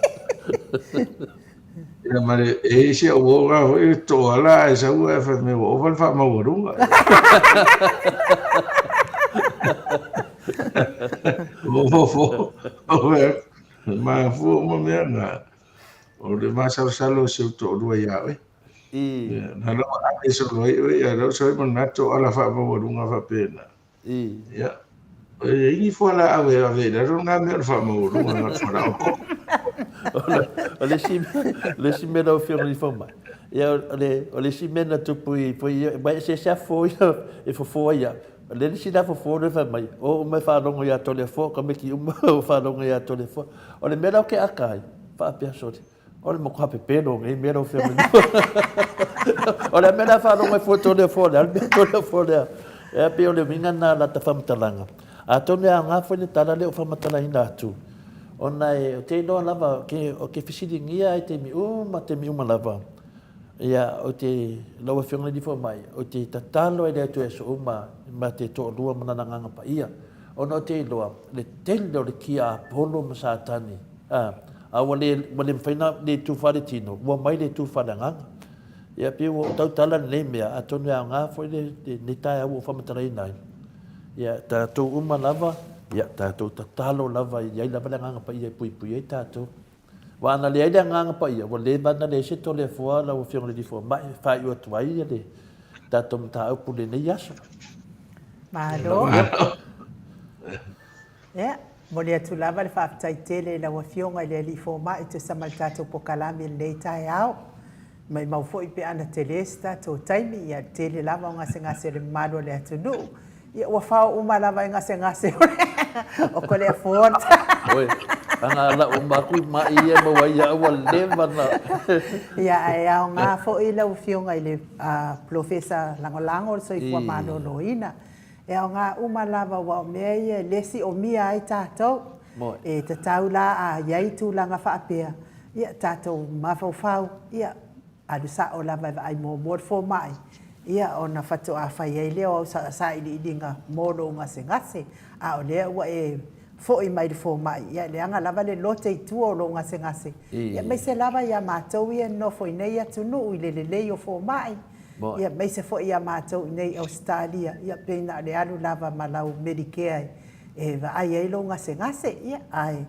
Ia ma le e i ai si au uo na foi le tooala ae sau ae fai mai ua ova le faamaualuga. Ua fofo mafua uma mea na. O le masalosalo o si ou toalua ia oe. I. Ia, na lau ave solo ai oe, ia lau sau ai manatu o ala faamaualuga faapena. I. Ia, e leai ni fualaau e ave i lalo na mea o le faamaualuga na o le fualaau koko. O le isi, le isi mea lau Afioga i le Fomai, ia o le, o le isi mea na tupu i foi ia, aua e eseese lava fofo ia e fofo ai au. O le isi la fofo lea fai mai, o uma e faalogo ia Toleafoa, o tamaiti uma o faalogo ia Toleafoa. O le mea la ou te aka ai, faapea sole, o le matua pepelo o nei mea lau Afioga. O le mea la faalogo ai fua Toleafoa lea, o le mea Toleafoa lea. E pei o le uiga lena o lata faamatalaga. Atonu e aoga foi le tala lea ua faamatalaina atu, ona e, ou te iloa lava, ou te fesiligia lava i taimi uma taimi uma lava, Ia, ou te, lau Afioga i le Alii Fomai, ou te tatalo ai le Atua i aso uma ma te toalua ma Lana Agaga Paia, ona ou te iloa le tele o le tiapolo ma Satani, a, a ua le, ua le mafai ona le tufa le tino, ua mai le tufa le agaga. Ia, pei ua ou tautala lenei mea, atonu e aoga foi le, lenei taeao ua ou faamatalaina ai. Ia, tatou uma lava, ia, tatou tatalo lava, i ai lava le Agaga Paia e puipui ai tatou. Aua ana leai le Agaga Paia, ua leva ona leai se Toleafoa lau Afioga i le Alii Fomai e faaiu atu ai le tatou mataupu i lenei aso. Malo. Ia, momoli atu lava le faafetai tele i lau Afioga i le Alii Fomai e tusa ma le tatou pokalame i lenei taeao. Maimau foi pe ana tele se tatou taimi, ia, le tele lava o gasegase o le mamalu o le atunuu. Ia, ua fao uma lava e gasegase o Toleafoa. Oi, ana lau uma atu i mai ia maua ai au ua leva na. Ia, ae aoga foi lau Afioga i le Polofesa Lagolago o le Soifua Maloloina. E aoga uma lava aua o mea ia e le siomia ai tatou. E tatau la a i ai tulaga faapea, ia tatou mafaufau, ia alu sao lava e vaai muamua le fomai, ia ona faatoa fai ai lea o au sailiiliga mo lou gasegase. A o lea ua e foi mai le fomai, ia leaga lava le lote i tua o lou gasegase, ia aemaise lava ia matou ia e nonofo i nei atunuu i le lelei o fomai, ia aemaise foi ia matou i nei Ausetalia, ia pei na o le alu lava ma lau Medicare e vaai ai lou gasegase, ia ae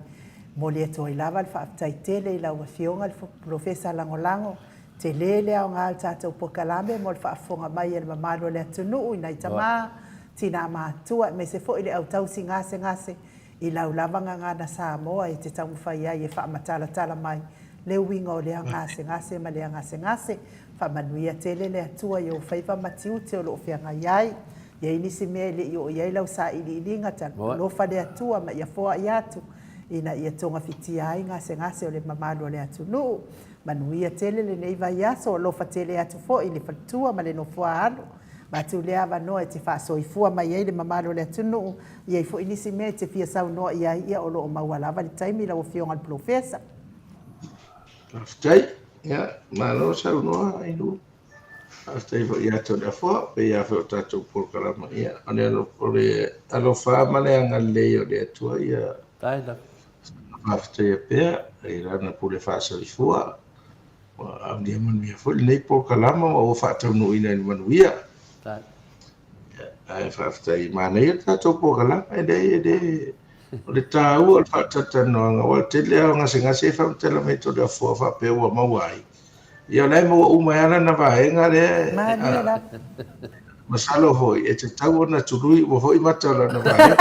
momoli atu ai lava le faafetai tele i lau Afioga i le Polofesa Lagolago, tele le aoga o le tatou polokalame mo le faafofoga mai a le mamalu o le atunuu i nai tama, tinã matutua aemaise foi le au tausi gasegase i lau lava gagana Samoa e te taumafai ai e faamatalatala mai le uiga o lea gasegase ma lea gasegase. Faamanuia tele le Atua i ou faiva ma tiute o lo o feagai ai. I ai nisi mea e le i oo i ai lau sailiiliga, talofa le Atua ma ia foai atu ina ia togafitia ai gasegase o le mamalu o le atunuu. Manuia tele lenei vaiaso, alofa tele atu foi i le faletua ma le nofoaalo. Avatu lea avanoa e te faasoifua mai ai le mamalu o le atunuu, i ai foi nisi mea e te fia saunoa i ai, ia o lo o maua lava le taimi lau Afioga i le Polofesa. Faafetai. Ia, malo saunoa Ainuu. Faafetai foi ia Toleafoa, pei lava foi o tatou polokalama, ia, o le o le alofa ma le agalelei o le Atua ia Faafetai lava. faafetaia pea i Lana pule faasoifua. Ua aulia manuia foi lenei polokalama ma ua faataunuuina i le manuia. Faafetai. Ae faafetai, manaia le tatou polokalama, e le, e le, o le taua o le faatalatalanoaga, aua o le tele lava o gasegase e faamatala mai e Toleafoa faapea ua maua ai. Ia o la e maua uma ai lava lana vaega lea. Malie lava. Masalo foi e tatau ona tului uma foi mata o lana vaega.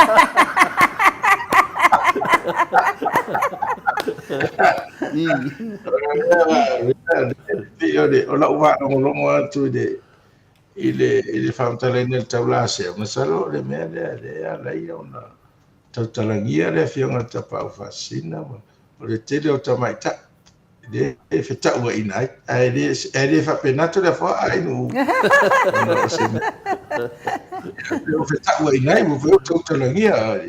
O lau faalogologo atu i le i le i le faamatalaina i le taulasea, masalo o le mea lea lea e ala ai ona tautalagia le Afioga i le Tapaau Faasisina ma o le tele o tamaitai lea e fetauaiina ai, ae le ae le faapena Toleafoa a inu ona o se mea o fetauaiina ai ua foi tautalagia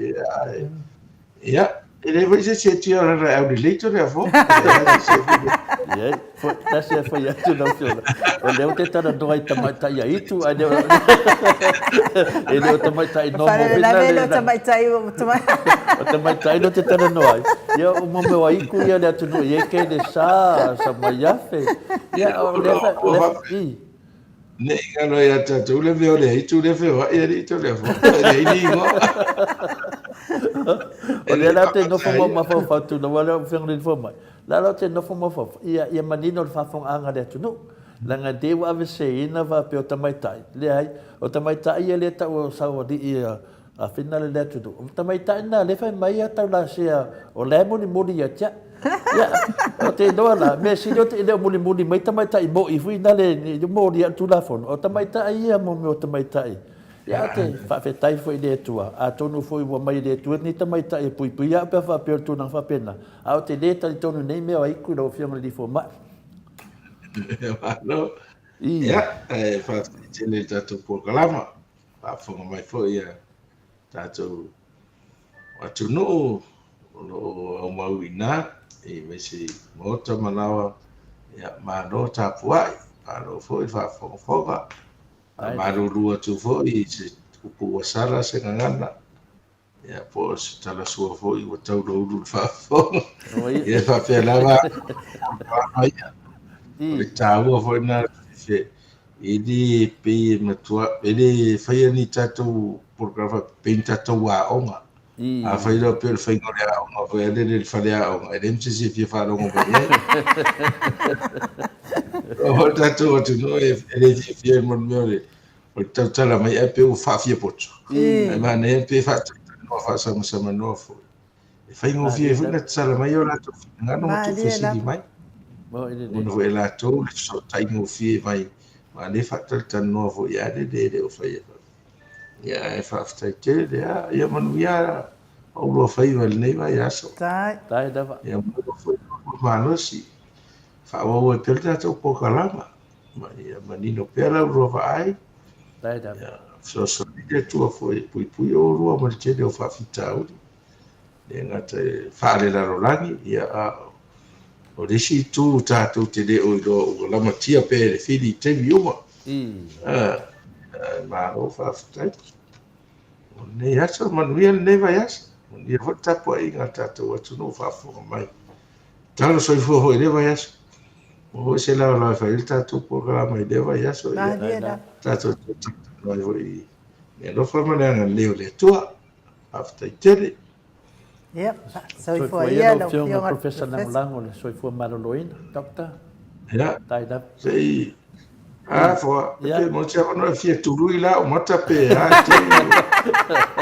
ia e le foi se isi e tia o lana e aulelei Toleafoa. Ia, foi, tasi e foi atu lau Afioga. O lea ou te talanoa i tamaitai aitu, ae le o, e le o tamaitai nomo Faalavelave le o tamaitai o O tamaitai lea ou te talanoa ai. Ia, o mo mea o aitu ia le atunuu e i ai kei le sa, sa mai afe. Ia, o lea fa, lea, i. Ne i galo ia tatou le mea o le aitu lea feoai alii Toleafoa. E leai ni igoa. O lea la ou te nofo ma mafaufau tulaga lea ua feagai nei mai. La la ou te nofo mafaufau, ia, ia manino le faafofogaaga a le atunuu. Leaga te i ua aveseina faapea o tamaitai. Leai, o tamaitai ia lea e tau o saualii ia a finale le atunuu. O tamaitai na lea fai mai ia taulasea o la e mulimuli ia te au. Ia, o te iloa la, mea sili o te le o mulimuli mai tamaitai mo'i fui na le moli ia Tulafono. O tamaitai ia mo mea o tamaitai. Ia, o te faafetai foi i le Atua, atonu foi ua mai le Atua ni tamaitai e puipui au pe a faapea o le tulaga faapena. A o te le talitonu nei mea o aiku i lau Afioga i le Alii Fomai. Malo. Ia, e faafetai tele i le tatou polokalama. Faafofoga mai foi ia tatou atunuu o lo o aumau i ina i aemaise i maota ma laoa. Ia, malo tapuai, malo foi le faafogafoga. Faamalulu atu foi i se upu ua sala se gagana, ia po o se tala sua foi ua tauloulu le faafofoga. Ia e faapea lava ia. O le taua foi lena e le pei e matua, e le faia ni tatou polokalame faapea, pei ni tatou aoga. Afai loa pei o le faiga o le aoga foi a lele i le faleaoga, e leai ma se isi e fia faalogo mai ai. O le tatou atunuu e le fiafia i le mea o le tautala mai ae pei ua faafiapoto. Ae manaia pe faatalatalanoa faasamasama foi. E faigofie foi ona tatala mai o latou finagalo ma tuufesili mai. Ona foi e latou le fesootai gofie mai, ma lea faatalatalanoa foi a lele e le o faia. Ia, ae faafetai tele lava. Ia manuia oulua faiva i lenei vaiaso. Faafetai lava. Ia maua foi le malosi. Faaauau ai pea le tatou polokalama. Ma ia manino pea la ulua vaai. Faafetai lava. Ia fesoasoani le Atua foi e puipui oulua ma le tele o faafitauli. Le gata e faalelalolagi, ia a o le isi itu tatou te le o iloa ua lamatia pea e le fili i taimi uma. Malo faafetai. O lenei aso, manuia lenei vaiaso. Manuia foi le tapuaiga a le tatou atunuu faafofoga mai. Talo soifua foi i lea vaiaso. Maua foi se laolao e fai ai le tatou polokalama i lea vaiaso. Ia, tatou talatalanoa ai foi i le alofa ma le agalelei o le Atua. Faafetai tele. Ia, soifua ia lau Afioga Professor Lagolago le soifua maloloina, Doctor. Ia. Tai lava. Se i a foa, pe mo se avanoa e fia tului la o mata pe a te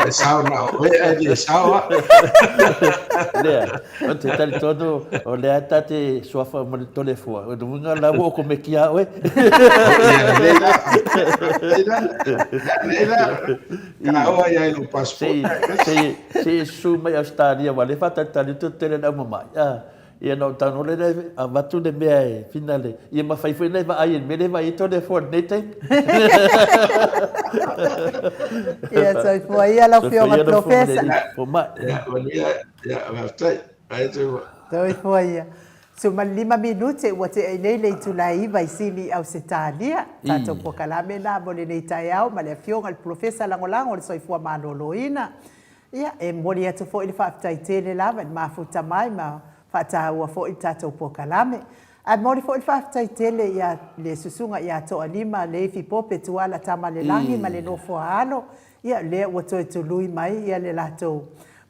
e sao na o e ai le sao a. Lea, o te talitonu o lea ta te suafa ma le Toleafoa, o le uiga la ua okomeki a oe. Ia, lelei la. Lelei la. Lelei la. Ka oa ia i lou passport. Se se e susu mai Australia aua lea e faatalitali atu tele le aumamae a ia na ou tago loa lea avatu le mea e finale ia ma fai foi nai vaai i le mea lea e vaai ai Toleafoa i lenei taimi. Ia soifua ia lau Afioga Polofesa. Fomai. Ia manuia, ia faafetai. Faafetai. Soifua ia. 15 minute ua tea ai nei le itula e 9 i Sini, Ausetalia. Tatou polokalame lena mo lenei taeao ma le Afioga i le Polofesa Lagolago o le Soifua Maloloina. Ia, e momoli atu foi le faafetai tele lava i le mafuta mai ma faataua foi le tatou polokalame. Ae momoli foi le faafetai tele ia le Susuga ia Toalima Leifi Pope Tuala Tamalelagi ma le nofo a alo, ia lea ua toe tului mai ia le latou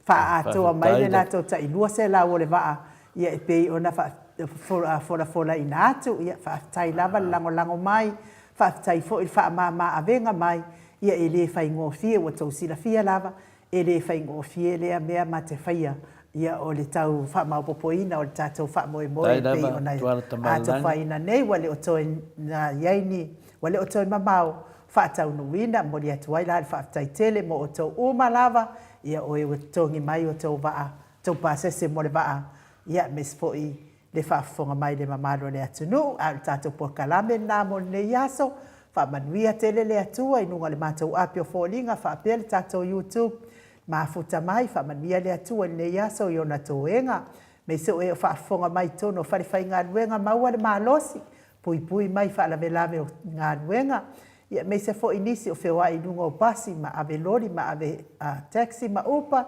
faaatoa mai le latou tai 200 o le vaa ia e pei ona faafolafolaina atu. Ia faafetai lava le lagolago mai, faafetai foi le faamama avega mai, ia e le faigofie, ua tou silafia lava, e le faigofie lea mea ma te faia, ia o le tau faamaopoopoina o le tatou faamoemoe e pei ona atofaina nei, ua le o toe i ai ni, ua le o toe mamao faataunuuina. Momoli atu ai la le faafetai tele mo outou uma lava, ia o e ua totogi mai outou vaa, tou pasese mo le vaa, ia aemaise foi le faafofoga mai le mamalu o le atunuu. A o le tatou polokalame lena mo lenei aso. Faamanuia tele le Atua i luga o le matou api o foliga faapea le tatou YouTube. Mafuta mai, faamanuia le Atua i lenei aso i ona toega. Aemaise o e o faafofoga mai i totonu o falefaigaluega maua le malosi, puipui mai i faalavelave o galuega, ia aemaise foi nisi o feoai i luga o pasi ma ave loli ma ave taxi ma upa,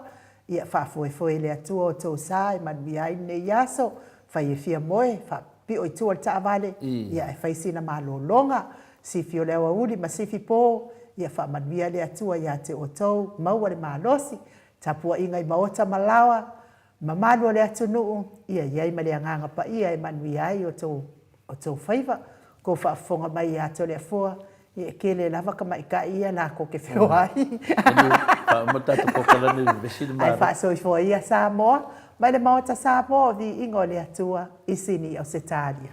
ia faafoefoe e le Atua outou sa e manuia ai lenei aso, fai e fia moe, faapipio i tua o le taavale, ia ae fai sina malologa, sifi o le aoauli ma sifi po, ia faamanuia le Atua ia te outou, maua le malosi, tapuaiga i maota ma laoa, mamalu o le atunuu, ia i ai ma le Agaga Paia e manuia ai outou outou faiva, kou faafofoga mai ia Toleafoa, ia e tele lava tamaitai ia latou te feoai. Ae faasoifua ia Samoa mai le Maota Samoa o Viiga o le Atua i Sini Ausetalia.